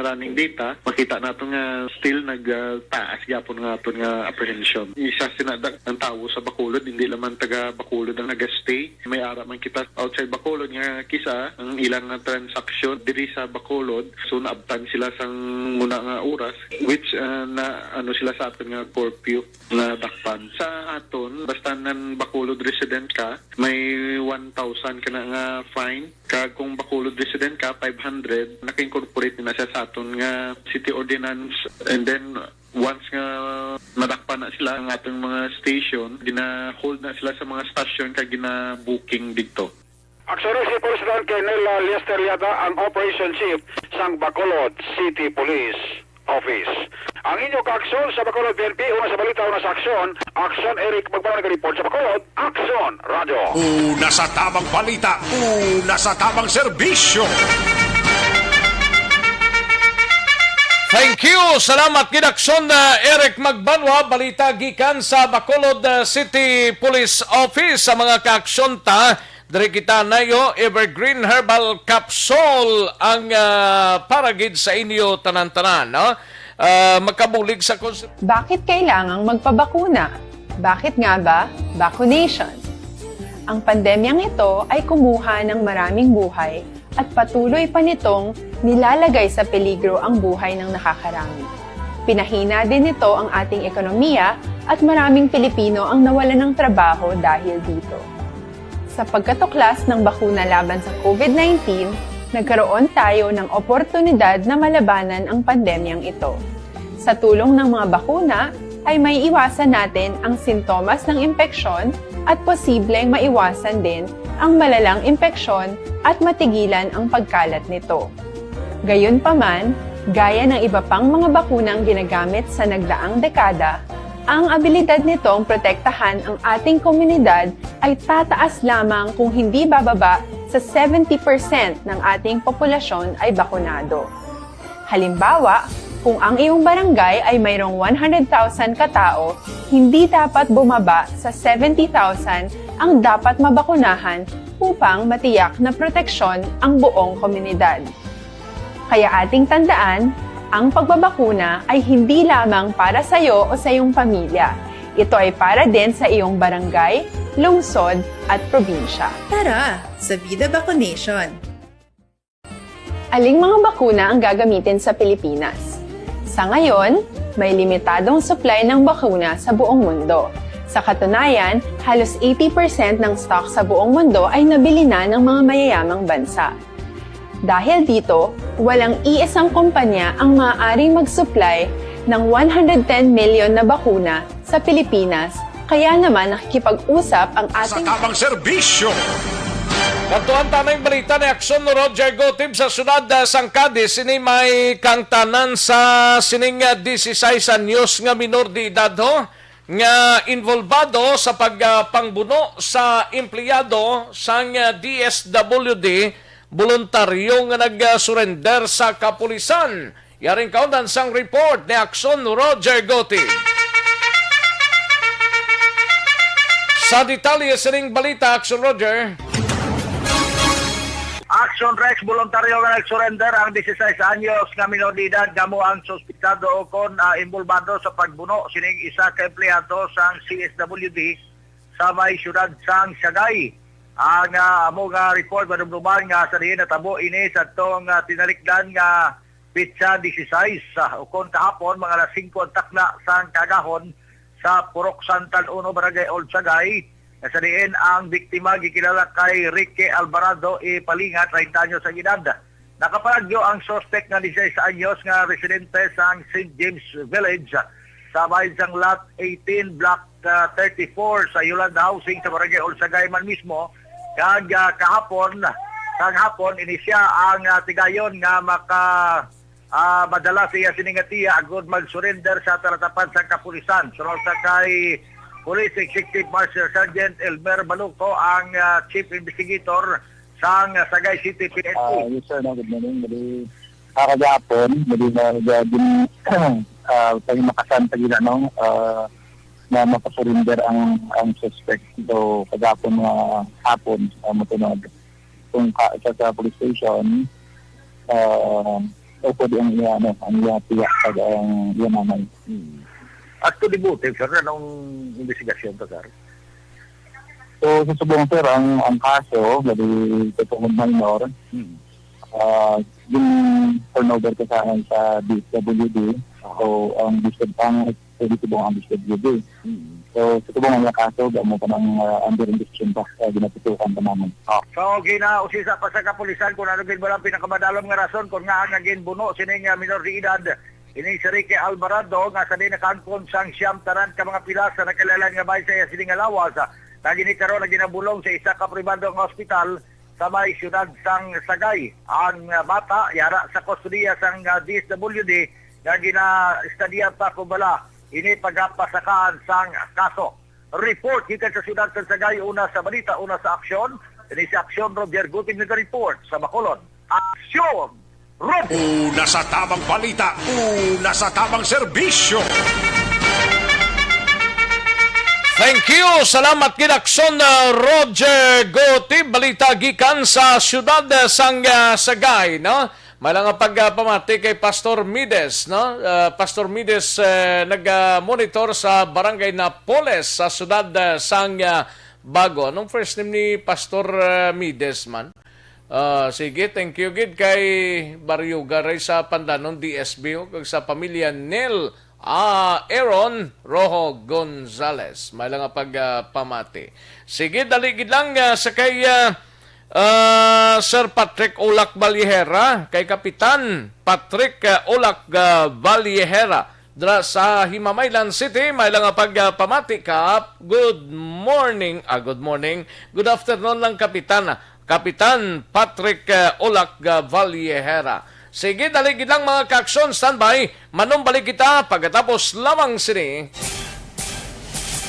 running data, makita naton nga still nag, uh, taas gyapon nga aton nga apprehension. Isa sina dag-, ang tawo sa Bacolod, hindi lamang taga Bacolod ang nagastay. May ara man kita outside Bacolod nga kisa ang ilang, ah, transaksyon diri sa Bacolod. So, naabtan sila sang muna nga oras, which, ah, na, ano, sila sa aton nga curfew nga dakpan. Sa aton, basta nan Bacolod resident ka, may one thousand ka na nga fine. Kag kung Bacolod resident ka, five hundred, naka-incorporate na siya sa aton nga city ordinance. And then, once nga madakpan na sila ang aton mga station, gina-hold na sila sa mga station kag gina-booking didto. Actually, si Police Lieutenant Colonel, ah, Lester Liada ang Operation Chief sang Bacolod City Police Office. Ang inyo kaaksyon sa Bacolod P N P, una sa balita, una sa aksyon. Aksyon, Eric Magbanwa naga-report sa Bacolod. Aksyon, Radyo. Una sa tamang balita, una sa tamang serbisyo. Thank you. Salamat gid, Aksyon, uh, Eric Magbanwa. Balita gikan sa Bacolod, uh, City Police Office. Sa mga kaaksyon ta, diri kita nayo, Evergreen Herbal Capsule ang, uh, para gid sa inyo tanan-tanan, no? Uh, makabulig sa kons- Bakit kailangang magpabakuna? Bakit nga ba vaccination? Ang pandemyang ito ay kumuha ng maraming buhay at patuloy pa nitong nilalagay sa peligro ang buhay ng nakakarami. Pinahina din nito ang ating ekonomiya at maraming Pilipino ang nawalan ng trabaho dahil dito. Sa pagkatuklas ng bakuna laban sa COVID nineteen, nagkaroon tayo ng oportunidad na malabanan ang pandemyang ito. Sa tulong ng mga bakuna, ay maiiwasan natin ang sintomas ng impeksyon at posibleng maiwasan din ang malalang impeksyon at matigilan ang pagkalat nito. Gayunpaman, gaya ng iba pang mga bakunang ginagamit sa nagdaang dekada, ang abilidad nitong protektahan ang ating komunidad ay tataas lamang kung hindi bababa sa seventy percent ng ating populasyon ay bakunado. Halimbawa, kung ang iyong barangay ay mayroong one hundred thousand katao, hindi dapat bumaba sa seventy thousand ang dapat mabakunahan upang matiyak na proteksyon ang buong komunidad. Kaya ating tandaan, ang pagbabakuna ay hindi lamang para sa iyo o sa iyong pamilya. Ito ay para din sa iyong barangay, lungsod, at probinsya. Tara, sa Vida Vaccination! Aling mga bakuna ang gagamitin sa Pilipinas? Sa ngayon, may limitadong supply ng bakuna sa buong mundo. Sa katunayan, halos eighty percent ng stock sa buong mundo ay nabili na ng mga mayayamang bansa. Dahil dito, walang iisang kumpanya ang maaaring mag-supply ng one hundred ten million na bakuna sa Pilipinas, kaya naman nakikipag-usap ang Sa ating tamang serbisyo. Kadtuan ta may balita ni Aksyon Roger Gotib sa siyudad, ah, sang Cadiz. Ini may kaangtanan sa sining, ah, dieciséis anyos nga minor de edad, ho, nga involbado sa pag, ah, pangbuno sa empleyado sang, ah, D S W D, boluntaryo nga nag-surrender sa kapulisan. Yaring kaundan sang report ni Aksyon Roger Goti. Sa detalye sining balita, Aksyon Roger. Action Rex, voluntaryo nga nag-surrender ang dieciséis anyos nga minor de edad nga amo ang suspitado o kon, ah, involbado sa pagbuno sining isa ka empleyado sang C S W D sa may siyudad sang Sagay. Ang, ah, amo nga report madumduman nga sa diin natabo ini sa tong, ah, tinalikdan nga petsa dieciséis, ah, ukon kahapon, mga alas singko ang takna sang kaagahon sa Purok Santan Uno, Barangay Old Sagay, nga sa diin ang biktima gikilala kay Ricky Alvarado E. Palinga, treinta anyos ang edad. Nakapanagyo ang suspect nga dieciséis anyos nga residente sang Saint James Village, sa bahin sang Lot eighteen, Block, ah, thirty-four sa Yolanda Housing sa Barangay Old Sagay man mismo. Kag, ah, kahapon, kang hapon, ini siya ang, ah, tigayon nga maka, ah, madala sa iya sini nga tiya agud mag-surrender sa talatapan sang kapulisan. Sunod sa kay Police Executive Master Sergeant Elmer Baluco, ang, ah, Chief Investigator sang, ah, Sagay City P N P. Ah, yes, sir. No, good morning. Bali, ah, kagahapon, bali na, ah, din, ah, pahimakasan pa gila, no, ah, na mapasurinder ang, ang suspect. So, kagahapon nga hapon, ah, matunod kung ka, sa, sa police station, ah, o pwede ang iya, ano, ang iya tiya kag ang iya nanay. Hmm. Actually, buti, sir, anong investigasyon to, sir? So, sa subong, sir, ang, ang kaso, bali, sa tungod minor, Hmm. ah, gin-turnover ko sa, sa D S W D. Ah. So, ang D S W D, ang pwede subong ang D S W D. Hmm. So, sa subong ang kaso, amo pa nang, ah, under investigation pa, ah, ginatutukan pa naman. Ah. So, ginausisa pa sa kapulisan kung ano gid ba ang pinakamadalom nga rason kung ngaa nga ginbuno sining, ah, minor de edad. Ini si Ricky Alvarado nga sa diin nakaangkon sang siyam tanan ka mga pilas sa nagkalain-lain nga bahin sa iya sini nga lawas, ah, nga gini karon nga ginabulong sa isa ka pribado nga ospital sa may siyudad sang Sagay. Ang, ah, bata yara sa kustodiya sang, ah, D S W D nga ginaestudyahan pa kon bala ini pagapasakaan sang kaso. Report gikan sa siyudad sang Sagay, una sa balita, una sa aksyon. Ini si Aksyon Roger Gutig naga-report sa Bacolod. Aksyon! Una sa tamang balita, una sa tamang serbisyo. Thank you. Salamat gid, Aksyon, uh, Roger Goti. Balita gikan sa siyudad, uh, sang, uh, Sagay, no? May lang nga pagpamati kay Pastor Mides, no? Uh, Pastor Mides, uh, nag-monitor sa Barangay Napoles sa siyudad, uh, sang, uh, Bago. Anong first name ni Pastor, uh, Mides man? Ah, sige, thank you gid kay Barrio Garay sa Pandanon D S B, oh, kag sa pamilya Nel, ah, Aaron Rojo Gonzalez. May lang nga pag, ah, pamati. Sige, dali gid lang, ah, sa kay, ah, ah, Sir Patrick Ulak Valjehera, kay Kapitan Patrick, ah, Ulak, ah, Valjehera. Dira sa Himamaylan City, may lang nga pag, ah, pamati, Kap. Good morning. Ah, good morning. Good afternoon lang, Kapitan. Kapitan Patrick, eh, Ulak, ah, Vallejera. Sige, dali gid lang, mga kaaksyon, standby. Manumbalik kita pagkatapos lamang sini.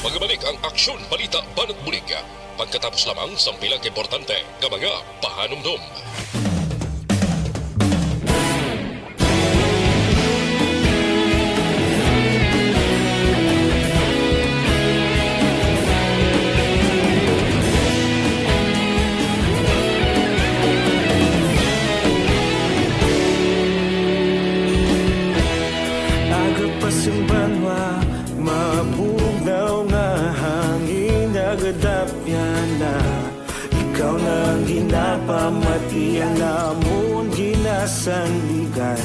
Magabalik ang Aksyon Balita Banat Bulig pagkatapos lamang sang pila ka importante nga mga pahanumdom. Aga pa sing banwa, mabugnaw nga hangin, nagadapyan na. Ikaw na ang ginapamati, ang amon gina- Sandigan,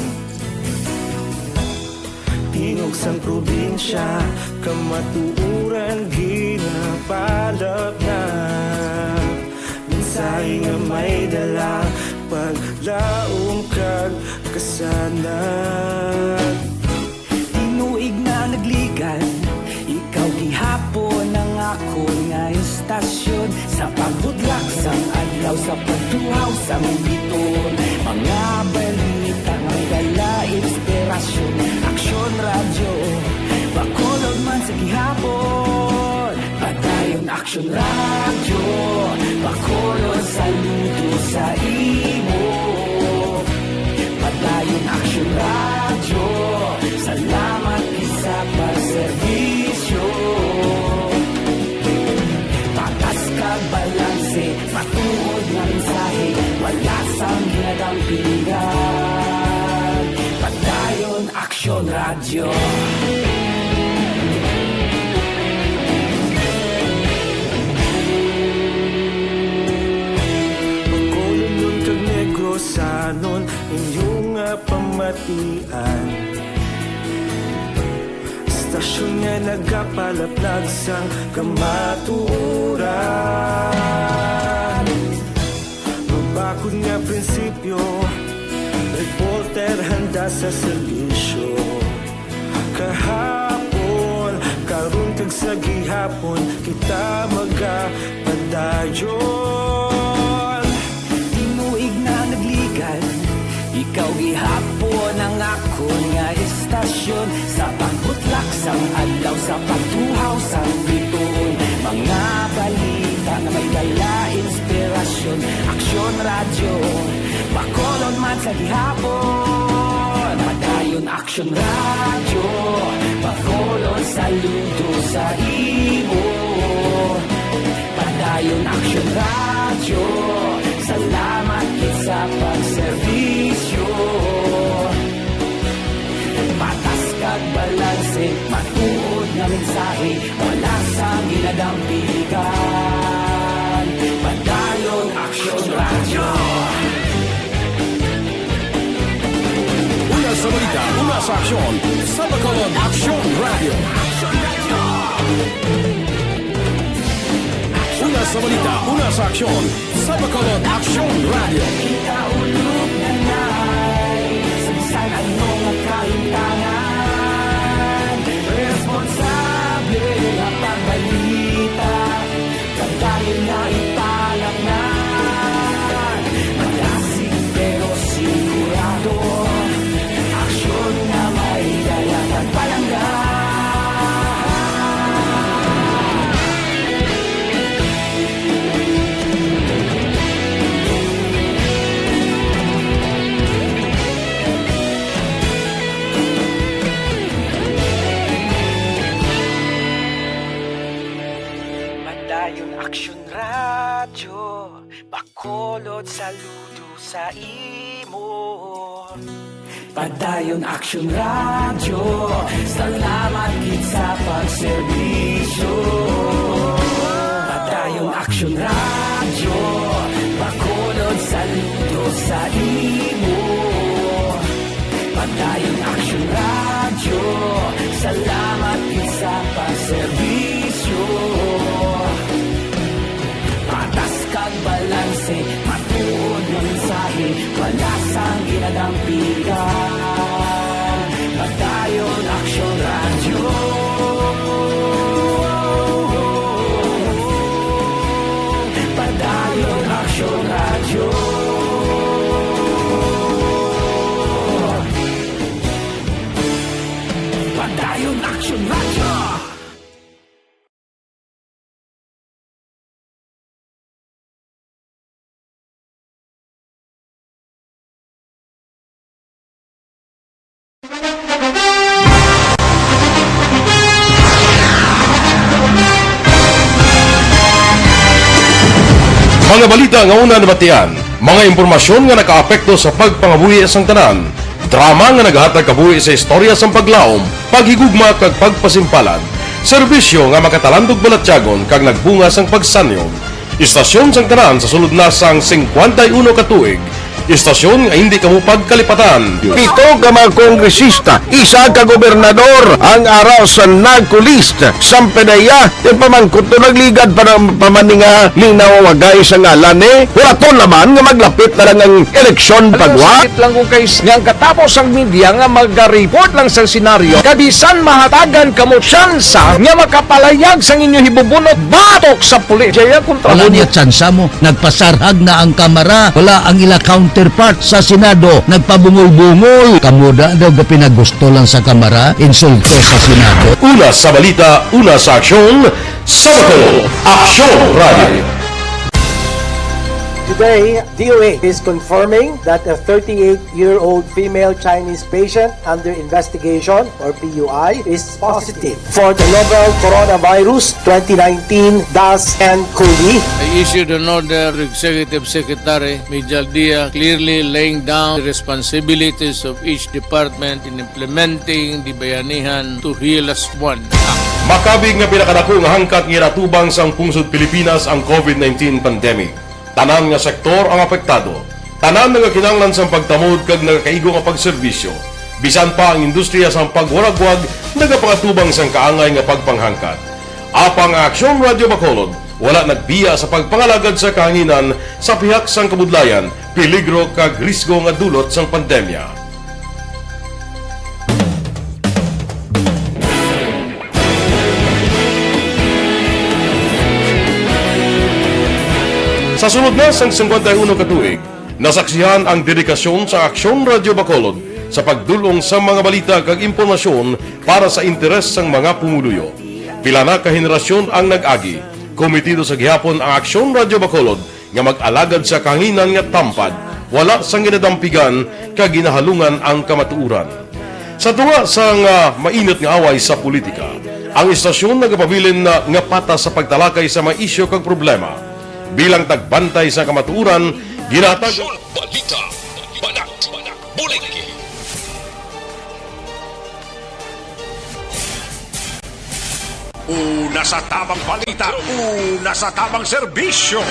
tingog sang probinsya, kamatuoran ginapalapnag. Mensahe nga may dala, paglaom kag kasanag. Tinuig na nagligan, ikaw gihapon ang akon nga istasyon. Sa pagbutlak sang adlaw, sa pagtuhaw sang biton, mga balita nga may dala inspirasyon. Aksyon Radyo, Bacolod man sa gihapon. Padayon Aksyon Radyo, Bacolod, saludo sa imo. Padayon Aksyon Radyo, salamat gid sa pagserbisyo. Patas kag balanse, matuod nga mensahe, wala sang ginadampigan. Padayon Aksyon Radyo. Bacolodnon kag Negrosanon, inyo nga pamatian. Istasyon nga nagapalaplag sang kamatuoran. Mabakod nga prinsipyo, reporter handa sa serbisyo. Kahapon, karon kag sa gihapon, kita magapadayon. Tinuig na nagligan, ikaw gihapon ang akon nga istasyon. Sa pagbutlak sang adlaw, sa pagtuhaw sang bituon, mga balita nga may dala inspirasyon. Aksyon Radyo, Bacolod man sa gihapon. Padayon Aksyon Radyo, Bacolod, saludo sa imo. Padayon Aksyon Radyo, salamat gid sa pagserbisyo. Patas kag balanse, matuod nga mensahe, wala sang ginadampigan. Padayon Aksyon Radyo. Una sa balita, una sa aksyon, sa Bacolod Aksyon Radyo. Una sa balita, una sa aksyon, sa Bacolod Aksyon Radyo. Kita ulog na nai, sa bisan ano nga kahintangan, responsable nga pagbalita, padayon na ipalapngan. Malasig pero sigurado, aksyon nga may dala kag palangga. Padayon Aksyon Radyo, Bacolod, saludo sa imo. Padayon Aksyon Radyo, salamat gid sa pagserbisyo. Padayon Aksyon Radyo, Bacolod, saludo sa imo. Padayon Aksyon Radyo, salamat gid sa pagserbisyo. Patas kag balanse, matuod nga mensahe, wala sang ginadampigan. Padayon Aksyon Radyo. Padayon Aksyon Radyo. Padayon Aksyon Radyo. Mga balita nga una nabatian, mga impormasyon nga nakaapekto sa pagpangabuhi sang tanan, drama nga nagahatag kabuhi sa istorya sang paglaom, paghigugma kag pagpasimpalan, serbisyo nga makatalandog balatyagon kag nagbunga sang pagsanyog. Istasyon sang tanan sa sulod na sang singkwenta y uno ka tuig, Istasyon nga hindi kamo pagkalipatan. Pito ka mga kongresista, isa ka gobernador ang ara sa NAGCO list. Sampanaya, ti pamangkot to nagligad pa ng pamaninga linawagay sa ngalan ni Huraton naman nga maglapit na lang ang eleksyon Alam mo, pagwa. Sakit lang kung kay nga ang katapos ang media nga mag-report lang sa senaryo, kabisan mahatagan kamo tsansa nga makapalayag sang inyo hibubunot batok sa pulis. Jaya kontra Wala mo. Niya tsansa mo. Nagpasarhag na ang Kamara. Wala ang ila counterpart sa Senado. Nagpabungol-bungol. Kamo da daw ga pinagusto lang sa Kamara, insulto sa Senado. Una sa balita, una sa aksyon, sa Bacolod, Aksyon Radio. Today, D O H is confirming that a thirty-eight-year-old female Chinese patient under investigation, or P U I, is positive for the novel coronavirus twenty nineteen dash N cov. I issued an order to Executive Secretary Mijal Dia, clearly laying down the responsibilities of each department in implementing the Bayanihan to Heal Us One Act. Makabig nga pinakadako nga hangkat nga ginatubang sang pungsod Pilipinas ang covid nineteen pandemic. Tanan nga sektor ang apektado. Tanan nagakinahanglan sang pagtamod kag nagakaigo nga pagserbisyo. Bisan pa ang industriya sang pagwaragwag nagapangatubang sang kaangay nga pagpanghangkat. Apang ang Aksyon Radio Bacolod wala nagbiya sa pagpangalagad sa kahanginan sa pihak sang kabudlayan, peligro kag risgo nga dulot sang pandemya. Sa sulod na sang singkwenta y uno ka tuig, nasaksihan ang dedikasyon sa Aksyon Radio Bacolod sa pagdul-ong sa mga balita kag impormasyon para sa interes sang mga pumuluyo. Pila na ka henerasyon ang nag-agi, komitido sa gihapon ang Aksyon Radio Bacolod nga mag-alagad sa kahanginan nga tampad, wala sang ginadampigan kag ginahalungan ang kamatuoran. Sa tunga sang, ah, mainit nga away sa politika, ang istasyon nagapabilin na nga patas sa pagtalakay sa mga isyu kag problema. Bilang tagbantay sa kamatuoran, ginatag Aksyon Balita, Banat, Buliki. Una sa tamang balita, una sa tamang serbisyo.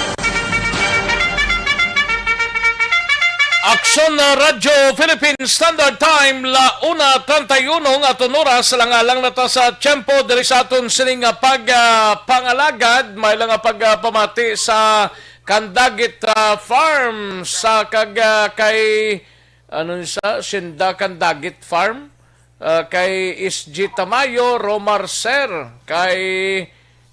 Aksyon na Radyo Philippine Standard Time, la una treinta y uno nga aton oras, alang-alang na ta sa tiyempo diri sa aton sining nga pag, ah, pangalagad, may lang nga pag, ah, pamati sa Candagit, ah, Farm sa kag, ah, kay, ano ni sa, Sinda Candagit Farm. Ah, kay S G Tamayo, Romar Sir, kay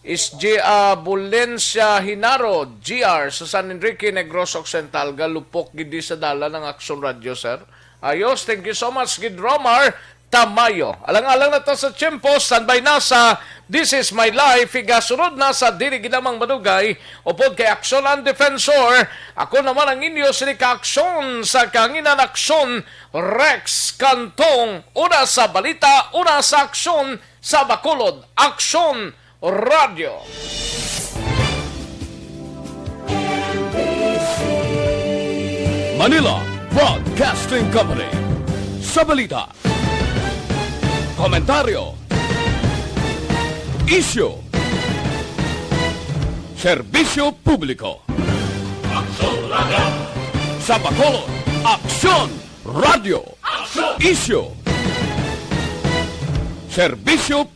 S G, ah, Bulencia Hinaro, G R, sa San Enrique, Negros Occidental, galupok gid sa dalan ang Aksyon Radio, sir. Ayos, thank you so much, gid Romar Tamayo. Alang-alang na ta sa tiyempo, standby na sa This Is My Life, igasunod na sa Dili Ginamang Madugay, upod kay Aksyon ang Defensor. Ako naman ang inyo sini ka Aksyon sa Kanginan, Aksyon Rex Cantong, una sa balita, una sa aksyon sa Bacolod, Aksyon Radio. Manila Broadcasting Company. Sa balita, komentaryo, isyu, serbisyo publiko. Aksyon Radio. Sa Bacolod, Aksyon Radio. Aksyon! Isyu. Serbisyo